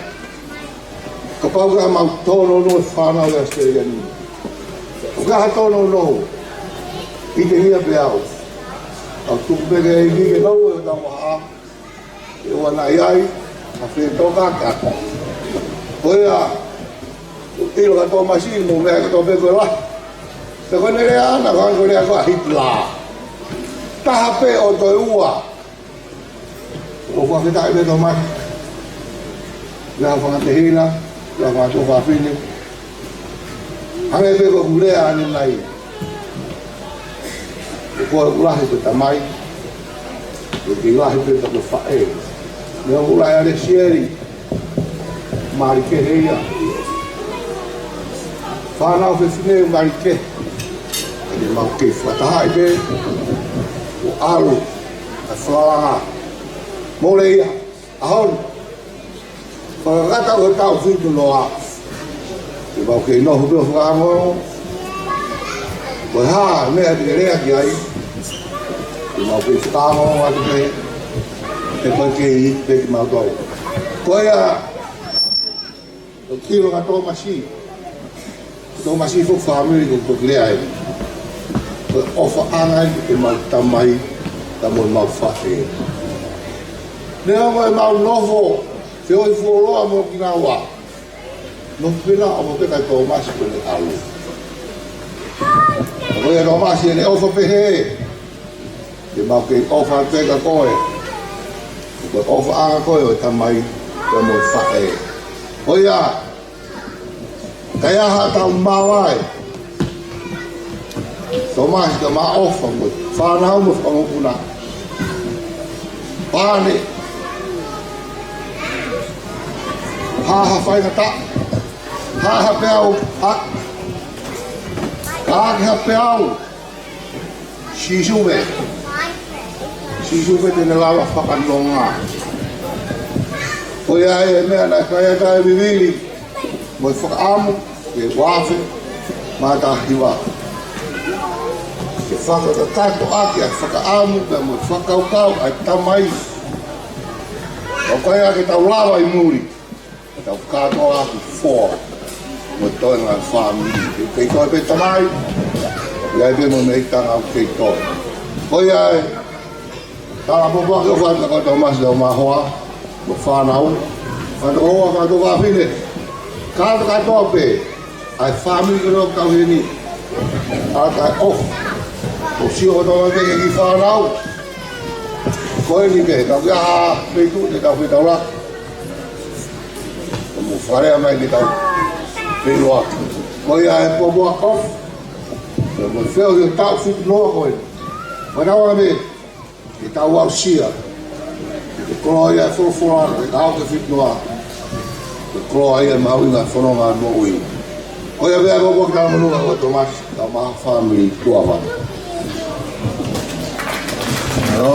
Kapau ka mau tōnounou e fānau ʻi ʻAositelēlia ni. ʻOku ʻi ai ha tōnounou. ʻIte ia pē au. Au tuku pē ke ʻi ke nau e tau maha. ʻE ua na ʻi ai, a fe toka ka. Ko ia, ʻilo ka Tomasi mo meʻa ka tō pē ko la. Te ko ne lea ana, ko ko lea ko Hitler. Taha pē ʻo toe ua. ʻOku fakafetaʻi pē Tomasi. Ia fakatehina, ia fakatuofāfine. Hangē pē ko ʻeku lea ʻanenai. Ko koe ʻoku lahi ko e tamai. Ko e kei lahi pē ko e faʻē. Meʻa ʻoku lahi ʻa Lesieli. Mali kehe ia. Fānau fefine mali kehe. Ka te mau kei fakatahaʻi pē. ʻO ʻalu. ʻA e fakalanga. Mole ia. ʻAho ni. Fakakata ʻo tau fitu noa. Te mau kei noho pē ʻo fakaongo. Ko e hā, meʻa te ke lea ki ai. Te mau kei fakaongo atu pē. Te mau kei ʻi pē ki mau tau. Ko ia, ʻo kilo ka Tomasi. Tomasi ko e fāmili ko e lea ai. Ko e ʻofaʻanga ʻi he mau tamai, ka mo e mau faʻē. Neongo e mau nofo, feohi fuoloa mo kinaua. Nofo pē na ʻo mo pē ka Tomasi ko ʻene ʻalu. Ko ia Tomasi ʻene ʻofa pehē. Te mau kei ʻofa pē ka koe. Ko e ʻofaʻanga ko e ʻo e tamai, ka mo e faʻē. Ko ia, ka ʻi ai ha tau maau ai. Tomasi ka mau ʻofa mo e fānau mo e fanga mokopuna. Pane. Hā ha faingataʻa, hā ha peau, hā, ka hake ha peau, Sīsū pē. Sīsū pē te ne lava fakanonga. Ko ia e meʻa naʻe fai atu ai e vivili mo e fakaʻamu, ʻi he ua afe mā taha hiva. Ke fakakakato ʻaki ʻa e fakaʻamu pea mo e fakakaukau ʻa e tamai. ʻOku ʻikai ke tau lava ʻi muli, ke tau kātoa ʻaki foa mo e toenga e fāmili. Ke kei toe pē tamai, ʻi ai pē mo e meʻi tanga ʻoku kei toe. Ko ia e tala pōpoaki ʻoku fai atu kia Tōmasi, lau mahoa, mo e fānau, fānau hoa, fānau fafine. Kātoa kātoa pē ʻa e fāmili ko eni ʻoku tau ʻi heni. ʻA e kai ʻofa. ʻOku sio kotoa pē ki he kiʻi fānau. Ko eni pē, tau kia ha peitu, te tau fetaulaki. Ko mo fale a mai ke tau feiloaki. Ko ia e pōpoaki ʻofa. Ko mo feo ki he taʻu fitu noa ko eni. Ko ena ua me ke tau aʻusia. Ke koloa ia e folofola, ke tau ke fitu noa. Ke koloa ia e mahuʻinga e fononga moʻui. Ko ia pē ʻa e pōpoaki talamonū ʻa Tōmasi, lau mahoa, fāmili, tuʻa ʻofa. Hello.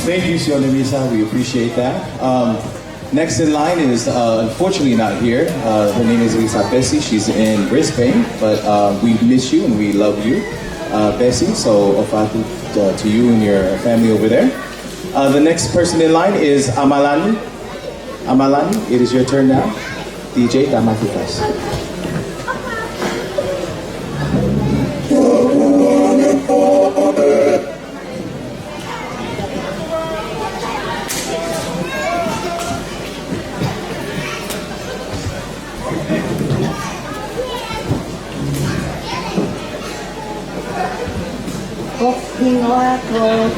Thank you, Sione Misa. We appreciate that. Um, next in line is, uh, unfortunately not here. Uh, her name is Lisa Bessie. She's in Brisbane, but, uh, we miss you and we love you, uh, Bessie. So, ʻofa atu, uh, to you and your family over there. Uh, the next person in line is ʻAmalani. ʻAmalani, it is your turn now. D J, tamaki fasi. Ko hoku hingoa ko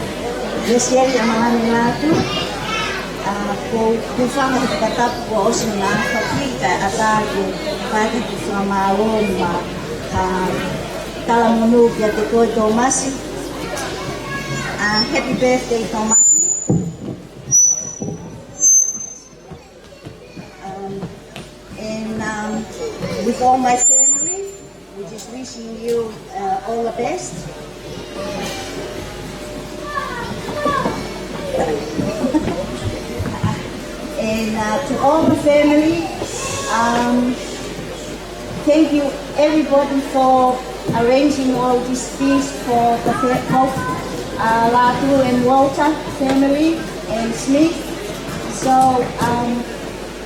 Lesieli ʻAmalani Lātū. ʻA, ko u hūfanga he fakatapu kuo ʻosi ʻena fakahoko ʻa e ʻatā ke fai ʻaki e fakamālō mo e, ʻa, talamonū kiate koe Tōmasi. ʻA, happy birthday, Tōmasi. Um, and, um, with all my family, we're just wishing you, uh, all the best. And, uh, to all the family, um, thank you everybody for arranging all these things for the fa-, both, uh, Lātū and Walter family and Smith. So, um,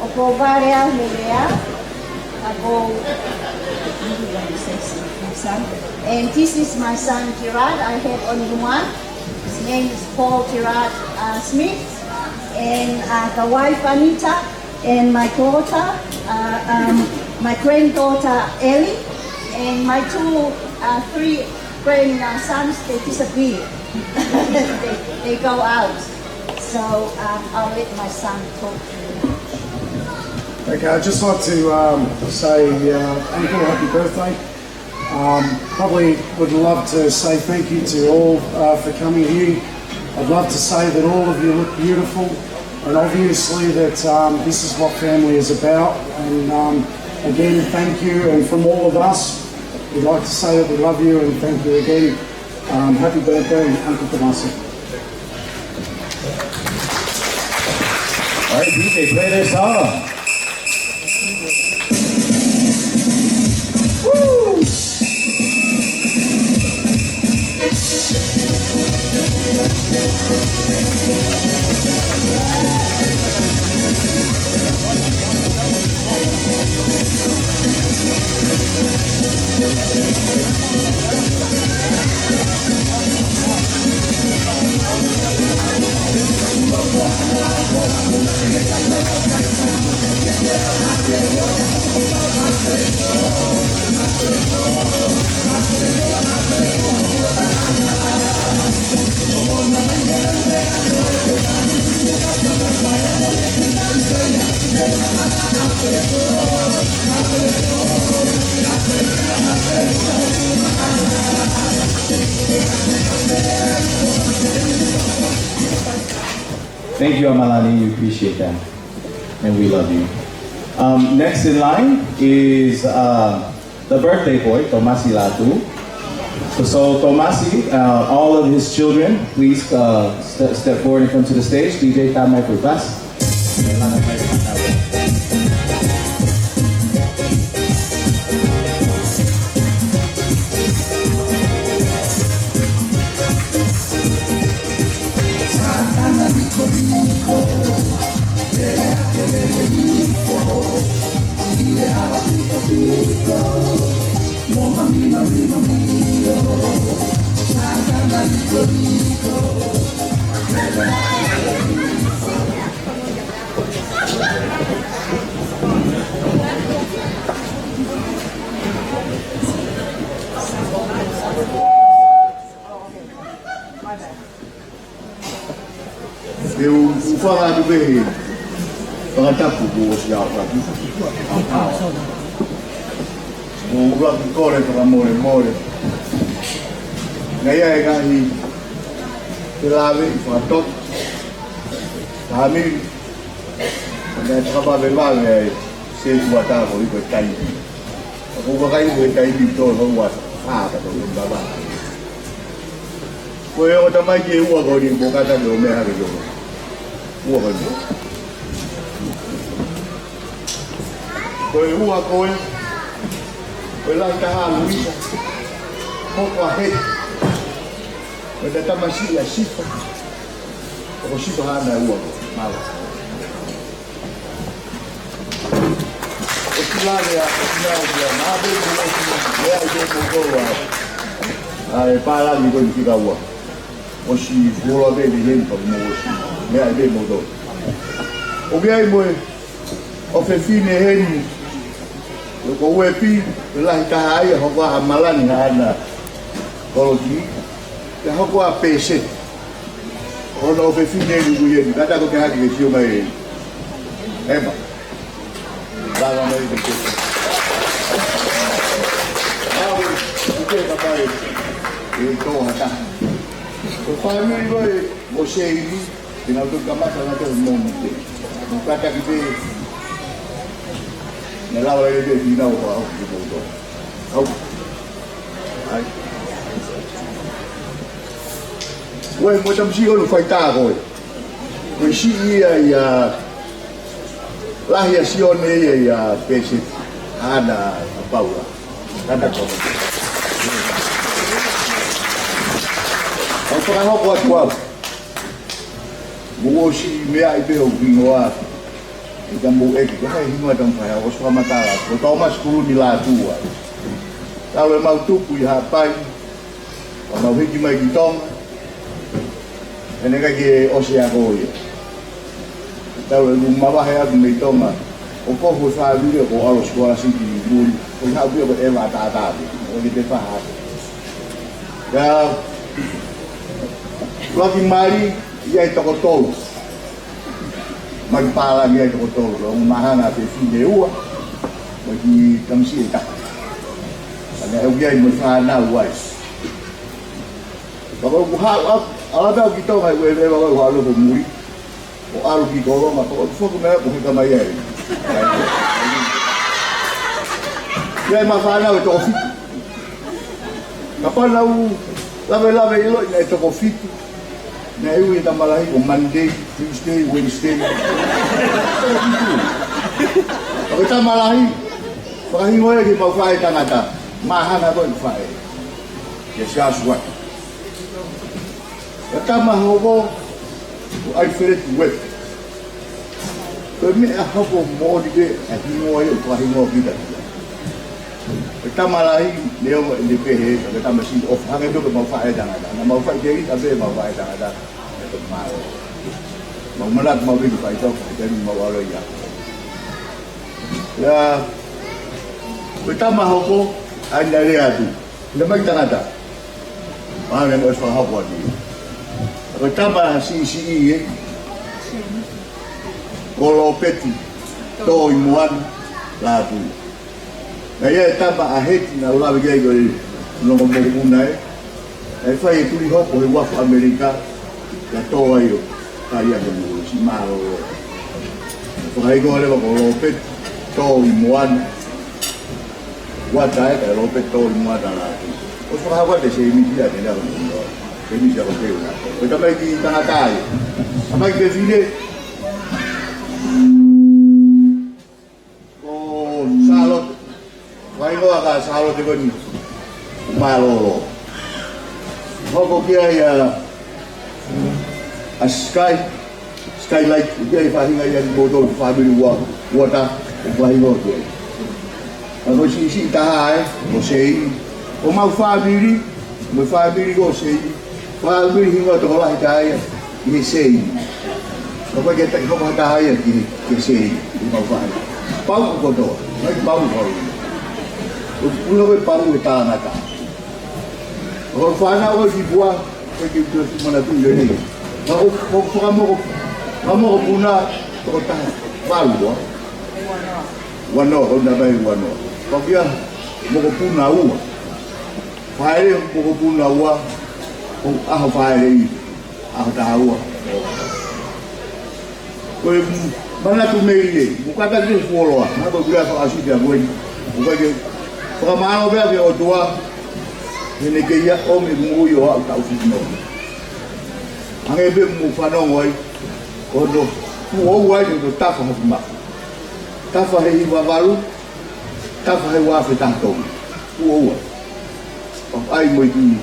ʻoku ou vale au he lea, ʻa ko, and this is my son Gerard. I have only one. His name is Paul Gerard, uh, Smith, and, uh, the wife Anita, and my daughter, uh, um, my granddaughter Ellie, and my two, uh, three grandsons, they disappear. They, they go out. So, um, I'll let my son talk to you. Okay, I'd just like to, um, say, uh, Uncle, happy birthday. Um, probably would love to say thank you to all, uh, for coming here. I'd love to say that all of you look beautiful, and obviously that, um, this is what family is about. And, um, again, thank you, and from all of us, we'd like to say that we love you and thank you again. Um, happy birthday, Uncle Tōmasi. All right, D J, play their song. Thank you, ʻAmalani. We appreciate that. And we love you. Um, next in line is, uh, the birthday boy, Tomasi Latu. So, so Tomasi, uh, all of his children, please, uh, ste- step forward and come to the stage. D J, tā mai pē, pass. Te u, u fakaʻatu pē he fakatapu kuo ʻosi ʻaofaki. ʻAofaki. Mo ʻuluaki kole fakamolemole. Naʻe ʻi ai e ngaahi felāveʻi fakatoki. Taimi naʻe fakavavevave ai se kuata ko iko taimi. Ko e vakai ko e taimi tō no ua fata ko e baba. Ko e ongo tamaiki ʻe ua ko eni mo kata ni ʻo meʻa hake ki ʻolunga. Ua ko eni. Ko e ua ko ē, ko e lahi taha ʻa Luisa. Hoko ʻa Heti. Ko e tamasiʻi ʻa Sifa. Ko Sifa haʻana ua ko ē. Mālō. ʻOsi lave ʻa, ʻosi lave ʻa, mā pē mo ʻosi, meʻa ʻi pē mo koa. ʻA e pālangi ko eni fika ua. ʻOsi kuola pē ni heni pa mo ʻosi. Meʻa ʻi pē mo koa. ʻOku ʻi ai mo e ʻofefine heni. Ko Uepi, lahi taha ia, hoko ʻa ʻAmalani haʻana kolosi. Pea hoko ʻa Pese. Hono ʻofefine ni ʻoku ʻi heni, kātaki ke hake ke sio mai. Ema. Lava mai ke sio. Awe, ʻoku ke kapai. ʻE tō hata. Ko e fāmili ko ē, mo Seini, te nau toki kamata na te mo mute. Mo kātaki pē. Na lava e te finau ko au ki poto. Au. ʻAi. Uē, mo e tamasiʻi ʻo e faitā ko ē. Ko e siʻi ia ia, lahi ʻa Sione ia ia Pese. Ana ʻa Paula. Ana ko. Au fakahoko atu au. Mou ʻosi meʻa ʻi pē ʻo hingoa. ʻI ka mou ʻeke, ko hai hingoa tau fai, ʻosi fakamatala, ko Tōmasi Kuluni Lātū. Talu ʻemau tupu ʻi Haʻapai, ka mau hiki mai ki Tonga, ʻene ʻikai ke ʻosi ako ia. Talu ʻeku mavahe atu mei Tonga, ʻo ko e fāmili ko ʻAlo Sikolasiki ʻi muli, ko e haʻu pē ko e ʻeva tātā pē, ʻo ke te faha. Ka, ʻuluaki mali, ʻi ai toko tolu. Mai pālangi ai toko tolu, ʻo mahanga fefine ua, mo e kiʻi tamasiʻi ʻe taha. Ka naʻe ʻi ai mo e fānau ai. Ka ko ʻeku haʻu, ʻalu atu au ki Tonga, ʻeku ʻeva, ʻeku haʻu ʻo muli. ʻO ʻalu ki Kolonga, ko ʻeku foki mai ʻeku heka mai ai. ʻI ai ʻema fānau ʻe toko fitu. Kapau naʻa ku lavelave ʻiloʻi naʻe toko fitu. Naʻe ui e tama lahi ko Monday, Tuesday, Wednesday. Ko e tama lahi, fakahingoa ia ke mau faʻē tangata. Mahanga ko e faʻē. Ke siasi watu. Ko e tama hoko, ko Alfred Webb. Ko e meʻa hoko moʻoni pē, ʻa e hingoa ia, ko e hingoa kita. Ko e tama lahi, neongo ʻene pehē, ko e tama siʻi ʻofa, hangē pē ko ʻemau faʻē tangata. Naʻa mau faʻiteliha pē ʻemau faʻē tangata. Ko e mau, mau manatu mau vili faʻitoka, ʻi he taimi mau ʻalu ia. Ia, ko e tama hoko, ʻa ia naʻe lea atu. Naʻe mai tangata. Mahalo naʻe ʻosi fakahoko atu. Ko e tama siʻisiʻi ē. Ko Lopeti Toimoana Lātū. Naʻe ʻi ai e tama ʻa Heti naʻa ku lave ki ai ko e longo mokopuna ē. ʻE fai e tuli hoko he uafu ʻAmelika, ka tō ai ʻo kai ake mo si mālōlō. Fakaʻiloa leva ko Lopeti Toimoana. Uata ē, ka Lopeti Toimoana Lātū. ʻOsi fakahoko atu e sēmisi ʻa e meʻa ko e sēmisi ʻa ko Teu na. Ko e tamaiki tangata ia. Tamaiki fefine. Ko Sālote. Fakaʻiloa ka Sālote ko eni. Mālōlō. Hoko ki ai ʻa, ʻa Sky, Skylight, ki ai faʻahinga ia ni moto fāmili ua, ua ta, ʻo fakaʻiloa ki ai. ʻA ko siʻisiʻi taha ē, ko Sei, ko mau fāmili, mo e fāmili ko Sei, fāmili hingoa tokolahi taha ia, ʻi he Sei. Ka ko e ke taki hoko ha taha ia ki, ki he Sei, ʻi mau fāmili. Pau ko kotoa, mai pau pau. ʻO puna ko e pau e tangata. ʻO fānau ko e ki pua, ko e ki pua ki mana tu lele. Ka ko, ko fakamoko, fakamokopuna, ko taha, valu ua. Uanoa, ko na pai uanoa. Ka kia, mokopuna ua. Faʻele mokopuna ua, ko ʻaho faʻele i, ʻaho taha ua. Ko e manatu melie, mo kata ke fuoloa, na ko kula fakaʻosi pea ko eni. Mo ka ke, fakamālō pea ke ʻOtua, he naʻe kei ʻomi mo ui ʻo aʻu taʻu fitu noa. Hangē pē mo fanongo ai, ko no, kuo ua ai ko tafa hafuma. Tafa he hiva valu, tafa he ua afe taha tolu. Kuo ua. ʻAi mo i tui.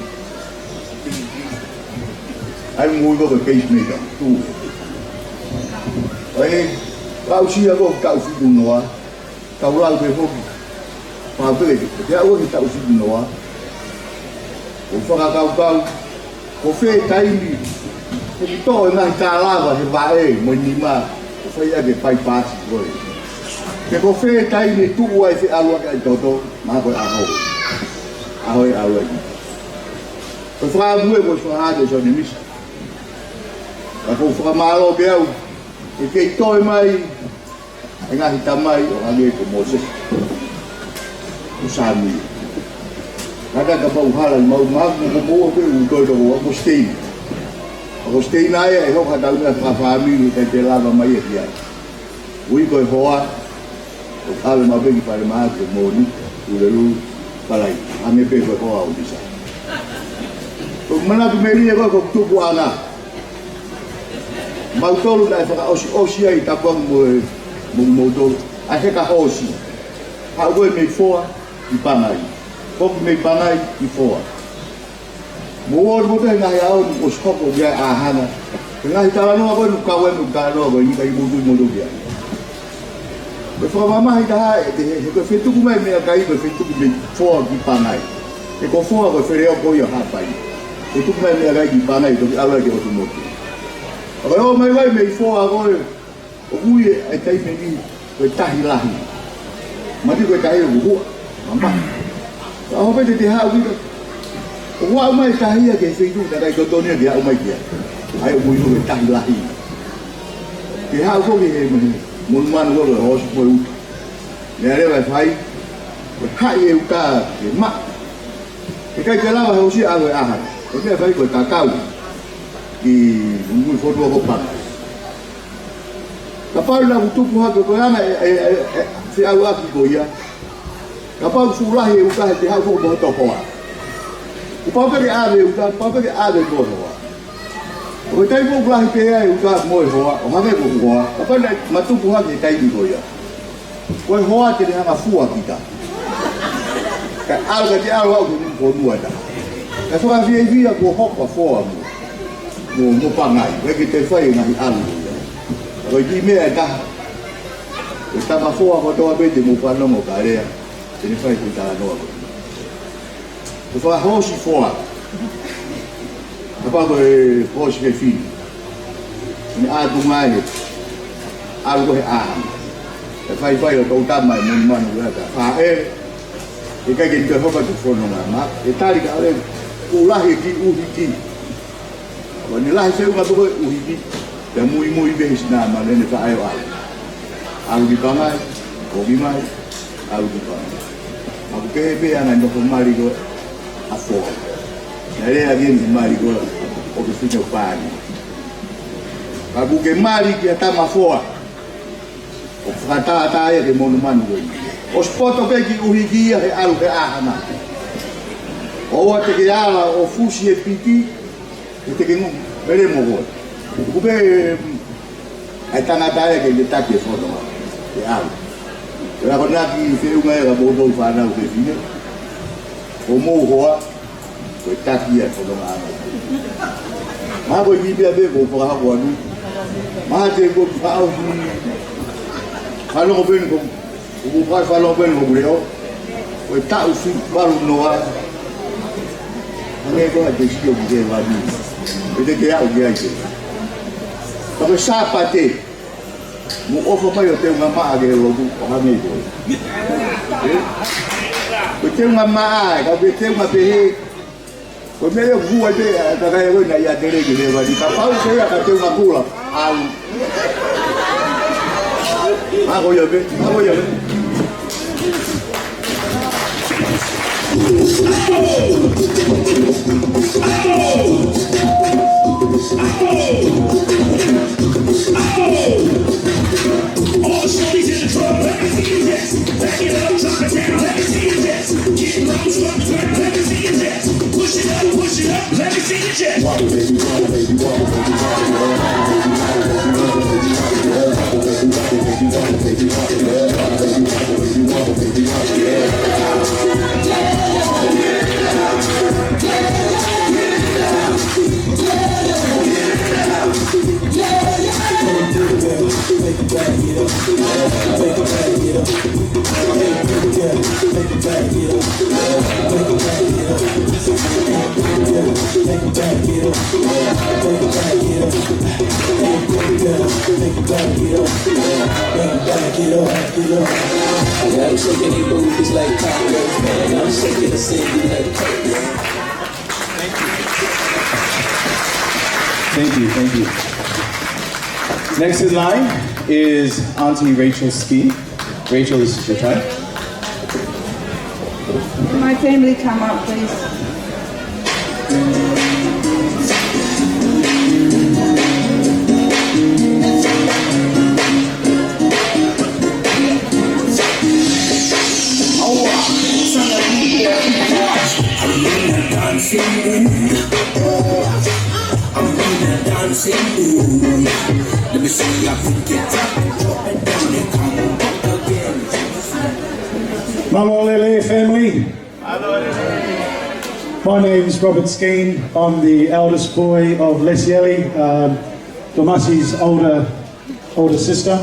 ʻAi mo i ko ke pacemaker. Kuo ua. ʻAi, kau sia ko taʻu fitu noa. Kau lau ke hoki. Pau pē ke, ke aʻu ki taʻu fitu noa. ʻO fakakaukau. Ko fē taimi, ʻoku toʻo e ngaahi tālava he vaʻe, mo e nima, ʻo fai ake pai pasi koe. Ke ko fē taimi tuʻu ai fe alu ake ai toto, ma ko e ʻaho. ʻAho e alu ai. Ko e fakaʻamu ē ko e fakaʻamu ē so ni misa. Ka ko fakamālō ke au, ʻe kei toe mai, e ngaahi tamai ʻo hangē ko Mōsese. Ko Sāmiuela. Kātaki kapau hala ʻi mau maku mo ko moua pē u toe toko ua ko Siteina. Ko Siteina ia ʻe hoko ha tau meʻa fakafāmili ʻikai te lava mai ia ki ai. Ui ko e hoa, ʻo kave mau pē ki Falemahaki ʻo Mōni, Pulelulu, Palai. Hangē pē ko e hoa ʻo Misa. Ko manatu melie ko e ko tupuʻanga. Mautolu naʻe fakaʻosiʻosi ai tapuangu mo e, mo, moutolu. ʻA e heka hoosi. Haʻu ko e mei Foa ki Pangai. Foki mei Pangai ki Foa. Mo ua mo te ngaahi ʻaho ni ʻosi hoko ki ai ʻahanga. He ngaahi talanoa ko e nu kau ai mo talanoa ko e ni kai moutui moutui ki ai. Ko e fakamamahi taha ē, he, he ko e fetuku mai meʻakai, ko e fetuku mei Foa ki Pangai. He ko Foa ko e feleoko ia Haʻapai. Fetuku mai meʻakai ki Pangai, toki ʻalu ai ki ʻOtu Motu. Ko e ō mai vai mei Foa ko e, ʻoku ui e taimi ni, ko e tahi lahi. Mati ko e tahi ʻoku hua, mama. Ka ʻoho pē te te haʻu kita. ʻOku haʻu mai tahi ia ke feituʻu, ta kai kotonia ke haʻu mai kia. ʻAi ʻoku ui ko e tahi lahi. Ke haʻu ko ke he mani, monumanu ko e hoosi ko e uta. Meʻa leva ʻe fai, ko e haʻi e uta ke maʻa. ʻIkai ke lava he ʻosi ʻalu e ʻaho. Ko e meʻa fai ko e kakau. Ki mui fotu ko Pangai. Kapau naʻa ku tupu hake ko e anga e, e, e, e, feʻauaki ko ia. Kapau fuʻu lahi e uta he te haʻu foʻu mo hoto hoa. Kuo pau pē ke ʻave e uta, pau pē ke ʻave mo e hoa. Ko e taimi ʻoku lahi pē ai e uta mo e hoa, ʻo hangē ko e hoa, kapau naʻa ma tupu hake he taimi ko ia. Ko e hoa te ne hanga fua kita. Kae ʻalu ka te ʻalu au ke mui fonua ta. Kae fakafiefia kuo hoko ʻa Foa mo, mo, mo Pangai, ʻikai ke te fai e ngaahi ʻalu. Ko e kiʻi meʻa ʻe taha. Ko e tama Foa kotoa pē te mou fanongo ka lea, te ne fai ko e talanoa ko. Ko e fakahoosi Foa. Kapau ko e hoosi fefine. Ne ʻatu mai he. ʻAlu ko he ʻaho. ʻE faifai ʻo tau tama ʻi Monumanu ʻa e faʻē. ʻIkai ke ne toe hoko atu fononga maʻa. ʻE tali ka ʻoku lahi e kiʻi ʻuhiki. ʻOku ne lahi e feʻunga pē ko e ʻuhiki. Pea muimui pē ʻi he sina male ne faʻē ʻo ʻalu. ʻAlu ki Pangai, ʻomi mai, ʻalu ki Pangai. ʻOku pehē pē ʻa e nofo mali ko ē ʻa Foa. Naʻe lea ki he mali ko ē ʻo Kefino Pani. Ka ʻoku ke mali ki ha tama Foa. ʻOku fakatātā ia ki he Monumanu ko ē. ʻOsi poto pē kiʻi ʻuhiki ia he ʻalu he ʻahanga. ʻOua te ke ala ʻo fusi e piti, he te ke ngu, pele mo koe. ʻOku pē, mm, ʻa e tangata ia ke ne taki e fononga, ke ʻalu. Ko e akonaki feʻunga ia ka mou tau fānau fefine. Ko mou hoa, ko e taki ia e fononga ʻana. Mahalo ko e kiʻi pē ko e fakahoko atu. Mahalo te ko e fakaʻosi. Fanongo pē ni ko, ko e fai fanongo pē ni ko e leʻo. Ko e taʻu fitu valu noa. Hangē ko e te sio ki he vani. ʻE te ke aʻu ki ai ke. Ka ko e Sāpate. Mou ʻofa mai ʻo teunga maʻa ki he lotu ʻo hangē ko ē. ʻE? Ko e teunga maʻa ē, ka ko e teunga pehē. Ko e meʻa ia ʻoku hua pē, ʻa e kakai ko ē naʻe ʻiate Leki he vani. Kapau ko ia ka teunga kula, ʻalu. ʻA ko ia pē, ʻa ko ia pē. Thank you, thank you. Next in line is Auntie Rachel Ski. Rachel, this is your time. My family, come up, please. Mālō e lelei, family. My name's Robert Skeen. I'm the eldest boy of Lesieli, um, Tomasi's older, older sister.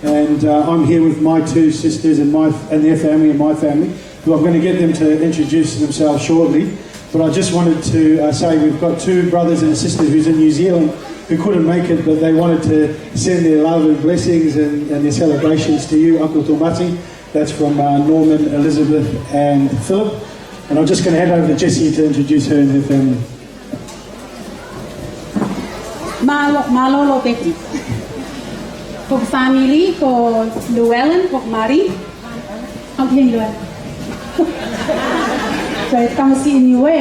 And, uh, I'm here with my two sisters and my, and their family and my family, who I'm gonna get them to introduce themselves shortly. But I just wanted to, uh, say we've got two brothers and a sister who's in New Zealand who couldn't make it, but they wanted to send their love and blessings and, and their celebrations to you, Uncle Tomasi. That's from, uh, Norman, Elizabeth, and Philip. And I'm just gonna hand over to Jessie to introduce her and her family. Mālō, mālō Lopeti. Ko e fāmili ko Llewellyn, ko e mali. Hau heni Llewellyn. Ko e tamasiʻi Niue.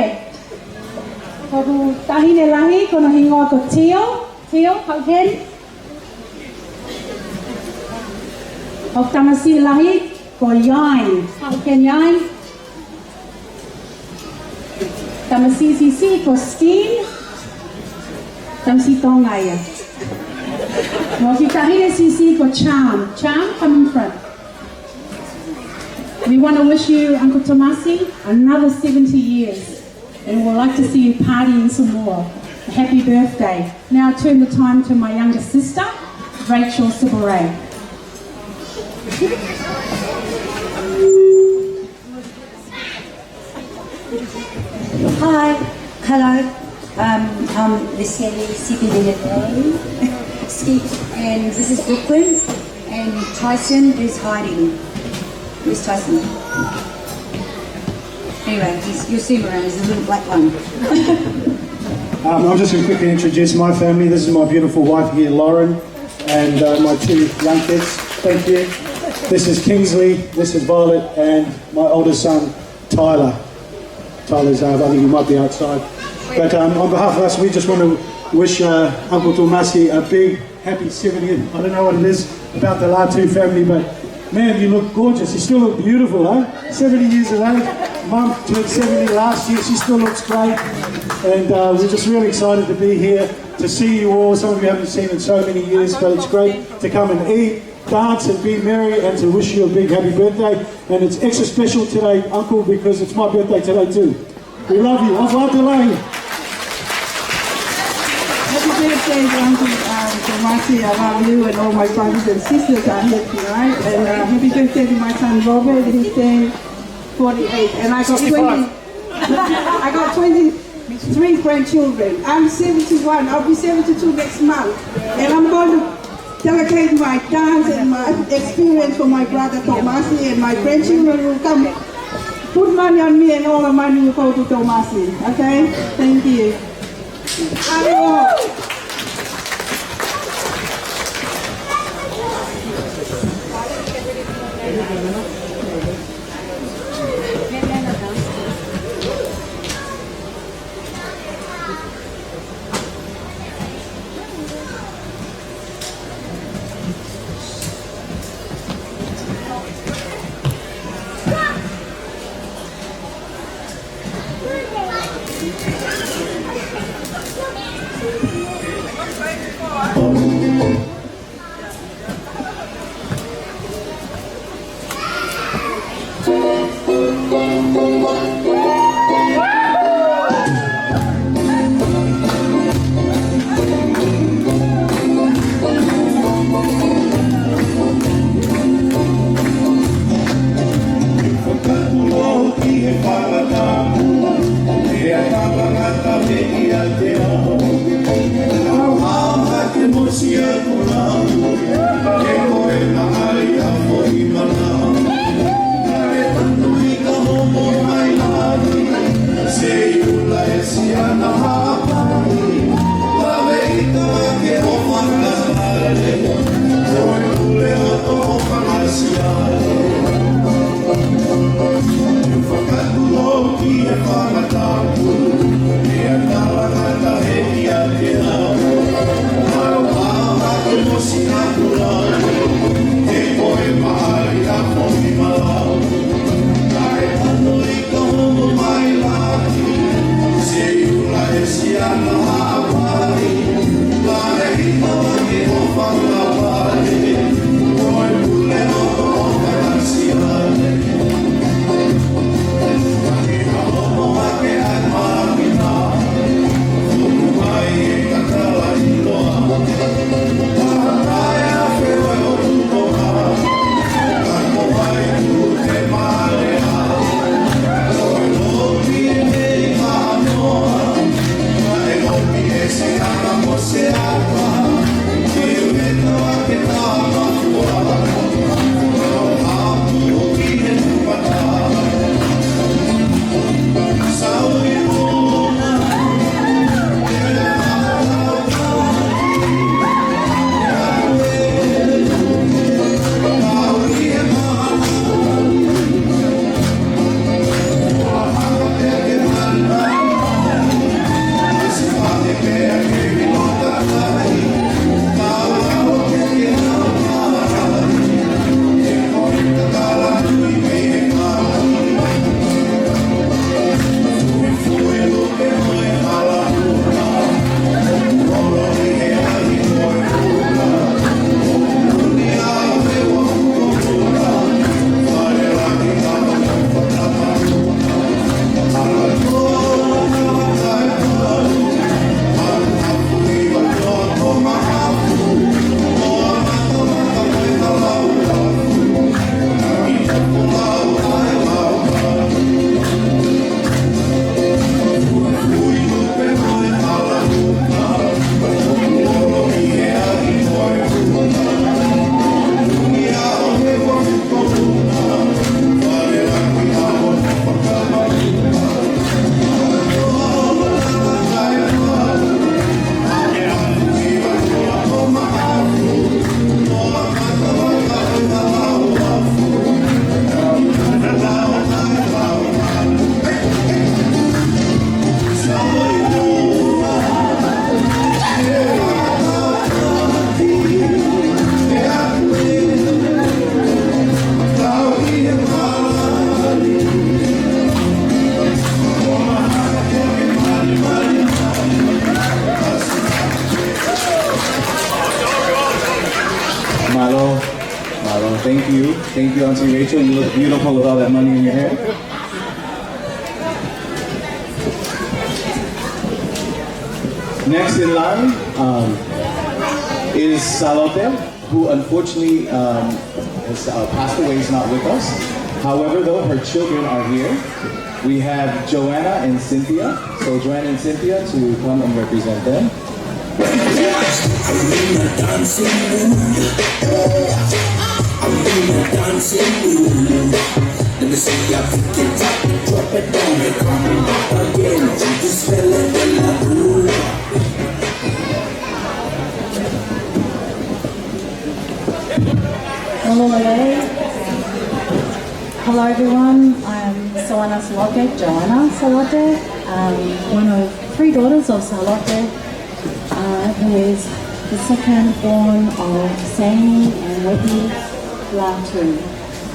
Ko hoku taʻahine lahi, ko hono hingoa ko Tio. Tio, hau heni. Hoku tamasiʻi lahi ko Yain. Hau heni Yain. Tamasiʻi siʻisiʻi ko Skeen. Tamasiʻi Tonga ia. Mo e kiʻi taʻahine siʻisiʻi ko Charm. Charm, come in front. We wanna wish you, Uncle Tomasi, another seventy years. And we would like to see you partying some more. Happy birthday. Now I turn the time to my younger sister, Rachel Sibirie. Hi, hello. Um, I'm Lesieli Sibirie, Skeen, and this is Brooklyn, and Tyson is hiding. Where's Tyson? Anyway, he's, you'll see him around. He's a little black one. Um, I'm just going to quickly introduce my family. This is my beautiful wife here, Lauren, and uh, my two young kids. Thank you. This is Kingsley, this is Violet, and my oldest son, Tyler. Tyler's, uh, I think he might be outside. But um, on behalf of us, we just want to wish uh, Uncle Tomasi a big happy seventieth. I don't know what it is about the Latu family, but man, you look gorgeous. You still look beautiful, huh? Seventy years of age. Mum turned seventy last year. She still looks great. And uh, we're just really excited to be here to see you all. Some of you haven't seen in so many years, but it's great to come and eat, dance and be merry and to wish you a big happy birthday. And it's extra special today, Uncle, because it's my birthday today too. We love you. Happy birthday, Uncle, um, Tomasi. I love you and all my brothers and sisters are here tonight. And uh, happy birthday to my son Robert. He's turning forty-eight. And I got twenty, I got twenty-three grandchildren. I'm seventy-one. I'll be seventy-two next month. And I'm going to delegate my dance and my experience for my brother Tomasi, and my grandchildren will come put money on me and all the money will go to Tomasi. Okay? Thank you. Love you all. Thank you, Auntie Rachel. You look beautiful with all that money in your hair. Next in line, um, is Salote, who unfortunately, um, has, uh, passed away, is not with us. However, though, her children are here. We have Joanna and Cynthia. So Joanna and Cynthia to come and represent them. Hello, hello. Hello, everyone. I'm Soana Salote, Joanna Salote, um, one of three daughters of Salote, uh, who is the second born of Sani and Whitney Latu.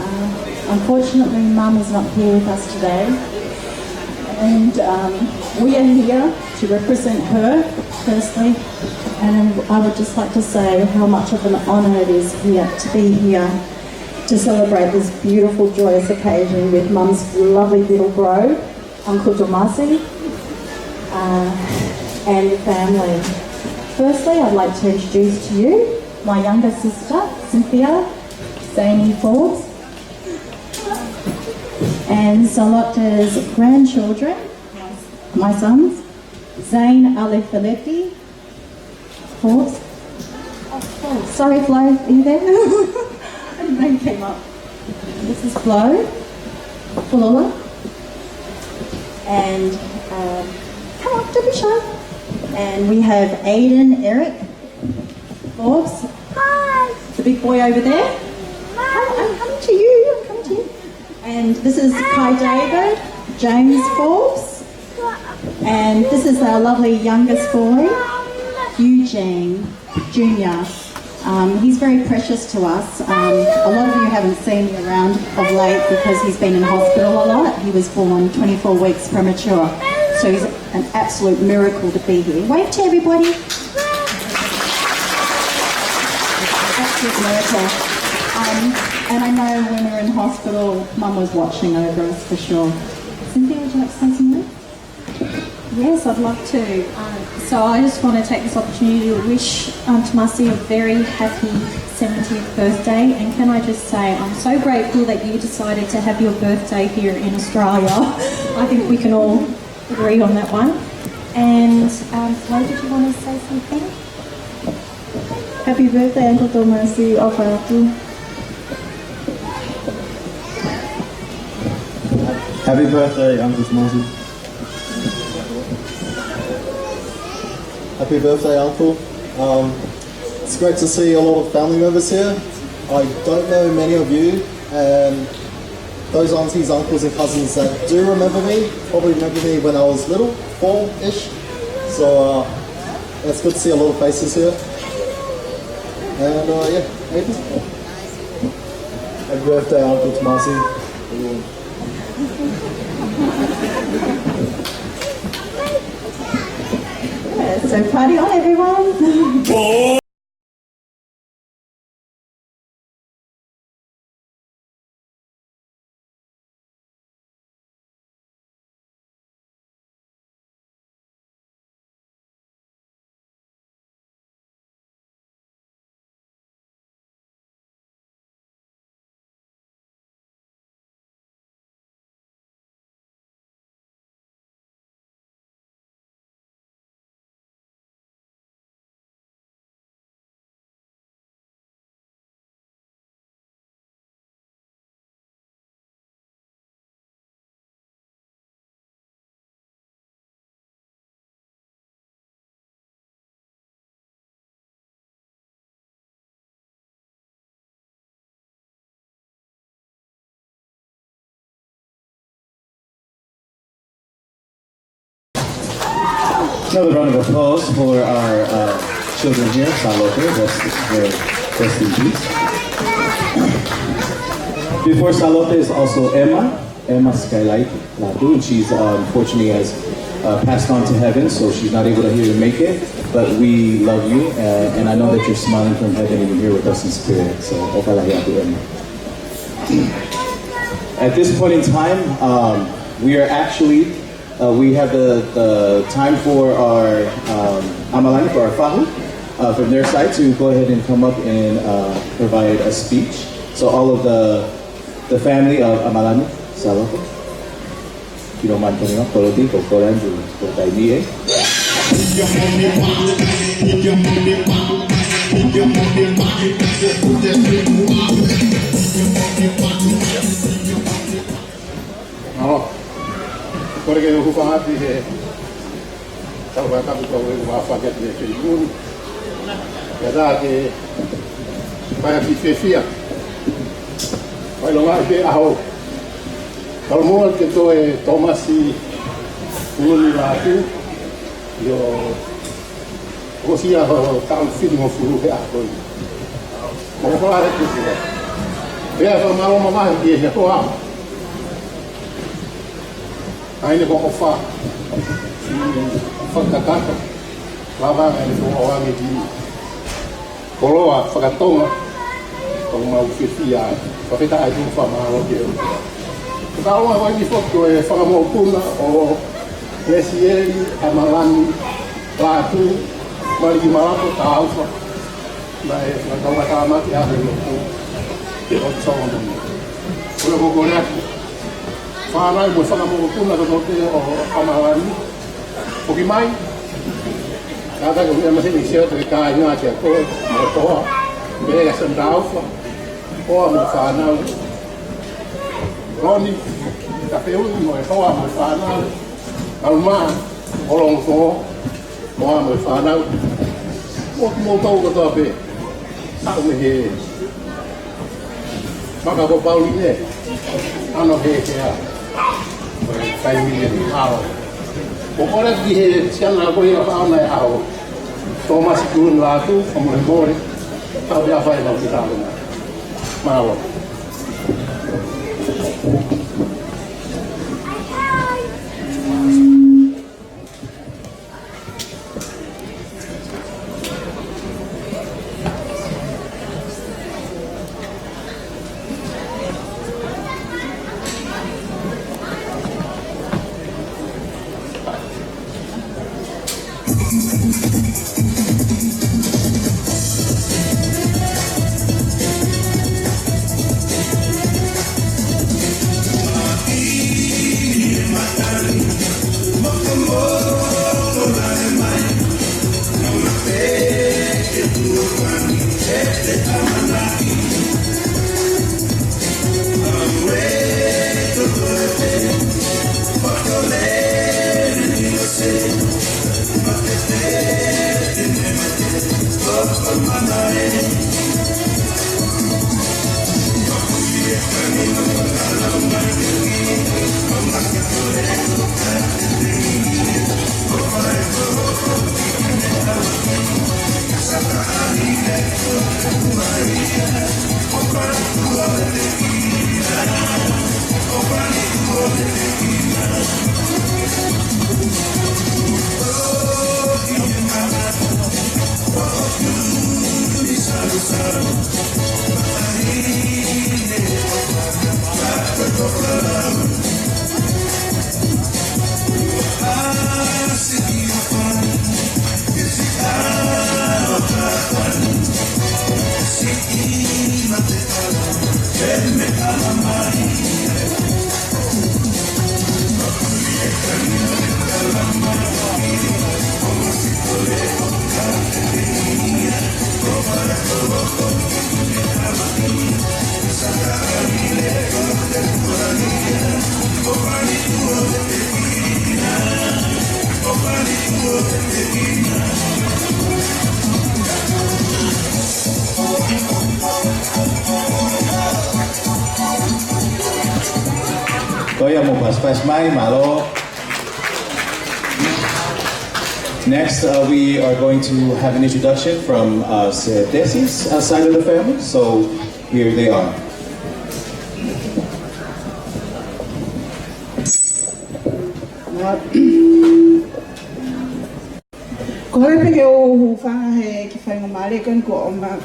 Uh, unfortunately, Mum is not here with us today, and, um, we are here to represent her, firstly, and I would just like to say how much of an honour it is here to be here to celebrate this beautiful, joyous occasion with Mum's lovely little bro, Uncle Tomasi, uh, and family. Firstly, I'd like to introduce to you my younger sister, Cynthia Zany Forbes, and Salote's grandchildren, my sons, Zane Alifaleti Forbes. Oh, sorry, Flo, are you there? Your name came up. This is Flo, Flo, and, um, come on, don't be shy. And we have Aiden Eric Forbes. Hi. The big boy over there. Hi, I'm coming to you. I'm coming to you. And this is Kai David, James Forbes. And this is our lovely youngest boy, Eugene Junior. Um, he's very precious to us. Um, a lot of you haven't seen him around of late because he's been in hospital a lot. He was born twenty-four weeks premature. So he's an absolute miracle to be here. Wave to everybody. Absolute miracle. Um, and I know when we were in hospital, Mum was watching over us for sure. Cynthia, would you like to say something? Yes, I'd love to. Um, so I just want to take this opportunity to wish, um, Tomasi a very happy seventieth birthday. And can I just say, I'm so grateful that you decided to have your birthday here in Australia. I think we can all agree on that one. And, um, Flo, did you want to say something? Happy birthday, Uncle Tomasi, ʻofa atu. Happy birthday, Uncle Tomasi. Happy birthday, Uncle. Um, it's great to see a lot of family members here. I don't know many of you, and those aunties, uncles, and cousins that do remember me probably remember me when I was little, four-ish. So, uh, it's good to see a lot of faces here. And, uh, yeah, happy, happy birthday, Uncle Tomasi. Yeah, so party on, everyone. Another round of applause for our, uh, children here, Salote, rest, uh, rest in peace. Before Salote is also Emma, Emma Skylight Latu, and she's, uh, unfortunately has, uh, passed on to heaven, so she's not able to here to make it, but we love you, uh, and I know that you're smiling from heaven and you're here with us in spirit, so ʻofa lahi atu, Emma. At this point in time, um, we are actually, uh, we have the, the time for our, um, ʻamalani, for our fahu, uh, from their side to go ahead and come up and, uh, provide a speech. So all of the, the family of ʻamalani, Saloko. If you don't mind coming up, Koloti, ko Kolan, ko Taimie. Mālō. Kole ke u hūfanga atu he tau fakatapu ko e ua fake te ke iun. Ia tā ke fai ʻaki fiefia. Fai longa pe aho. Kalo mo ke toe Tōmasi Kuluni Lātū. ʻIo, ʻosi ia ho taʻu fitungofulu he ʻaho ko eni. Mo ko la he kuku. Pea fakamālō mamahi ki he hoa. ʻA eni ko ʻofa. Fakakakato. Lava ʻa e fo o ange ki koloa fakatonga, ʻoku mau fiefia ai. Fakafetaʻi atu, fakamālō ki he ʻOtua. Fakaloa wai ni foki ko e fanga mokopuna ʻo Lesieli ʻAmalani Lātū, Malikimalako, Tāufa. Naʻe fakatauʻatāmaki ʻa e moku ke o Solomoni. Kole ko Koleaki. Fānau mo e fanga mokopuna kotoa pē ʻo ʻAmalani. Foki mai. Kātaki ʻo meʻa mai he ʻi he ʻotu e kāinga kia koe, mo e hoa, mo e Sandaufa, hoa mo e fānau. Roni, ka feui mo e hoa mo e fānau. Kauma, ʻo Longo Fongo, hoa mo e fānau. Mo, mo tau kotoa pē. Tau me he Maka ko Pauline, ano he he a. Ko e kai mili ni hao. Ko kore ki he siana ko ia ka ana e aho. Tōmasi Kuluni Lātū, ka mo e more. Tau ia fai na ki tāluna. Mālō. Ko ia mo paspas mai, mālō. Next, uh, we are going to have an introduction from, uh, Sir Desi's, uh, side of the family. So here they are. Kole pē ke u hūfanga he kiʻi faingamālie ko eni kuo ʻomai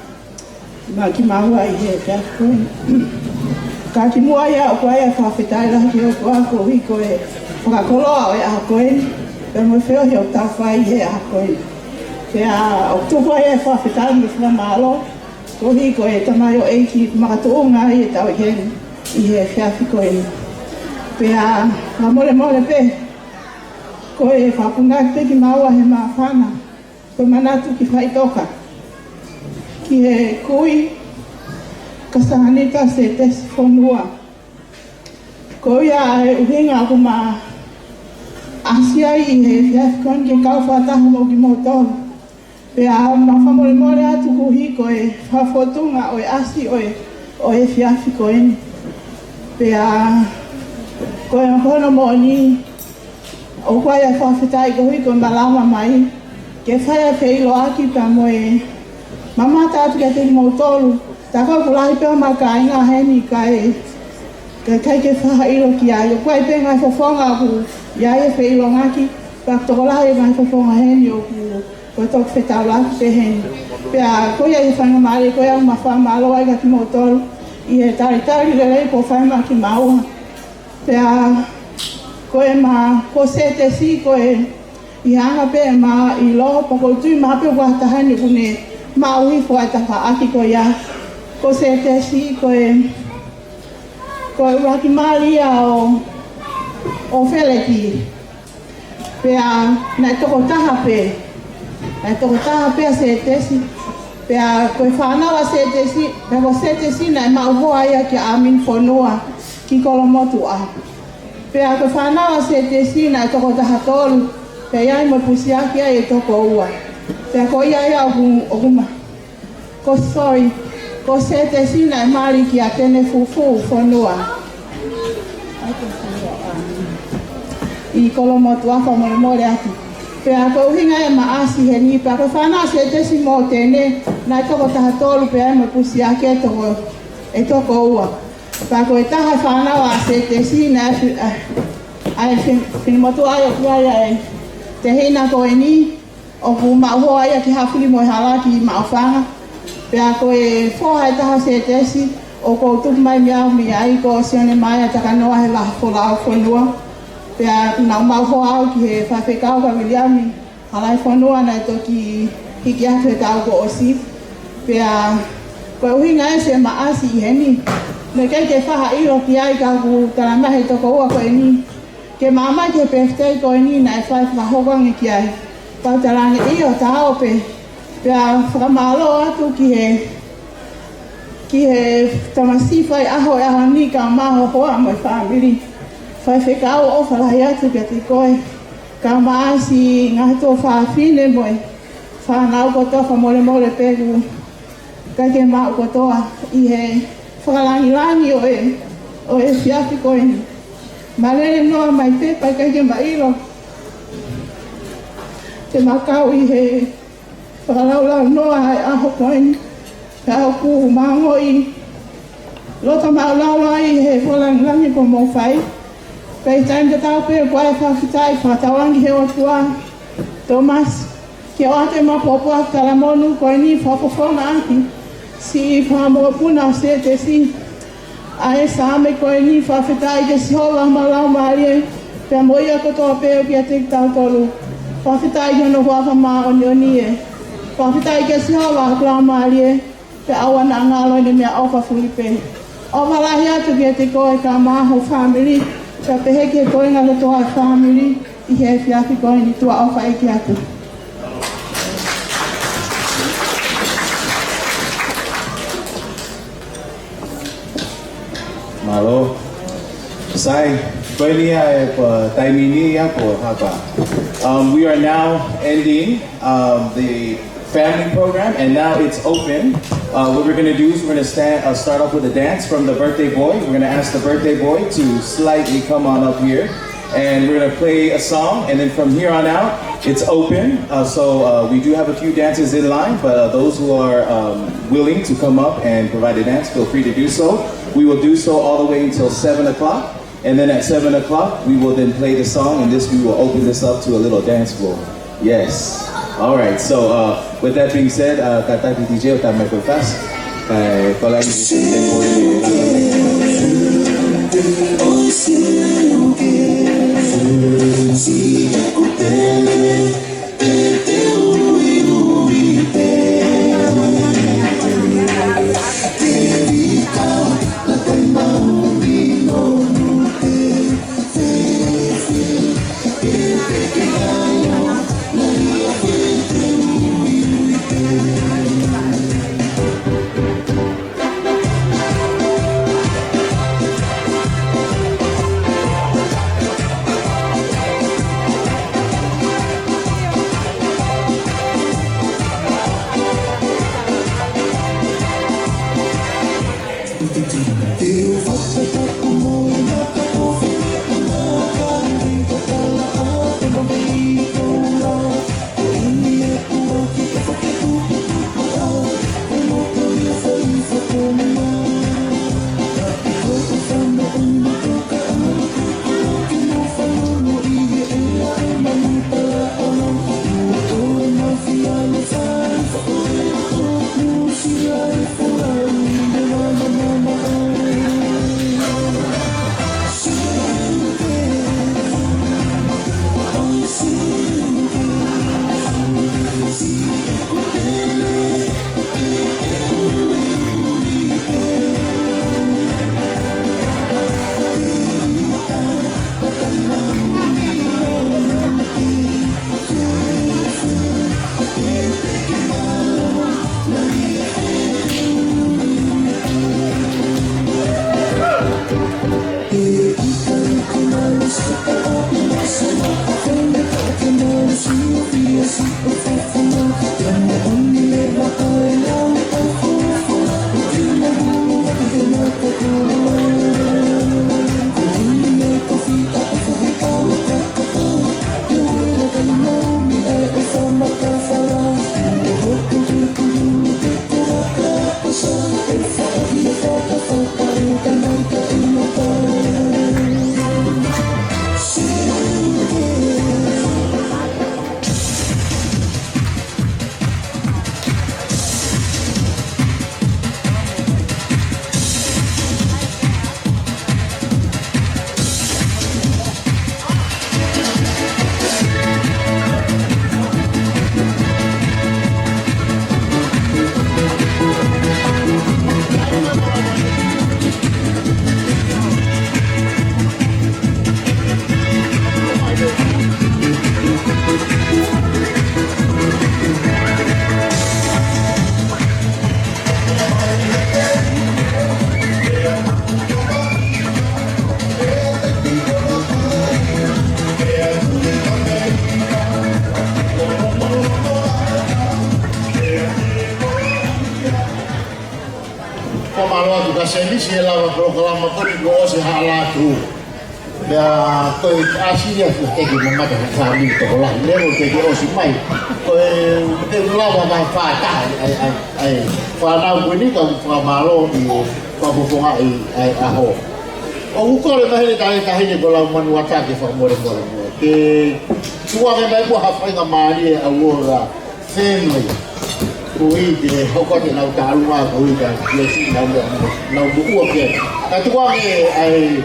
maʻa kimaua ʻi he efiafi ko eni. Ka kimuʻa ia ʻoku ʻai ʻa e fakafetaʻi lahi ki he ʻOtua koeʻuhi ko e fakakoloa ʻo e ʻaho ko eni, pea mo e feohi ʻoku tau fai he ʻaho ko eni. Pea ʻoku tuku ai ʻa e fakafetaʻi mo e fakamālō koeʻuhi ko e tamaioʻeiki makatuʻunga ʻi heʻetau ʻi heni ʻi he efiafi ko eni. Pea fakamolemole pē, ko e fakapunaki pē kimaua he māfana, ko e manatu ki faʻitoka ki he kui ko Sanita Setesi Fonua. Ko ia ʻa e ʻuhinga ʻoku ma ʻasi ai ʻi he efiafi ko eni ke kau fakataha mo kimoutolu. Pea ma fakamolemole atu koeʻuhi ko e fakafōtunga ʻo e ʻasi ʻo e, ʻo e efiafi ko eni. Pea ko e hono moʻoni, ʻoku ʻai ʻa e fakafetaʻi koeʻuhi ko e malava mai ke fai ʻa e feʻiloaki pea mo e mamata atu kiate kimoutolu. Tā ko ē ʻoku lahi pē ʻa e kāinga heni kae, kae ʻikai ke faʻa ʻilo ki ai. ʻOku ʻi ai pē ngaahi fofonga ʻoku ʻi ai e feʻiloaki, pea tokolahi e ngaahi fofonga heni ʻoku, ʻoku toki fetaulaki pē heni. Pea ko ia ʻi he faingamālie ko ia ʻoku ma fakamālō ai kiate kimoutolu ʻi he talitali lelei kuo fai maʻa kimaua. Pea ko e ma, ko Setesi ko e ʻi he anga pē ʻema ʻilo, pea ʻoku ou tui mahalo pē ʻoku ʻi ai ha taha heni ʻoku ne maʻu hifo ʻa e tafaʻaki ko ia. Ko Setesi ko e, ko e ʻuluaki mali ia ʻo, ʻo Feleki. Pea naʻe tokotaha pē, naʻe tokotaha pē ʻa Setesi. Pea ko e fānau ʻa Setesi, pea ko Setesi naʻe maʻu hoa ia kia ʻAmini Fonua ki Kolomotuʻa. Pea ko e fānau ʻa Setesi naʻe toko taha tolu, pea ʻi ai mo e pusiaki ai ʻe toko ua. Pea ko ia ia ʻoku, ʻoku ma, ko, sorry, ko Setesi naʻe mali kia Tenefufu Fonua ʻi Kolomotuʻa, fakamolemole atu. Pea ko e ʻuhinga ia ʻema ʻasi heni, pea ko e fānau ʻa Setesi mo Tene naʻe toko taha tolu, pea ʻi ai mo e pusiaki ʻe toko, ʻe toko ua. Pea ko e taha e fānau ʻa Setesi naʻe fi-, ʻa, ʻa e fin-, finimotuʻa ai ʻoku ʻi ai ʻa e tehina ko eni, ʻoku maʻu hoa ia ki Hafili mo e hala ki Maʻufanga. Pea ko e foha ʻe taha ʻo Setesi, ʻoku ou tupu mai mei au mei ai, ko Sione Maea Takanoa he Laha Folau Fonua. Pea naʻa ku maʻu hoa au ki he faifekau ko Viliami Halaifonua naʻe toki hiki atu he taʻu kuo ʻosi. Pea ko e ʻuhinga ʻeni ʻema ʻasi ʻi heni. Naʻe ʻikai ke faʻa ʻilo ki ai ka ʻoku talamai he toko ua ko eni ke ma ʻomai ki he pēfitei ko eni naʻe fai fakahoko ange ki ai. Pea u talaange ʻio, tā ʻofa pē. Pea fakamālō atu ki he, ki he tamasiʻi faiʻaho ʻo e ʻaho ni kae ʻumaʻā ho hoa mo e fāmili. Faifekau, ʻofa lahi atu kiate koe. Kae ʻumaʻā siʻi ngaahi tuofāfine mo e fānau kotoa, fakamolemole pē ʻoku ʻikai ke maʻu kotoa ʻi he fakalangilangi ʻo e, ʻo e efiafi ko eni. Ma lele noa mai pē pea ʻikai ke ma ʻilo te ma kau ʻi he fakalaulaunoa ʻa e ʻaho ko eni. Ka ʻoku ma ongoʻi loto maʻulalo ai he fakalangilangi kuo mou fai. Pea ʻi he taimi tatau pē ʻoku ʻai ʻa e fakafetaʻi fakatauange ki he ʻOtua, Tōmasi, ke ʻoatu ʻema pōpoaki talamonū ko eni fakafofongaʻaki siʻi fanga mokopuna ʻo Setesi. ʻA e Saame ko eni, fakafetaʻi kia Sihova ʻa homau laumālie, pea mo ia kotoa pē ʻoku ʻiate kitautolu. Fakafetaʻi ki hono huafa māʻoniʻoni ē. Fakafetaʻi kia Sihova ʻa hoku laumālie, pea ʻoua naʻa ngalo ʻene meʻaʻofa fulipē. ʻOfa lahi atu kiate koe kae ʻumaʻā ho fāmili, pea pehē ki he toenga kotoa ʻo e fāmili ʻi he efiafi ko eni. Tuʻa ʻofa ʻeiki atu. Mālō. Sai, ko eni ia e, uh, taimi ni ia ko hapa. Um, we are now ending, um, the family program, and now it's open. Uh, what we're gonna do is we're gonna stand, uh, start off with a dance from the birthday boy. We're gonna ask the birthday boy to slightly come on up here. And we're gonna play a song, and then from here on out, it's open. Uh, so, uh, we do have a few dancers in line, but, uh, those who are, um, willing to come up and provide a dance, feel free to do so. We will do so all the way until seven o'clock, and then at seven o'clock, we will then play the song, and this, we will open this up to a little dance floor. Yes. All right. So, uh, with that being said, uh, kātaki D J ʻo tā mai ko e fasi. Kae palagi. Fakamālō atu kia Senisi he lava polokalama ko eni kuo ʻosi hala atu. Pea ko e ʻasi ia ʻoku teʻeki mamata ha fāmili tokolahi. Leo teʻeki ʻosi mai. Ko e te lava mai fātaha ai, ai, ai. Fānau ko eni ka fakamālō ʻi he fakafofongaʻi ʻa e ʻaho. ʻOku kole mai he taʻe taʻe he ko Laumanu ʻa Take fakamolemole mo. Ke tuʻa ke mai kua ha faingamālie ʻa uora family. Ko e te hoko atu ʻenau tālunga, ko e te ʻasi ʻenau meʻa, ʻenau moʻua ke. Ka tuʻa ke ai,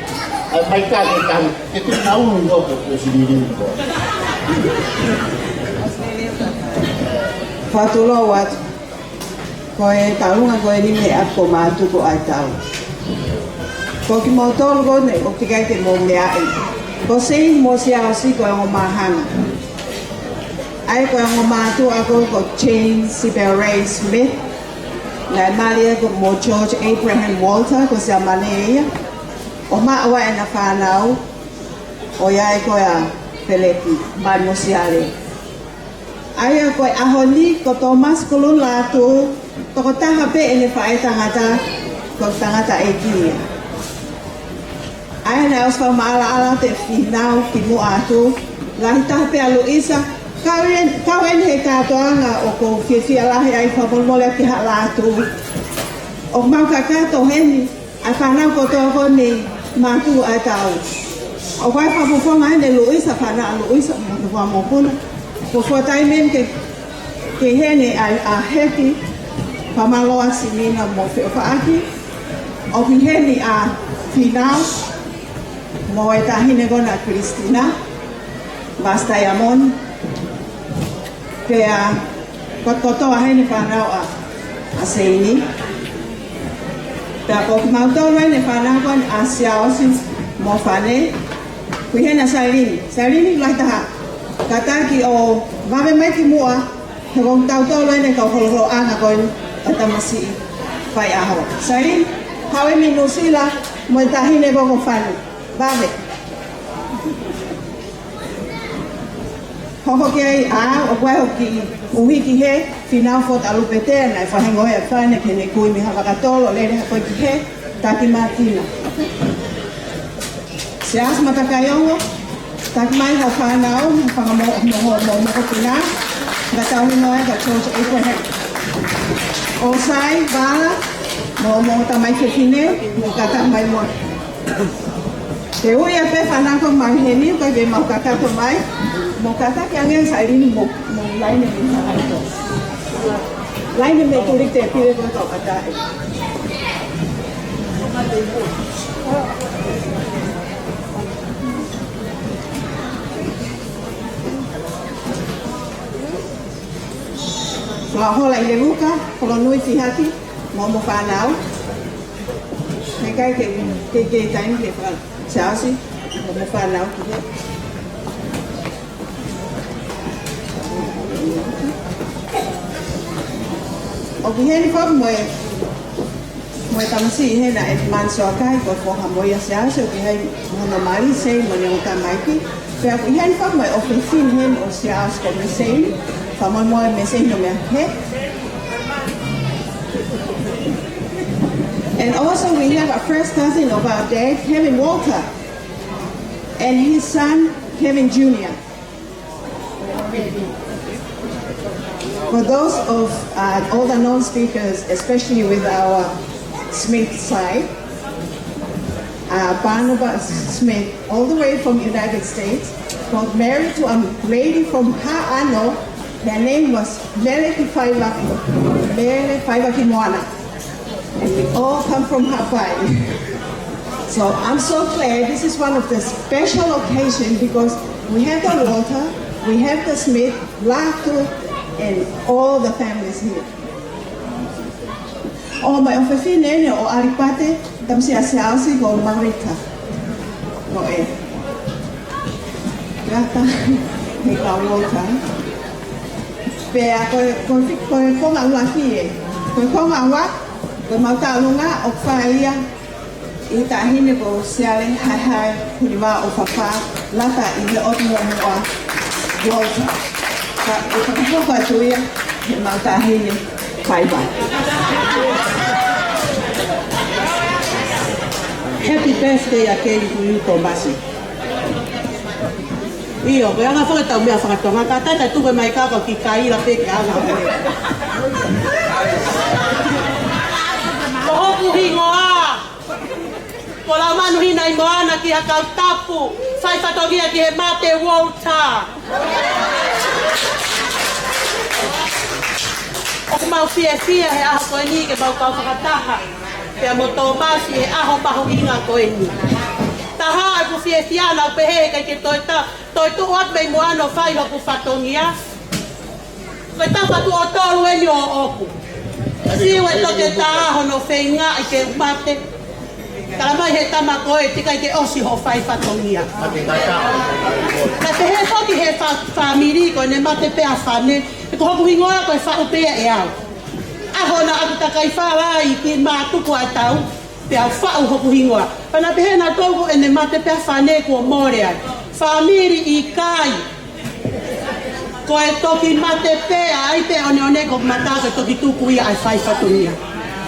ai mai ka ke tau, ke te nau ulu ko e silili ko. Fakatulou atu. Ko e tālunga ko eni meʻa ko Mātuku ʻa e tau. Ko kimoutolu ko eni, ʻoku teʻeki ai ke mou meaʻi. Ko Seini mo Siaosi ko e ongo māhanga. ʻA ia ko e ongo mātuʻa ko, ko Jane Sibel Ray Smith. Naʻe mali ia ko mo George Abraham Walter ko Siamane ia. ʻO maʻu ai ʻena fānau, ʻo ʻi ai ko ia Peleki, mai mo Siale. ʻA ia ko e ʻaho ni ko Thomas Kuluna Lātū, tokotaha pē ʻene faʻētangata, ko e tangataʻeiki ia. ʻA ia naʻe ʻosi fakamaʻalaʻala ʻa e fānau kimuʻa atu, lahi taha pē ʻa Luisa, kau eni, kau eni he kātoanga ʻoku ou fiefia lahi ai fakamolemole atu ki Haʻa Lātū. ʻOku mau kakato heni, ʻa e fānau kotoa ko eni Mātuku ʻa e tau. ʻOku ʻi ai e fakafofonga heni Luisa, fānau ʻa Luisa, mo e fānau mo Puna. Ko e fuataimi eni ke, ke ʻi heni ʻa, ʻa Heki, fakamālō ʻa Simina mo Feʻofaʻaki. ʻOku ʻi heni ʻa Finau. Mo e taʻahine ko ena Christina Vastaiamon, pea ko e kotoa heni fānau ʻa, ʻa Seini. Pea ko kimautolu eni fānau ko ena ʻa Siaosi mo Fane. Ko e hena Sailini. Sailini, lahi taha. Kātaki ʻo vave mai ki muʻa, he ko kitautolu eni kau holoholoʻanga ko eni ʻa e tamasiʻi faiʻaho. Sailini, haʻu eni Nuʻusila mo e taʻahine ko ē ko Fane. Vave. Hoko ki ai ʻa, ʻoku ʻi ai hoʻo kiʻi ʻuhiki hē, Finau Fota Lupetea, naʻe faʻahingoa ʻe Fane ki heʻene kui mei Havakatolo, lele hake ki hē, taki mai Tina. Siaosi Matakaiongo, taki mai hoʻo fānau, mo e fanga mo, mo, mo, mo, mo ko Tina, ngata ʻuhinga ai ka George Abraham. ʻOsai Vala, mo, mo e tamai fefine, mo kātaki mai mo. Te u ui ʻa e fānau ko ē mei heni, ko e ke mau kakato mai, mo kātaki ange Sailini mo, mo Laine mei Sahai ko. Laine mei Tuliki te pile ko e kau kata e. Mo Hola ʻi Levuka, Holonui Fihaki, mo, mo e fānau. He ʻikai ke, ke, ke taimi ke fā, Siaosi, mo, mo e fānau ki hē. ʻOku ʻi heni foki mo e, mo e tamasiʻi hena ʻe Mansoa Kai, ko e foha mo ia ʻa Siaosi, ʻoku ʻi ai mo hono mali, Sei mo ʻene ongo tamaiki. Pea ʻoku ʻi heni foki mo e ʻofefine heni ʻo Siaosi ko Mesei, faʻa moemoe Mesei no mea he. And also we have a first cousin of our dad, Kevin Walter, and his son, Kevin Junior. For those of, uh, all the non-speakers, especially with our Smith side, uh, Barnabas Smith, all the way from United States, got married to a lady from Haʻano. Her name was Lele Kifaiva, Lele Faiva Kimoana. And we all come from Haʻapai. So I'm so glad this is one of the special occasion because we have the Walter, we have the Smith, Latu, and all the families here. ʻO mai ʻofefine eni ʻo ʻAlipate, tamasiʻi ʻa Siaosi ko Marita. Ko e. Gata, he ka Walter. Pea ko e, ko e, ko e konga ua ki ē. Ko e konga ua, ko e mau taʻolunga ʻoku fai ia ʻe he taʻahine ko Siale Haehae Hunivaʻo Fafā, Lata ʻi he ʻOtu Muʻomuʻa Walter. Ka ʻoku fakahoko atu ia he mau taʻahine faiva. Happy birthday again to you, Tomasi. ʻIo, ko e anga foki ʻetau meʻa faka-Tonga, ka taʻe tuku mai ka ko e kiʻi kaila pē ke anga. Ko hoku hingoa, ko Laumanu Hinaimoana ki ha kau tapu, fai fatongia ki he mate Walter. ʻOku mau fiefia he ʻaho ko eni ke mau kau fakataha pea mo Tomasi he ʻaho mahuʻinga ko eni. Taha ʻoku fiefia naʻa ku pehē ʻikai ke toe ta-, toe tuʻu atu mei muʻa ʻo fai hoku fatongia. Ko e tapa tuʻo tolu eni ʻoʻoku. Siʻi ʻe toki tā hono feingaʻi ke mate. Tala mai he tama ko ē, teʻeki ai ke ʻosi hoʻo fai fatongia. Ka pehē foki he fa-, fāmili ko ʻene mate pē ʻa Fane, he ko hoku hingoa ko e Faʻu pē ia ʻe au. ʻAho naʻa ku takai fala ai ki Matuku ʻa e tau, pea u faʻu hoku hingoa. Pea naʻa pehē nautolu ko ʻene mate pē ʻa Fane kuo mole ai. Fāmili ʻikai. Ko e toki mate pē ʻa e ʻai pē ʻoneʻone ko mata ko e toki tuku ia ʻa e fai fatongia.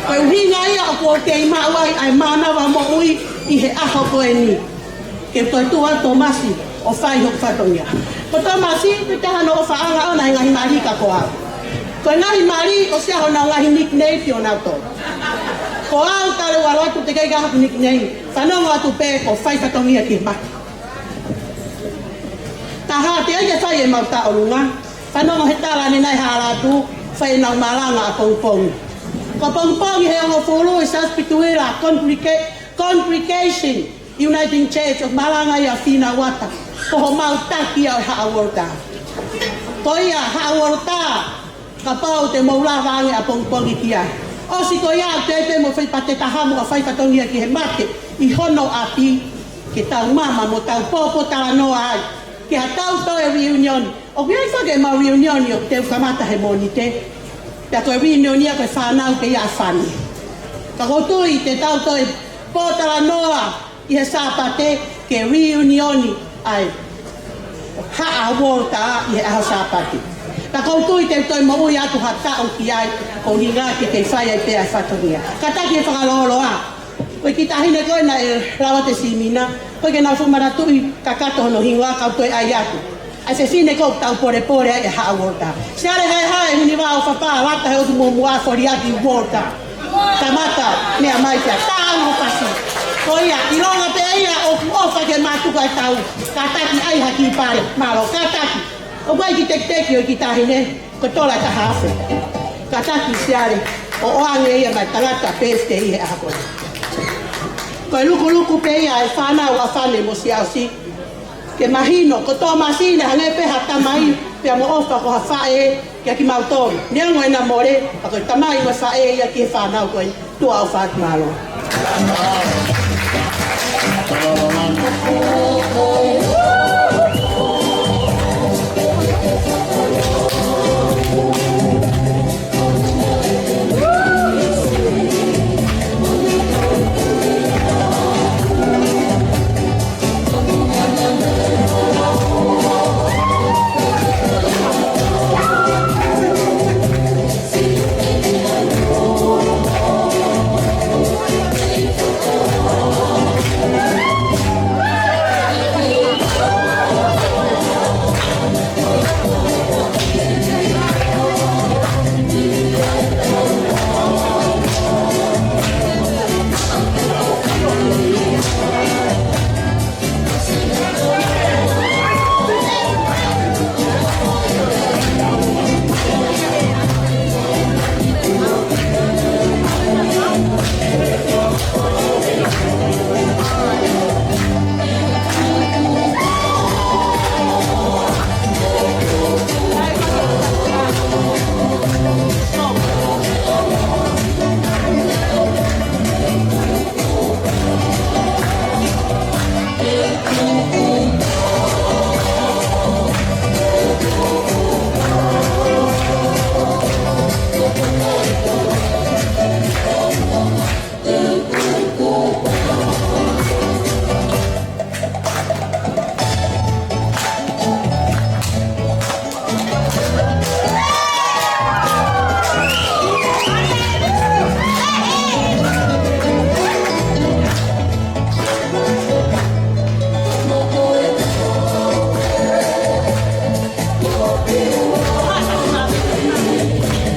Ko e ʻuhinga ia ʻoku ou kei maʻu ai ʻa e mānava moʻui ʻi he ʻaho ko eni. Ke toe tuʻu atu Tomasi ʻo fai hoku fatongia. Ko Tomasi, ko e taha hono ʻofaʻanga ʻona he ngaahi mali ka ko au. Ko e ngaahi mali ʻosi ʻi ai honau ngaahi nickname kinautolu. Ko au talu ʻalu atu teʻeki ai ke ʻi ai haku nickname. Fanongo atu pē ko e fai fatongia ki he mate. Taha teʻeki ai ke fai ʻemau taʻolunga. Fanongo he tala ni naʻe hala atu, fai ʻenau malanga ʻapongipongi. Ko e pongipongi he hongofulu ʻi Siaosi Pituila, congregate, congregation. Uniting Church ʻo malanga ʻia Fina Uata, ko homau taki ʻo e Haʻa Uolota. Ko ia Haʻa Uolota, kapau te mou lava ange ʻapongipongi ki ai. ʻOsi ko ia te te mo fai pate taha mo fai fatongia ki he mate ʻi hono ʻapi, ke tau mama mo tau pōpōtalanoa ai. Ke ha tau toe reunion. ʻOku ʻi ai foki ʻemau reunion ʻoku teu kamata he Mōnite. Pea ko e reunion ia ko e fānau pē ia ʻa Fane. Ka ʻoku ou tui te tau toe pōtalanoa ʻi he Sāpate ke reunion ai. Haʻa Uolota ʻi he ʻaho Sāpate. Ka ʻoku ou tui te u toe moʻui atu ha taʻu ki ai, ko e ʻuhinga ke kei fai ai pē ʻa e fatongia. Kātaki e fakalōloa. Ko e kiʻi taʻahine ko ē naʻe lava te simina, ko e ke nau fuʻu manatuʻi kakato hono hingoa kau toe ʻai atu. ʻA e fefine ko ē tau polepole ai e Haʻa Uolota. Siale Haehae, Huniva ʻOfapā, Lata he ʻOtu Muʻomuʻa, Foliaki Uolota. Kamata, meʻa mai kia, tā ʻo pasi. Ko ia, ʻilonga pē ia ʻoku ʻofa ke mātuku ʻa e tau. Kātaki ai ha kiʻi pale, mālō, kātaki. ʻOku ʻi ai e kiʻi tekiteki ʻo e kiʻi taʻahine, ko e tola ʻe taha afe. Kātaki Siale, ʻo ʻoange ia mai tangata pēsite ʻi he ʻaho ko ē. Ko e lukuluku pē ia e fānau ʻa Fane mo Siaosi. Ke mahino, ko Tōmasi naʻe hangē pē ha tamai, pea mo ʻOfa ko ha faʻē, kia kimautolu. Neongo ʻena mole, ka ko e tamai mo e faʻē ia ki he fānau ko ē. Tuʻa ʻofa atu, mālō.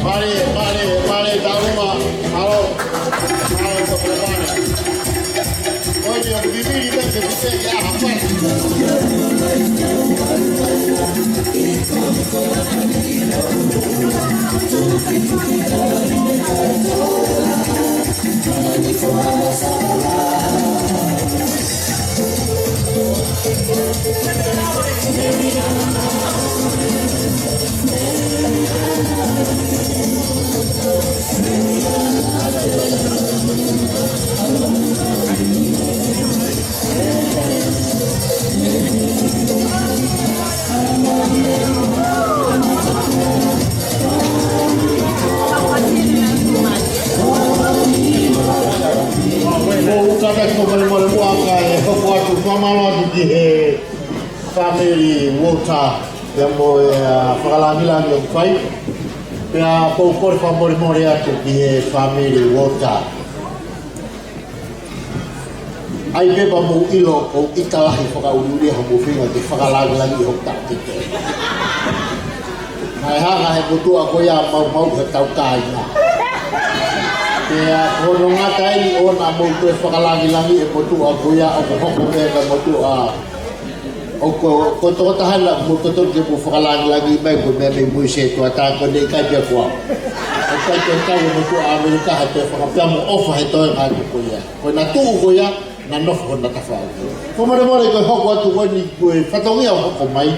Pale, pale, pale, tauma, alo. Ko u kātaki ko e molemole muʻa kae hoko atu, fakamālō atu ki he fāmili Uolota, pea mo e, ā, fakalāngilangi ʻoku fai. Pea ko u kole fakamolemole atu ki he fāmili Uolota. ʻAi pē pea mou ʻilo ʻoku ou ʻita lahi fakaʻuliʻulia hoʻomou feinga ke fakalāngilangiʻi hoku taʻokete. Naʻe hanga he motuʻa ko ia ʻo maumauʻi hotau kāinga. Pea ko hono ngata eni ʻoua naʻa mou toe fakalāngilangiʻi e motuʻa ko ia ʻoku hoko pē ko e motuʻa. ʻOku, ko e tokotaha naʻa mou totonu ke mou fakalāngilangiʻi mai ko e meʻa mei mui se tuatā ko eni ʻikai pē ko au. ʻOku ʻikai ke tau e motuʻa ʻAmelika ha toe fakapea mo ʻofa he toenga atu ko ia. Ko ʻena tuʻu ko ia, Naʻa nofo ʻo nata fau. Ko e molemole ko e hoko atu ko eni ko e fatongia ʻo hoko mai.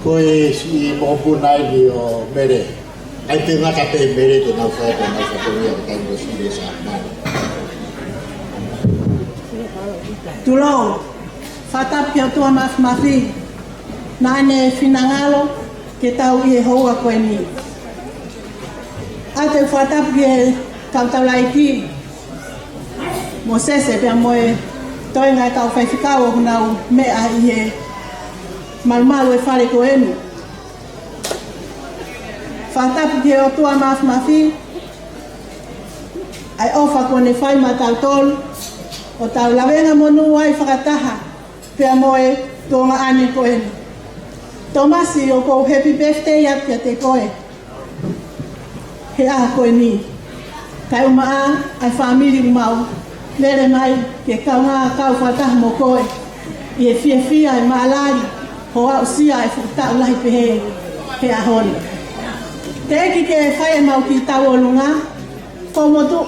Ko e siʻi mokopuna eni ʻo Mele. ʻAi pē ngata pē Mele te nau fai ko ʻenau fatongia ʻo taimi ko e siʻi le sa mani. Tulou, fakatapu ki he ʻOtua Mafimafi. Naʻa ne finangalo ke tau ʻi he houa ko eni. ʻOatu e fakatapu ki he kau taulaʻeiki, Mōsese pea mo e toenga e kau faifekau ʻoku nau meʻa ʻi he malumalu e fale ko eni. Fakatapu ki he ʻOtua Mafimafi, ʻa e ʻofa kuo ne fai maʻatautolu, ʻo tau lavengamonū ai fakataha, pea mo e tuongaʻane ko eni. Tōmasi, ʻoku ou happy birthday atu kiate koe he ʻaho ko eni. Kae ʻumaʻā ʻa e fāmili ʻoku mau lele mai ke kaungā kau fakataha mo koe ʻi he fiefia e mālali hoʻo aʻusia e fuʻu taʻu lahi pehē he ʻaho ni. Teʻeki ke fai ʻemau kiʻi tauʻolunga, ko e motuʻa,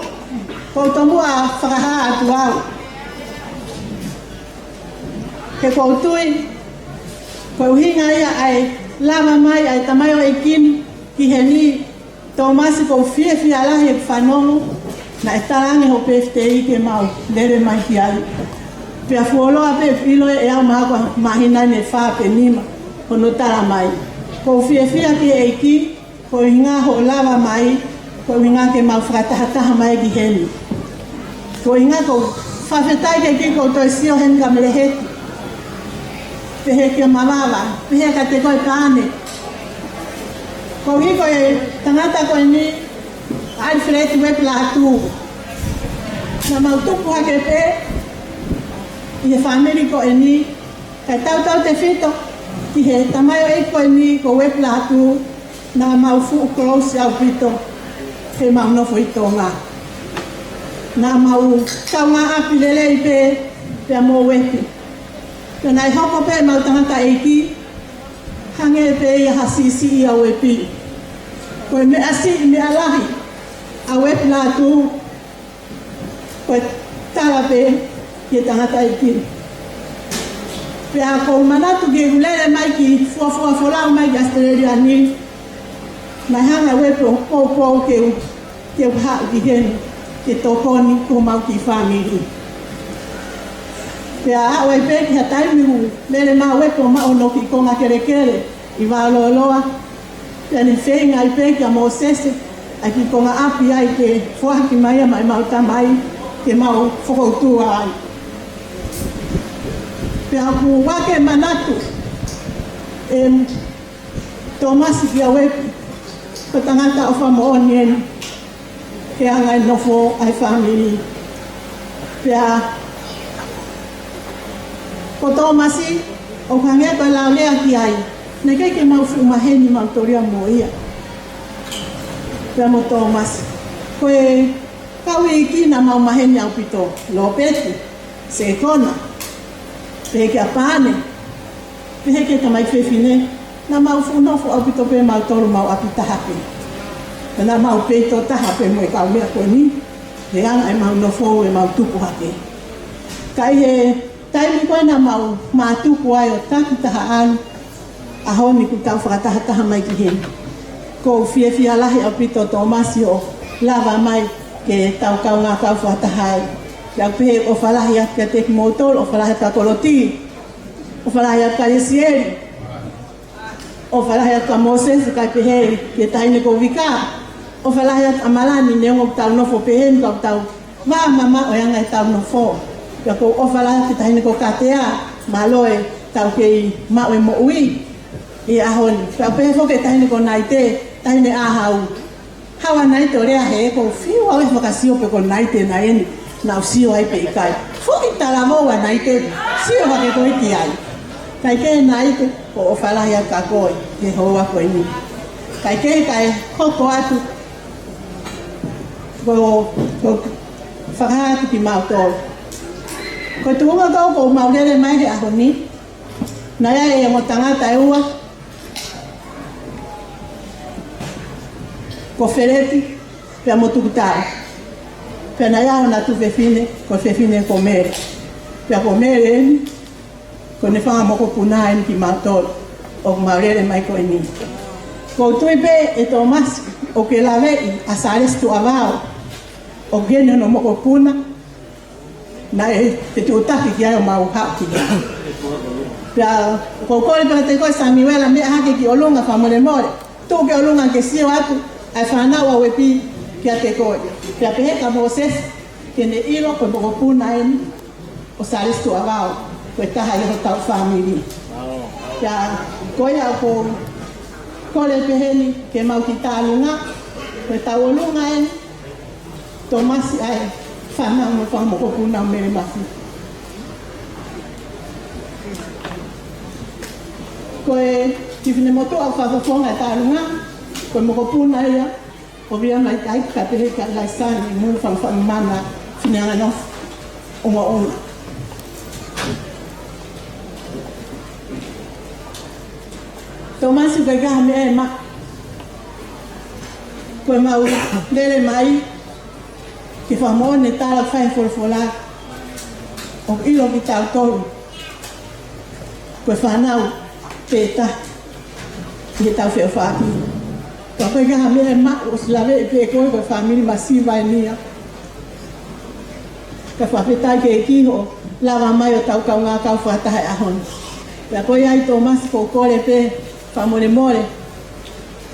ko e tomuʻa fakahā atu au. He ʻoku ou tui, ko e ʻuhinga ia ʻa e lava mai ʻa e tamaioʻeiki ni ki heni, Tōmasi, ʻoku ou fiefia lahi he fanongo naʻe talaange hoʻo pefiteiki ke mau lele mai ki ai. Pea fuoloa pē ʻilo ʻe au mahalo ko e māhina ʻe fā pe nima hono tala mai. ʻOku ou fiefia ki he ʻEiki, ko e ʻuhinga hoʻo lava mai, ko e ʻuhinga ke mau fakatahataha mai ki heni. Ko e ʻuhinga ʻoku ou fakafetaʻi ki he ʻEiki ʻoku ou toe sio heni kia Meleheti. Pehē kia Mavava, pehē kiate koe Pane. Koeʻuhi ko e tangata ko eni, ʻAlifeleti Uepi Lātū. Naʻa mau tupu hake pē ʻi he fāmili ko eni, kae tautautefito ki he tamaioʻeiki ko eni ko Uepi Lātū, naʻa mau fuʻu close ʻaupito heʻemau nofo ʻi Tonga. Naʻa mau kaungāʻapi lelei pē pea mo Uepi. Pea naʻe hoko pē ʻemau tangataʻeiki hangē pē ia ha siʻisiʻi ʻa Uepi. Ko e meʻa siʻi meʻa lahi ʻa Uepi Lātū, ko e tala pē ki he tangataʻeiki. Pea ʻoku ou manatu ki heʻeku lele mai ki Fuafua Folau mai ki ʻAositelēlia ni, naʻe hanga ʻe Uepi ʻo poupou ke u, ke u haʻu ki heni ke tokoni ki homau kiʻi fāmili. Pea aʻu ai pē ki ha taimi ʻoku lele mai ʻa Uepi ʻo maʻu hono kiʻi konga kelekele ʻi Vaololoa. Pea ne feinga ai pē kia Mōsese ʻa e kiʻi konga ʻapi ai ke foaki mai ia maʻa ʻemau tamai ke mau fokoutua ai. Pea ʻoku ou ake manatu ʻe Tōmasi kia Uepi, ko e tangata ʻofa moʻoni eni he anga e nofo ʻa e fāmili. Pea ko Tōmasi, ʻoku hangē ko e lau lea ki ai, naʻe ʻikai ke mau fuʻu maheni mautolu ia mo ia. Pea mo Tōmasi, ko e kau iiki naʻa mau maheni ʻaupito, Lōpeti, Sekona, pehē kia Pane, pehē ki he tamaiki fefine, naʻa mau fuʻu nofo ʻaupito pē mautolu mau ʻapi taha pē. Naʻa mau peito taha pē mo e kau meʻa ko eni, he anga ʻemau nofo ʻemau tupu hake. Ka ʻi he taimi ko ē naʻa mau mātuku ai ʻo takitaha ʻalu, ʻaho ni kuo tau fakatahataha mai ki heni. ʻOku ou fiefia lahi ʻaupito Tōmasi hoʻo lava mai ke tau kaungā kau fakataha ai. Pea ʻoku pehē ʻofa lahi atu kiate kimoutolu, ʻofa lahi atu kia Koloti, ʻofa lahi atu kia Sieli, ʻofa lahi atu kia Mōsese, kae pehē ki he taʻahine ko Vika, ʻofa lahi atu kia Malani, neongo ʻoku tau nofo pehē ni ka ʻoku tau vā mamaʻo e anga ʻetau nofo. Pea ʻoku ou ʻofa lahi atu ki he taʻahine ko Katea, mālō e tau kei maʻu e moʻui ʻi he ʻaho ni. Pea ʻoku pehē foki ki he taʻahine ko Naite, taʻahine ʻa Hau. Hau ʻa Naite ʻo lea he ʻoku ou fiu au he fakasio pe ko Naite naʻe eni, naʻa ku sio ai pe ʻikai. Foki talavou ʻa Naite, sio hake koe ki ai. Kae kehe Naite, ʻoku ou ʻofa lahi atu kia koe he houa ko eni. Kae kehe kae hoko atu, ʻoku ou, ʻoku ou fakahā atu kimautolu. Ko e tuʻunga ko ē ʻoku mau lele mai he ʻaho ni, naʻe ʻi ai e ongo tangata ʻe ua, ko Feleti pea mo Tukutau. Pea naʻe ʻi ai hona tuofefine, ko e fefine ko Mele. Pea ko Mele eni, ko ʻene fanga mokopuna eni kimautolu ʻoku mau lele mai ko eni. ʻOku ou tui pē ʻe Tōmasi ʻoku ke laveʻi ʻa Sālesi Tuʻavao, ʻoku ʻi heni hono mokopuna naʻe fetuʻutaki ki ai ʻo mau haʻu ki ai. Pea ʻoku ou kole pē kiate koe Samiuela, meʻa hake ki ʻolunga fakamolemole. Tuʻu ki ʻolunga ke sio atu ʻa e fānau ʻa Uepi kiate koe. Pea pehē kia Mōsese ke ne ʻilo ko e mokopuna eni ʻo Sālesi Tuʻavao, ko e taha ʻi hotau fāmili. Pea ko ia ʻoku ou kole pē heni ke mau kiʻi tālunga, ko e tau ʻolunga eni, Tōmasi ʻa e fānau mo e fanga mokopuna ʻo Mele Masi. Ko e kiʻi finemotuʻa ʻoku fakafofonga e tālunga, ko e mokopuna ia ʻo Viliami Maitaiki, kae pehē kia Laisani mo e fanga fanga mana Fineanganofo ʻUngaʻunga. Tōmasi, ʻikai ha meʻa ʻe maʻu. Ko ʻemau lele mai ke fakamoʻoni e tala ʻoku fai he folofola, ʻoku ʻilo kitautolu ko e fānau pē taha ʻi heʻetau feʻofaʻaki. Ka ʻikai ha meʻa ʻe maʻu, ʻosi laveʻi pē koe ko e fāmili masiva eni ia. Ka fakafetaʻi ki he ʻEiki hoʻo lava mai ʻo tau kaungā kau fakataha he ʻaho ni. Pea ko ia ai Tōmasi, ʻoku ou kole pē fakamolemole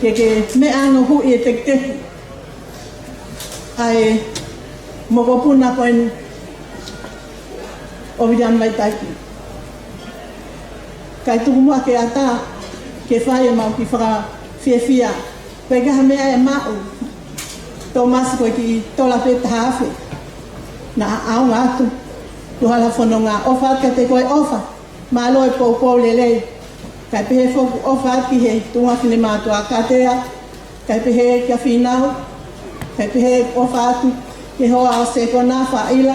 ke ke meʻa ange ʻo huʻi e tekiteki ʻa e mokopuna ko eni ʻo Viliami Maitaiki. Kae tuku muʻa ke ʻatā ke fai ʻemau kiʻi fakafiefia. Pea ʻikai ha meʻa ʻe maʻu, Tōmasi, ko e kiʻi tola pē taha afe naʻa ʻaonga atu ki ho hala fononga. ʻOfa atu kiate koe, ʻofa. Mālō e poupou lelei. Kae pehē foki ʻofa atu ki he tuʻunga finemātuʻa Katea, kae pehē kia Fīnau, kae pehē ʻofa atu ki he hoa ʻo Sekona Faʻila.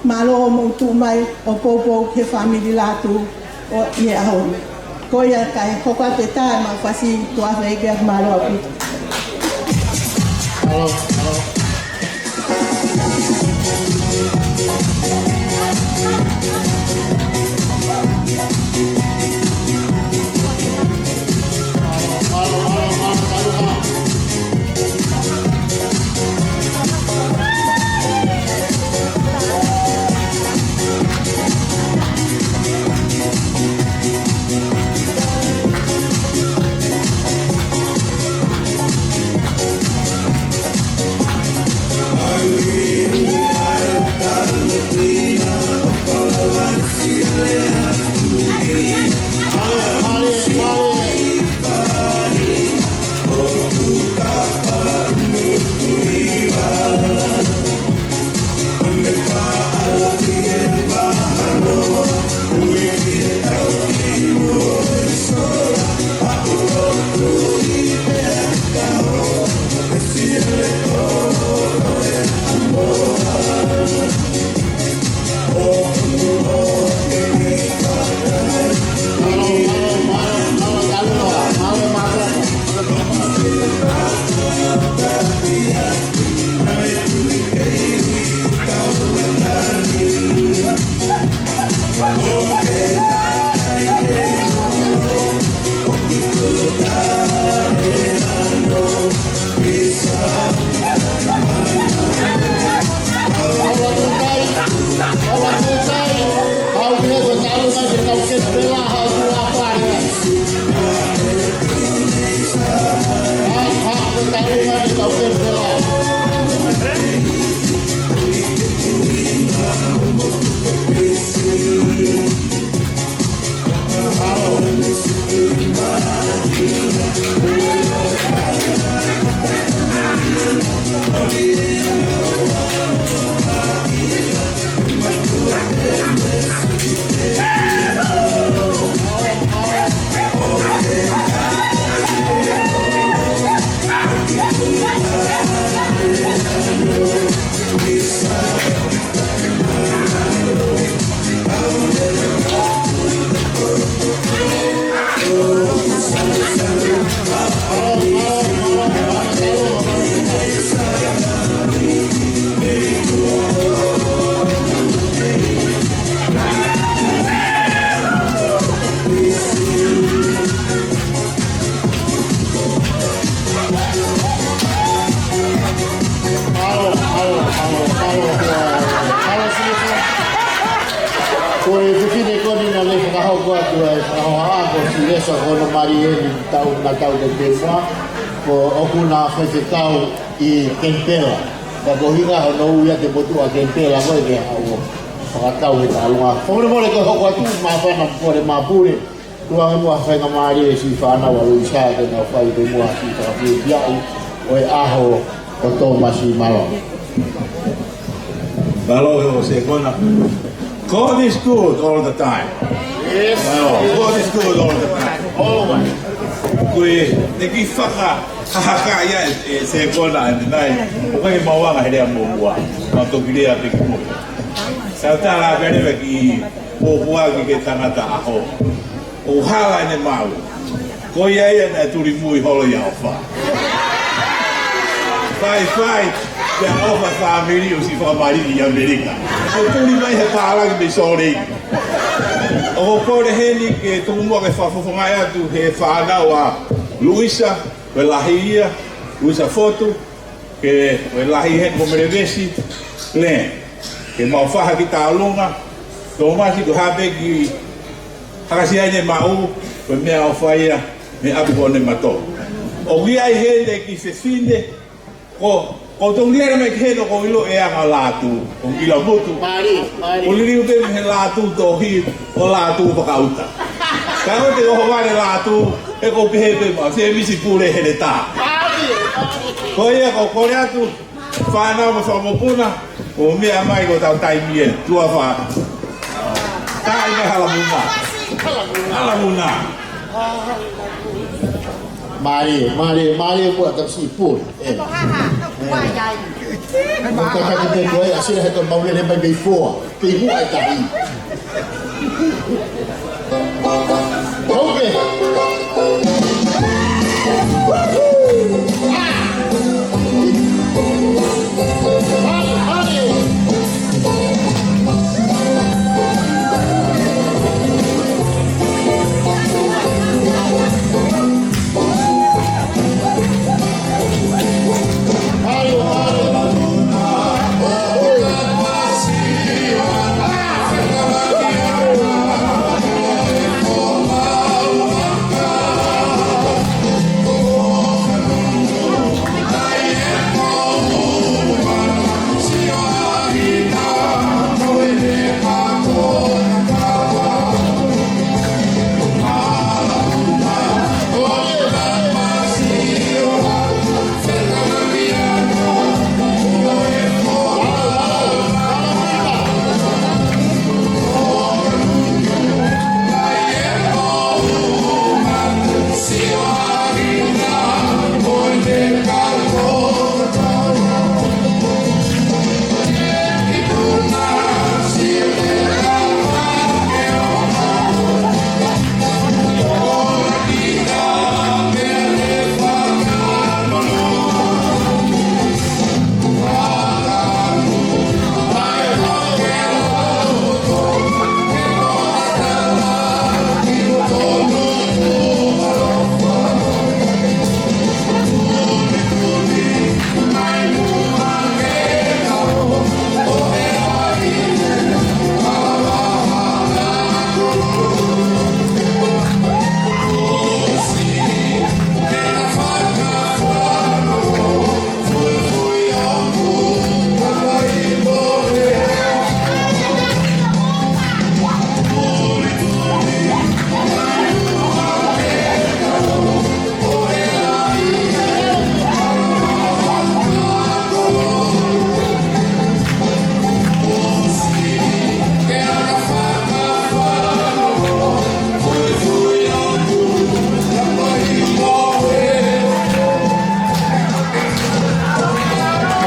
Mālō hoʻomou tuʻu mai ʻo poupou ki he fāmili Lātū ʻo ʻi he ʻaho ni. Ko ia, kae hoko atu e tā ʻemau fasi tuʻa fēkea, mālō ʻaupito. Ko atu ai, ʻa e ʻaho ko Silesa ko hono mali eni tau na tau te te mua, ko ʻokú na faifekau ʻi Kenipela. Ka ko hinga hono ui ʻa e motuʻa Kenipela ko e ke haʻu ʻo fakatau he taʻalonga. Fakamolemole ko e hoko atu, māfana mo e pule. Tuku ange muʻa ha faingamālie ki he fānau ʻa Luisa ke nau fai pē muʻa ha kiʻi fakafiefiaʻi ʻo e ʻaho ʻo Tōmasi Mālō. Mālō e ʻo Sekona. God is good all the time. Yes. Mālō, God is good all the time. Always. Ko e, te u kiʻi fakahahakaʻi ʻa e, e Sekona ʻanenai. ʻOku ʻikai ke mau anga he lea muʻomuʻa. Mau toki lea pē ki muʻa. Sa tala pē leva ki muʻomuʻa ki he tangata ʻaho. ʻOku hala ʻene maʻu. Ko ia ia naʻe tulimui holo ʻi ʻAofa. Faifai, ʻia ʻAofa fāmili ʻosi fakamaliʻi ʻi ʻAmelika. ʻO tuli mai he pālangi mei Sōleki. ʻOku ou kole heni ke tuku muʻa ke fakafofongaʻi atu he fānau ʻa Luisa, ko e lahi ia, Luisa Fotu, ke, ko e lahi heni ko Melevesi, Lē. Ke mau fai ha kiʻi taʻalonga, Tōmasi ko e hā pē kiʻi hakasia ʻene maʻu, ko e meʻaʻofa ia, mei ʻapi ko ʻene mato. ʻOku ʻi ai heni kiʻi fefine, ko, ko e tau lele mai ki heni ʻoku ʻilo e anga Lātū, ʻoku ʻilo mutu. Mālie, mālie. ʻOku liliu pē mei he Lātū tohi, ʻo Lātū fakaʻuta. Ka ko e te oho vale Lātū, ʻe ko pehē pē mau, se misi pule he le tā. Mālie, mālie. Ko ia ko e kole atu, fānau mo e fakamokopuna, ʻo meʻa mai ko e tau taimi ē, tuʻa fā. Taimi hala muna. Hala muna. Mālie, mālie, mālie kuo tau si pule. ʻE. Ko e kakake pē ko e, ʻa Sila he tau mau lele mai mei foa. Pei muʻa e tahi.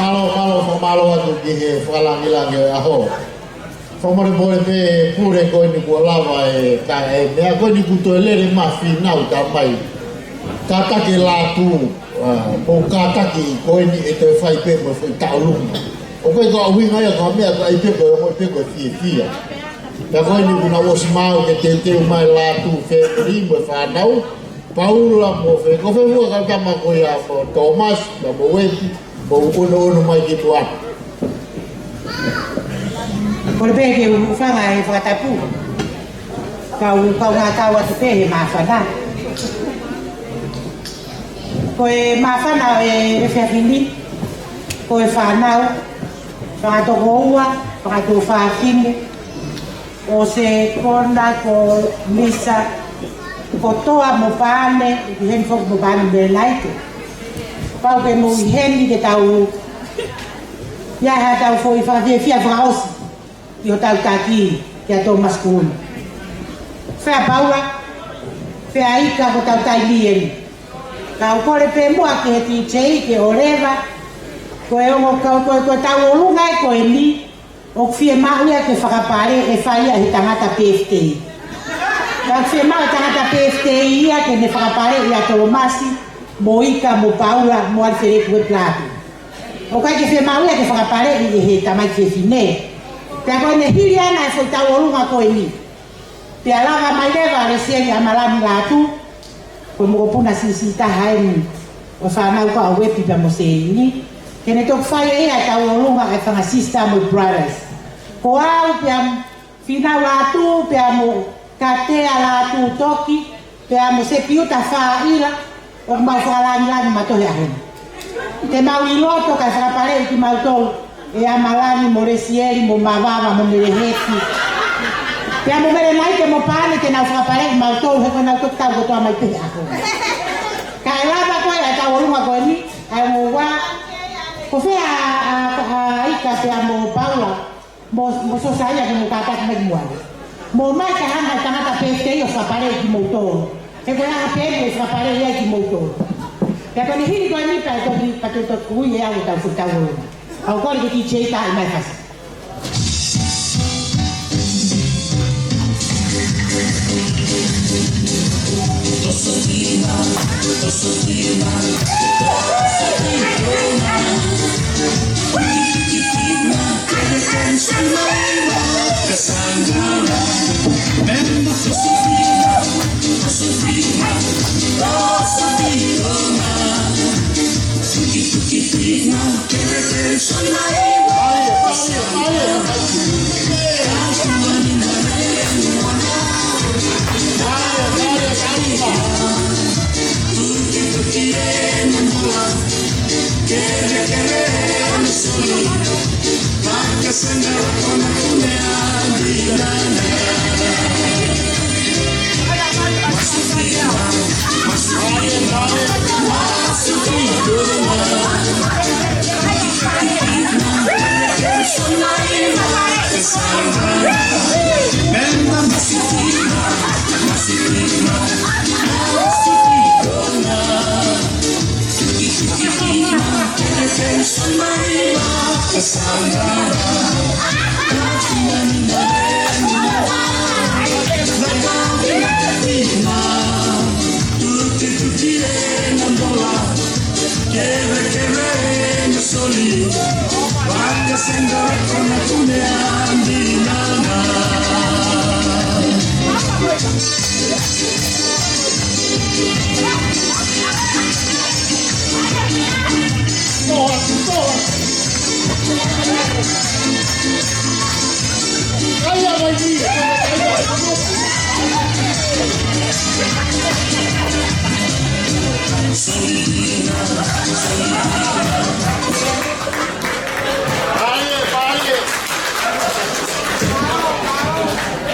Mālō, mālō, mālō atu ki he fakalāngilangi ʻo e ʻaho. Fakamolemole pē pule ko eni kuo lava e ka e meʻa ko eni kuo toe lele mai fīnau ta mai. Kātaki Lātū, ʻa, mo kātaki ko eni ʻe toe fai pē mo e foʻi taʻolunga. ʻOku ʻikai ko e ʻuhinga ia ko e meʻa ko e ʻai pē ko e ongoʻi pē ko e fiefia. Pea ko eni kuo nau ʻosi maʻu ke teuteu mai Lātū fēmili mo e fānau. Paula mo Fe, ko Fe fua kau tama ko ia ko Tōmasi, mo Ueti, mo ʻUnoʻuno mai ki tuʻa. Kole pē ke u hūfanga he fakatapu. Kau, kau ngā kau atu pē he māfana. Ko e māfana ʻo e, e efiafi ni, ko e fānau, fanga tokoua, fanga tuofāfine, ʻo Sekona, ko Lisa, ko Toa mo Pane, ʻi heni foki mo Pane Melenaite. Pau ke mou ʻi heni ke tau, ʻi ai haʻatau foʻi fakafiefia fakaʻosi ʻi hotau taki kia Thomas Kuhuna. Fea Paula, fea Ika, ko hotau taimi eni. Kau kole pē muʻa ki he D J ke ʻoleva, ko e ongo kau, ko, ko e tauʻolunga ē ko eni, ʻoku fiemaʻu ia ke fakapale ʻe fai ia he tangata birthday. Ka fiemaʻu tangata birthday ia ke ne fakapale ia Tolomasi, mo Ika, mo Paula, mo Alifeleku e Platu. ʻOku ʻikai ke fiemaʻu ia ke fakapaleʻi ʻe he tamaiki fefine. Pea ko ʻene hili ʻana e foʻi tauʻolunga ko eni. Pea lava mai leva ʻa Lesieli ʻAmalani Lātū, ko e mokopuna siʻisiʻi taha eni ʻo e fānau ko ʻAuepi pea mo Seini. Ke ne toki fai ʻe ia e tauʻolunga ʻa e fanga sister mo e brothers. Ko au pea Finau Lātū, pea mo Katea Lātū Toki, pea mo Sepiuta Faʻila, ʻoku mau fakalāngilangi mautolu he ʻaho ni. Te mau ʻi loto kae fakapaleʻi kimautolu ʻe ʻAmalani mo Lesieli mo Mavava mo Meleheti. Pea mo Melenaite mo Pane te nau fakapaleʻi mautolu he ko ʻenau toki tau kotoa mai pē he ʻaho ni. Kae lava ko ē ʻa e tauʻolunga ko eni, ʻa e ongo ua, ko fē ʻa, ʻa, ʻa Ika pea mo Paula. Mo, mo Sosaia ke mo kātaki mai ki muʻa. Mo mai ka hanga e tangata pē ke ʻio fakapaleʻi kimoutolu. He ko e ʻaho pē mo e fakapaleʻi ai kimoutolu. Pea ko ʻene hili ko eni pea toki, pea toki, toki ui ʻe au ʻetau fuʻu tauʻolunga. ʻOku ou kole ki he D J ke ʻai mai e fasi.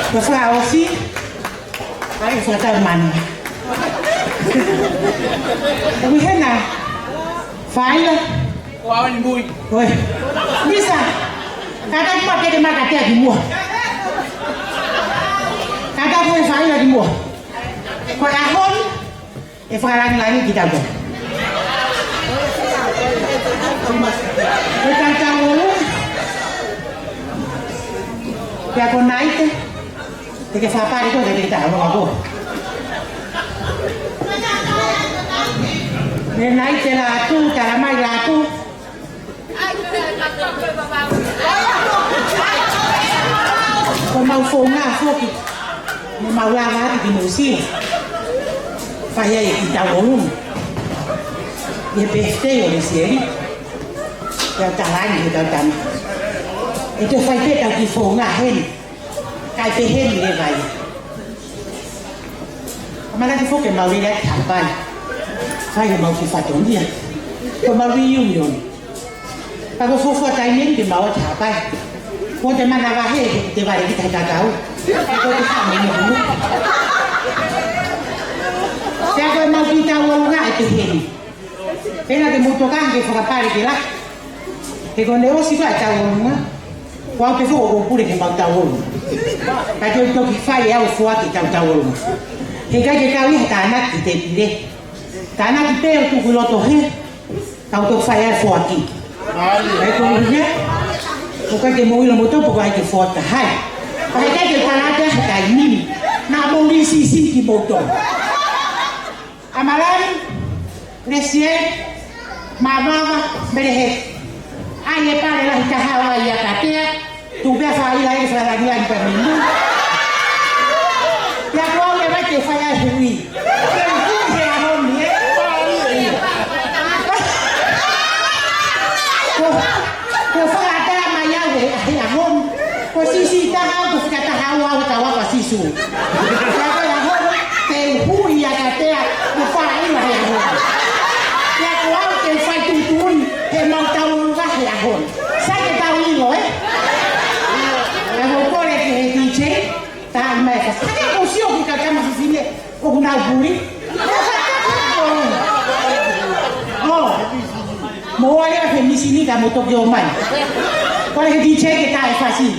Ko e fakaʻosi, ʻai e fakatau manu. Ui hena, Faila. Ko au ni mui. Oi. Misa, kātaki mai pē ke maka tea ki muʻa. Kātaki mai Faila ki muʻa. Ko e ʻaho ni, ʻe fakalāngilangi kitautolu. Ko e tau tauʻolunga. Pea ko Naite, te ke fakapale koe, te ke tauʻolunga koe. Melenaite Lātū, Talamai Lātū. Ko ʻemau founga foki, mo ʻemau lava atu ki Nuʻusila. Fai ai e kiʻi tauʻolunga ʻi he birthday ʻo Lesieli. Pea u talaange ki he kau tama, ʻe toe fai pē ʻetau kiʻi founga heni. Kae pehē ni leva ia. Manatuʻi foki ʻemau lele ʻi Haʻapai. Fai ʻemau kiʻi fatongia. Ko ʻemau reunion. Pea ko e fuofua taimi eni ke mau ō ki Haʻapai. Ko e manavahē, te vale ki he taʻu. Ko e te hame mo hulu. Pea ko ʻemau kiʻi tauolunga ʻe pehē ni. Pea ke mou tokanga ke fakapale ke lahi. He ko ʻene ʻosi ko ē ʻa e tauolunga, ko au pē foki ʻoku ou pule ki heʻemau tauolunga. Ka te u toki fai ʻe au e foaki ʻetau tauolunga. Heʻikai ke kau ia he tānaki ki he tēpile. Tānaki pē ʻo tuku ʻi loto hē, ka u toki fai ʻa e foaki. Kae ko ia, ʻoku ʻikai ke mou ʻilo moutolu pe ko e hā e foaki ʻe hai. Ka heʻikai ke u tala atu ʻa e taimi ni. Naʻa mou lī siʻisiʻi kimoutolu. ʻAmalani, Lesieli, Mavava, Meleheti. ʻAi e pale lahi taha ʻo ʻai ʻa Katea, tuku pē ʻa Faʻaila ʻi he fakalāngilangi pea mei mui. Pea ko au leva ke fai ʻa e hui. Ke u hui he ʻaho ni, ē? Ko, ko e fakaʻatā mai au he, he ʻaho ni. Ko e siʻisiʻi taha au, ko e fika taha ua au he kau ako ʻa Sīsū. Pea ko e ʻaho ni, te u hui ʻa Katea mo Faʻaila he ʻaho ni. Pea ko au te u fai tuʻutuʻuni heʻemau tauolunga he ʻaho ni. Sai ke tau ʻilo, ē? Pea ko e kole ki he D J, tā mai ka. Hake ko sio ki he kau tama fefine, ʻoku nau puli. ʻO, mou ō leva ki he mīsini ka mou toki ō mai. Kole ki he D J ke tā e fasi.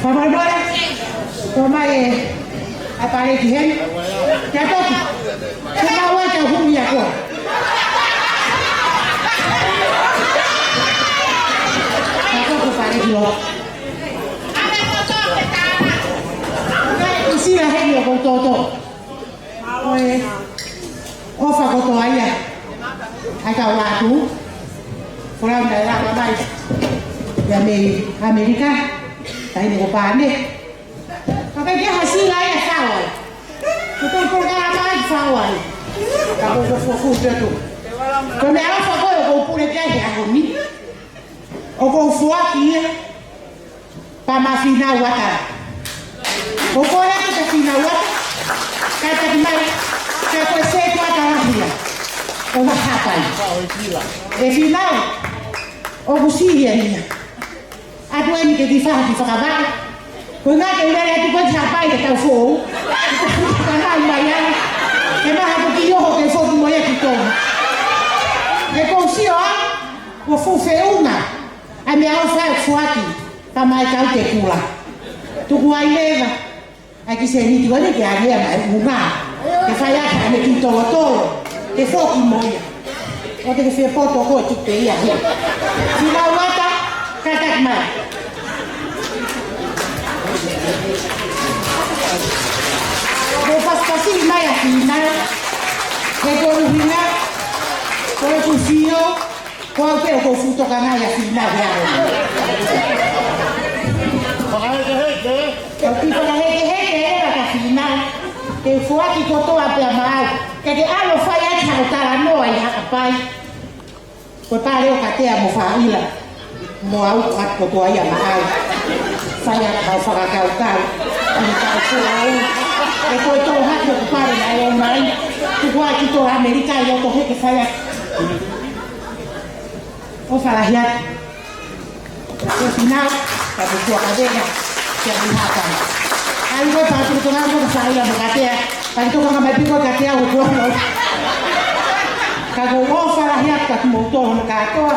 Fakamālō, tō mai e ʻapaleki heni. Kia toki. Ke mau ai ka humi ako. Ka toki paleki lo. Ka ʻi sila heni ʻo kou toto. ʻOfa kotoa ia ʻa e kau lātū. Ko e lau naʻe lava mai ia mei ʻAmelika, taimi ko Pane. Ka ʻikai ke ha sila ia fau ai. Ko e tau polokalama ia fau ai. Ka ko e fuofua te tu. Ko e meʻaʻofa ko ē ʻoku ou pule ki ai he ʻaho ni. ʻOku ou foaki ia. Pea ma finau ata. ʻOku ou ʻeke ke finau ata. Kae taki mai, ka ko e setuata lahi ia ʻo Haʻapai. ʻE finau, ʻoku siʻi ia ia. ʻA tu Ni ke kiʻi faʻa kiʻi fakavaʻe. Ko e ʻuhinga ke u lele atu ko e Haʻapai ke tau fou. Ka nau mai ai. Ke maha ko ki oho ke foki mo ia ki Tonga. He ʻoku ou sio ā, ʻoku fuʻu feʻunga ʻa e meʻaʻofa ʻoku foaki, ka mai kau ke kula. Tuku ai leva ʻa e kiʻi sēniti ko eni ke ʻave ia maʻa e ʻuhinga ke fai ʻaki ʻene kiʻi tolotolo ke foki mo ia. ʻOua te ke fie poto koe, tuku pē ia he. Sila uata, kātaki mai. Ko e fasikasi mai ʻa Fina, he ko e ʻuhinga, ko e ʻuhinga, ko au pē ʻoku ou fuʻu tokangaʻi ʻa Fina he ʻaho ni. Fakahekeheke. ʻOku ou fakahekeheke ʻa Fina. Ke foaki kotoa pē ia maʻau. Ke ke ʻalu ʻo fai ʻaki haʻo talanoa ʻi Haʻapai. Ko e pale ʻo Katea mo Faila. Mo au ʻoku ʻatu kotoa ia maʻau. Fai ʻaki haʻo fakakaukau. ʻI he taʻu foʻou. He ko e tō hake ʻoku pale naʻe ō mai. Tuku ā ki Tonga ʻAmelika ʻi loto hē ke fai ʻaki. ʻOfa lahi atu. Ko Fina, ka ko Tuʻa Kavena, kia Mihaka. ʻAi ko e pāturu Tonga ko Faila mo Katea. Ka ko Tonga mai pē ko Katea ʻo Tuʻa. Ka ko e ʻofa lahi atu kia kimoutolu kātoa.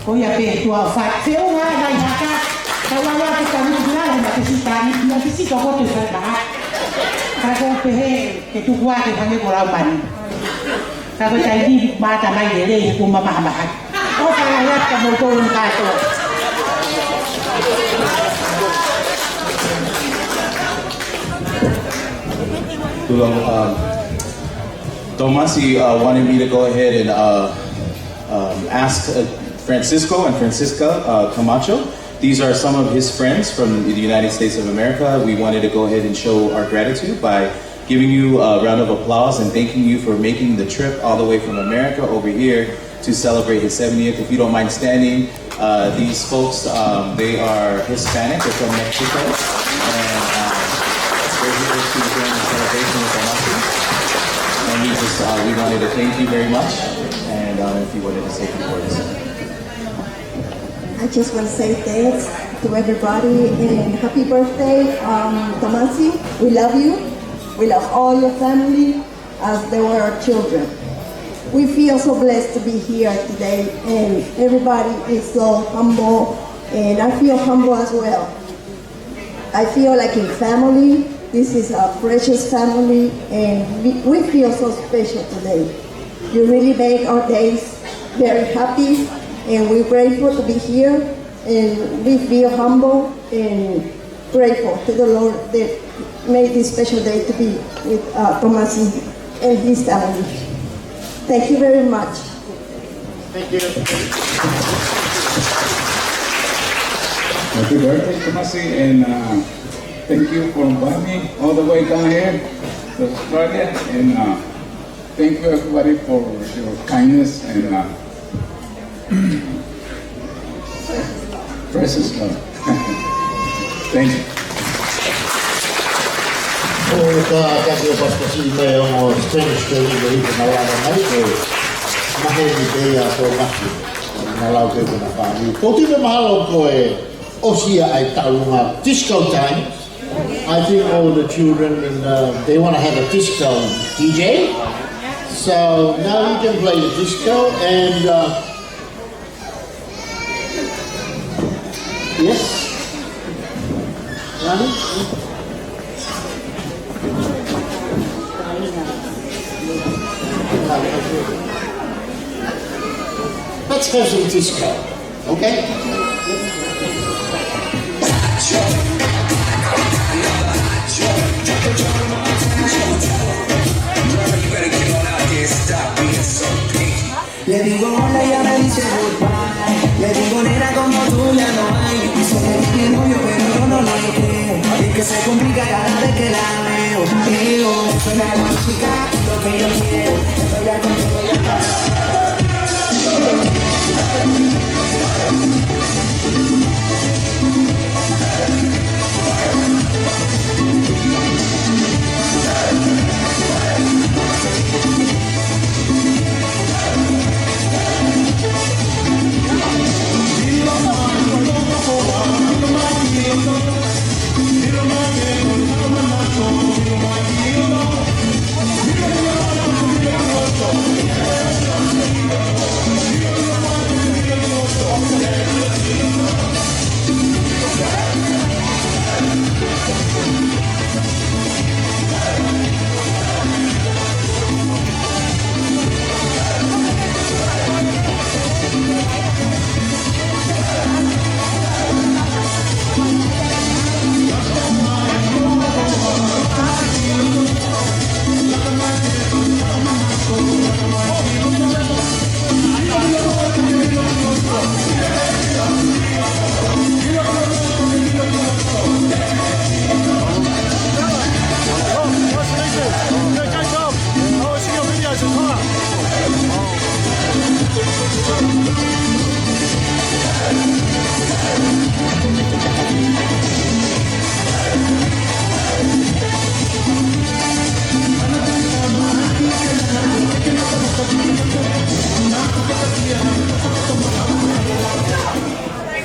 Ko ia pē tuʻa ʻofa. Feʻunga mai haka. Ka ua ua ke tanu ki lalo ma te sitani, ma te sito ko te fai maha. Ka ko pehē, ke tuku ā ke hangē ko Laumani. Ka ko e taimi ni mātā mai lelei he kuo mamaha mahaki. ʻOfa lahi atu kia moutolu kātoa. Too long. Um, Tomasi, uh, wanted me to go ahead and, uh, um, ask, uh, Francisco and Francisca, uh, Camacho. These are some of his friends from the United States of America. We wanted to go ahead and show our gratitude by giving you a round of applause and thanking you for making the trip all the way from America over here to celebrate his seventieth. If you don't mind standing, uh, these folks, um, they are Hispanic. They're from Mexico. And, um, we're here to join the celebration with Tomasi. And we just, uh, we wanted to thank you very much. And, um, if you wanted to say a few words. I just want to say thanks to everybody and happy birthday, um, Tomasi. We love you. We love all your family as they were our children. We feel so blessed to be here today, and everybody is so humble, and I feel humble as well. I feel like in family, this is our precious family, and we, we feel so special today. You really make our days very happy, and we're grateful to be here, and we feel humble and grateful to the Lord that made this special day to be with, uh, Tomasi and his family. Thank you very much. Thank you. Happy birthday, Tomasi, and, uh, thank you for inviting me all the way down here to Australia, and, uh, thank you everybody for your kindness and, uh, precious love. Thank you. ʻOku ou kātaki ʻo fasikasi mai ʻa e ongo Spanish ko eni, ko eni, naʻa lava mai ko e maheni pē ia ʻa Tomasi. Naʻa lau ke kona fāmi. Ko tino mahalo ko e ʻosi ia ʻa e taulunga disco time. I think all the children in, uh, they wanna have a disco D J. So now you can play the disco and, uh, yes. Rani? Let's have some disco, okay? Le digo hola y ella me dice goodbye. Le digo, nena, como tú ya no hay. Dice que tiene novio, pero yo no le creo. Es que se complica cada vez que la veo. Digo, suena la música, lo que yo quiero. Bailar contigo y atrás.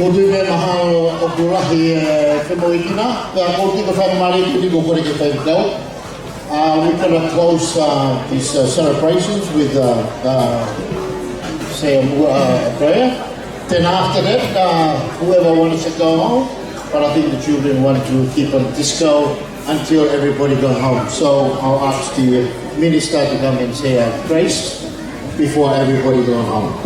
Ko e meʻa mahalo ʻoku lahi e femoʻuekina, pea ko e kiʻi faingamālie ko eni ʻoku ou kole ke fai atu. Uh, we're gonna close, uh, these, uh, celebrations with, uh, uh, say a, uh, a prayer. Then after that, uh, whoever wants to go home, but I think the children want to keep on disco until everybody go home. So I'll ask the minister to come and say a grace before everybody go home.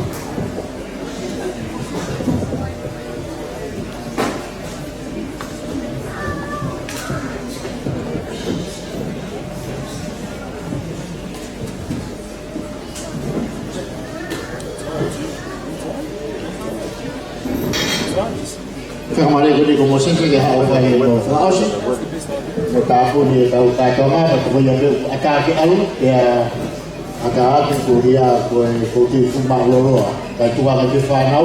Fakamālō atu ko Mōsese ke haʻu ʻo fai hono fakaʻosi. Mo tāpuni ʻetau kātoanga, pea ko ia pē ʻoku ʻatā ke ʻalu, pea ʻatā atu ko ia ko e, ko e kiʻi fuʻu mālōlō. Kae tuku ange pē fānau,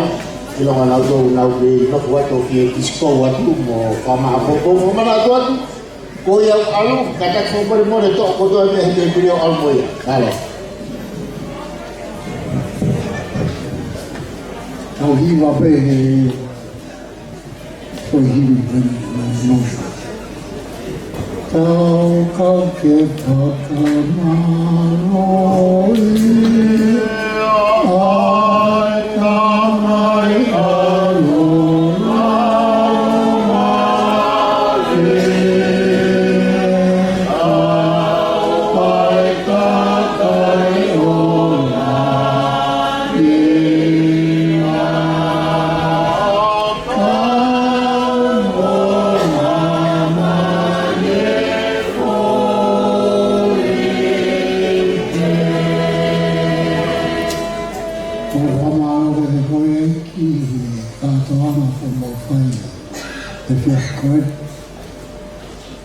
ʻilonga nautolu ʻoku nau kei nofo atu ʻo fie disco atu, mo fakamāʻopoʻopo, fakamanatu atu. Ko ia ʻalu, kātaki fakamolemole toʻo kotoa e meʻa he tēpile ʻo ʻalu mo ia. Mālō. Tau hiva pē he ko e himi ko eni, mālō. Tau kau ke fakamālō ʻi he ʻai Tamai ʻaloʻofa. Ko e fakamālō ko ē ki he kātoanga kuo mau fai he efiafi ko ē.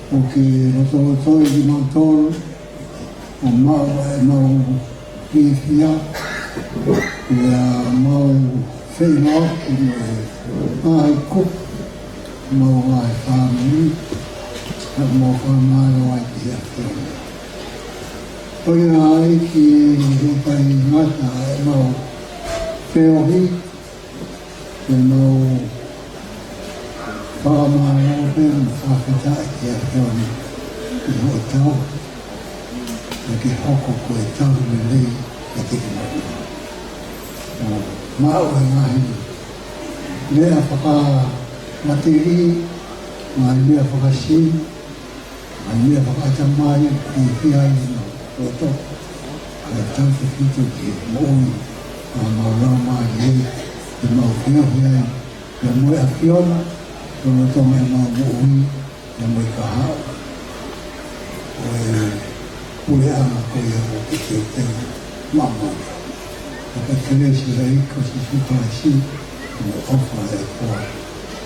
ʻOku ke lotolotoi kimautolu, ʻo maʻu ʻemau fiefia, pea mau feʻiloaki mo e ngaahi kupu, mau ngaahi fāmili, pea mau fakamālō ai ki he ʻAfiona. ʻOiauē ʻEiki, ʻoku ʻikai ngata ʻemau feohi, ke mau fakamālō pē mo fakafetaʻi ki he ʻAfiona ʻi hoʻo tauhi, ke ke hoko ko e tauhi lelei kiate kimautolu. ʻO maʻu e ngaahi meʻa fakamateliʻi, ngaahi meʻa fakasivi, ngaahi meʻa fakaʻatamai, ke fiefia ai ʻemau loto, kae tautefito ki he moʻui ʻa homau laumālie, ke mau feohi ai, pea mo e ʻAfiona, lolotonga ʻemau moʻui, pea mo e kahaʻu ʻo e puleʻanga ko ia ʻoku ke teuteu maʻamautolu. Pea ko e kelesi ʻa e ʻEiki ko Sīsū Kalaisi, mo e ʻofa ʻa e ʻOtua,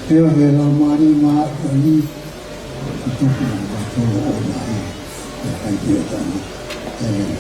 feohi ʻa e Laumālie Māʻoniʻoni, ke tuku mo kimautolu ʻo ʻoua naʻa ʻi ai. ʻEmeni.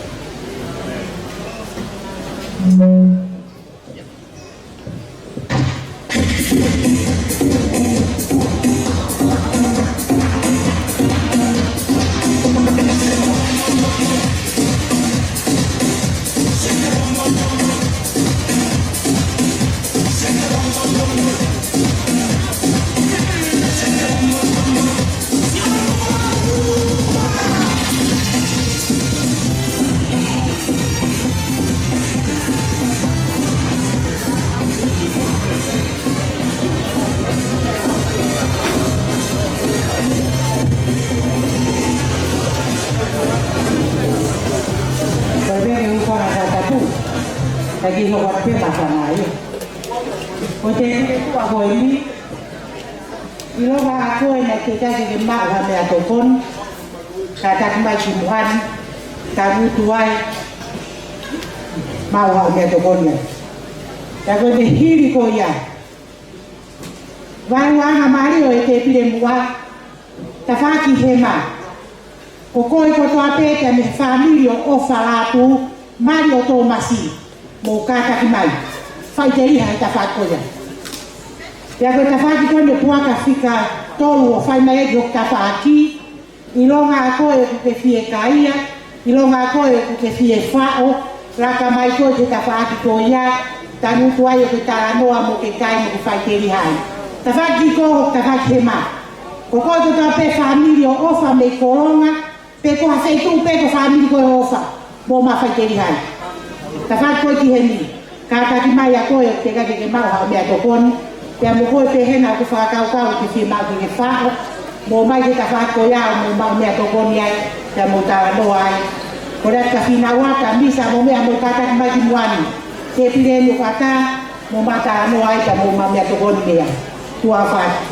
Ko e meʻa ke upa na sa tapu, ka ki hoko atu pē ma fanga ia. Ko e tēpile tuʻa ko eni, ʻilonga ʻa koe naʻe teʻeki ai ke ke maʻu ha meʻatokoni, kātaki mai ki muʻa ni, tangutu ai, maʻu ha meʻatokoni ai. Ka ko e hili ko ia, vaeuaʻanga mālie ʻo e tēpile muʻa, tafaʻaki hema. Ko koe kotoa pē mei he fāmili ʻo ʻOfa Lātū, Mali ʻo Tōmasi, mou kātaki mai. Faʻiteliha he tafaʻaki ko ia. Pea ko e tafaʻaki ko eni puaka fika tolu ʻo fai mai ʻe ki hoku tafaʻaki, ʻilonga ʻa koe ʻoku ke fiekaia, ʻilonga ʻa koe ʻoku ke fiefaʻo, laka mai koe ki he tafaʻaki ko ia, tangutu ai ʻo ke talanoa mo ke kai mo ke faʻiteliha ai. Tafaʻaki ko, tafaʻaki hema. Ko koe ko e taha pē fāmili ʻo ʻOfa mei Kolonga, pe ko ha feituʻu pē ko e fāmili ko ē ʻo ʻOfa, mou mafai ke lihai. Tafaʻaki ko ē ki heni, kātaki mai ʻa koe ʻoku teʻeki ke ke maʻu haʻo meʻatokoni, pea mo koe pē hena ʻoku fakakaukau ke fiemaʻu ke ke faʻo, mou ō mai ki he tafaʻaki ko ia ʻo mou maʻu meʻatokoni ai, pea mou talanoa ai. Ko e lata fina ua, ka misa mo meʻa mou kātaki mai ki muʻa ni. Tēpile eni ʻoku ʻatā, mou maʻu talanoa ai, pea mou maʻu meʻatokoni mei ai. Tuʻa ʻofa atu.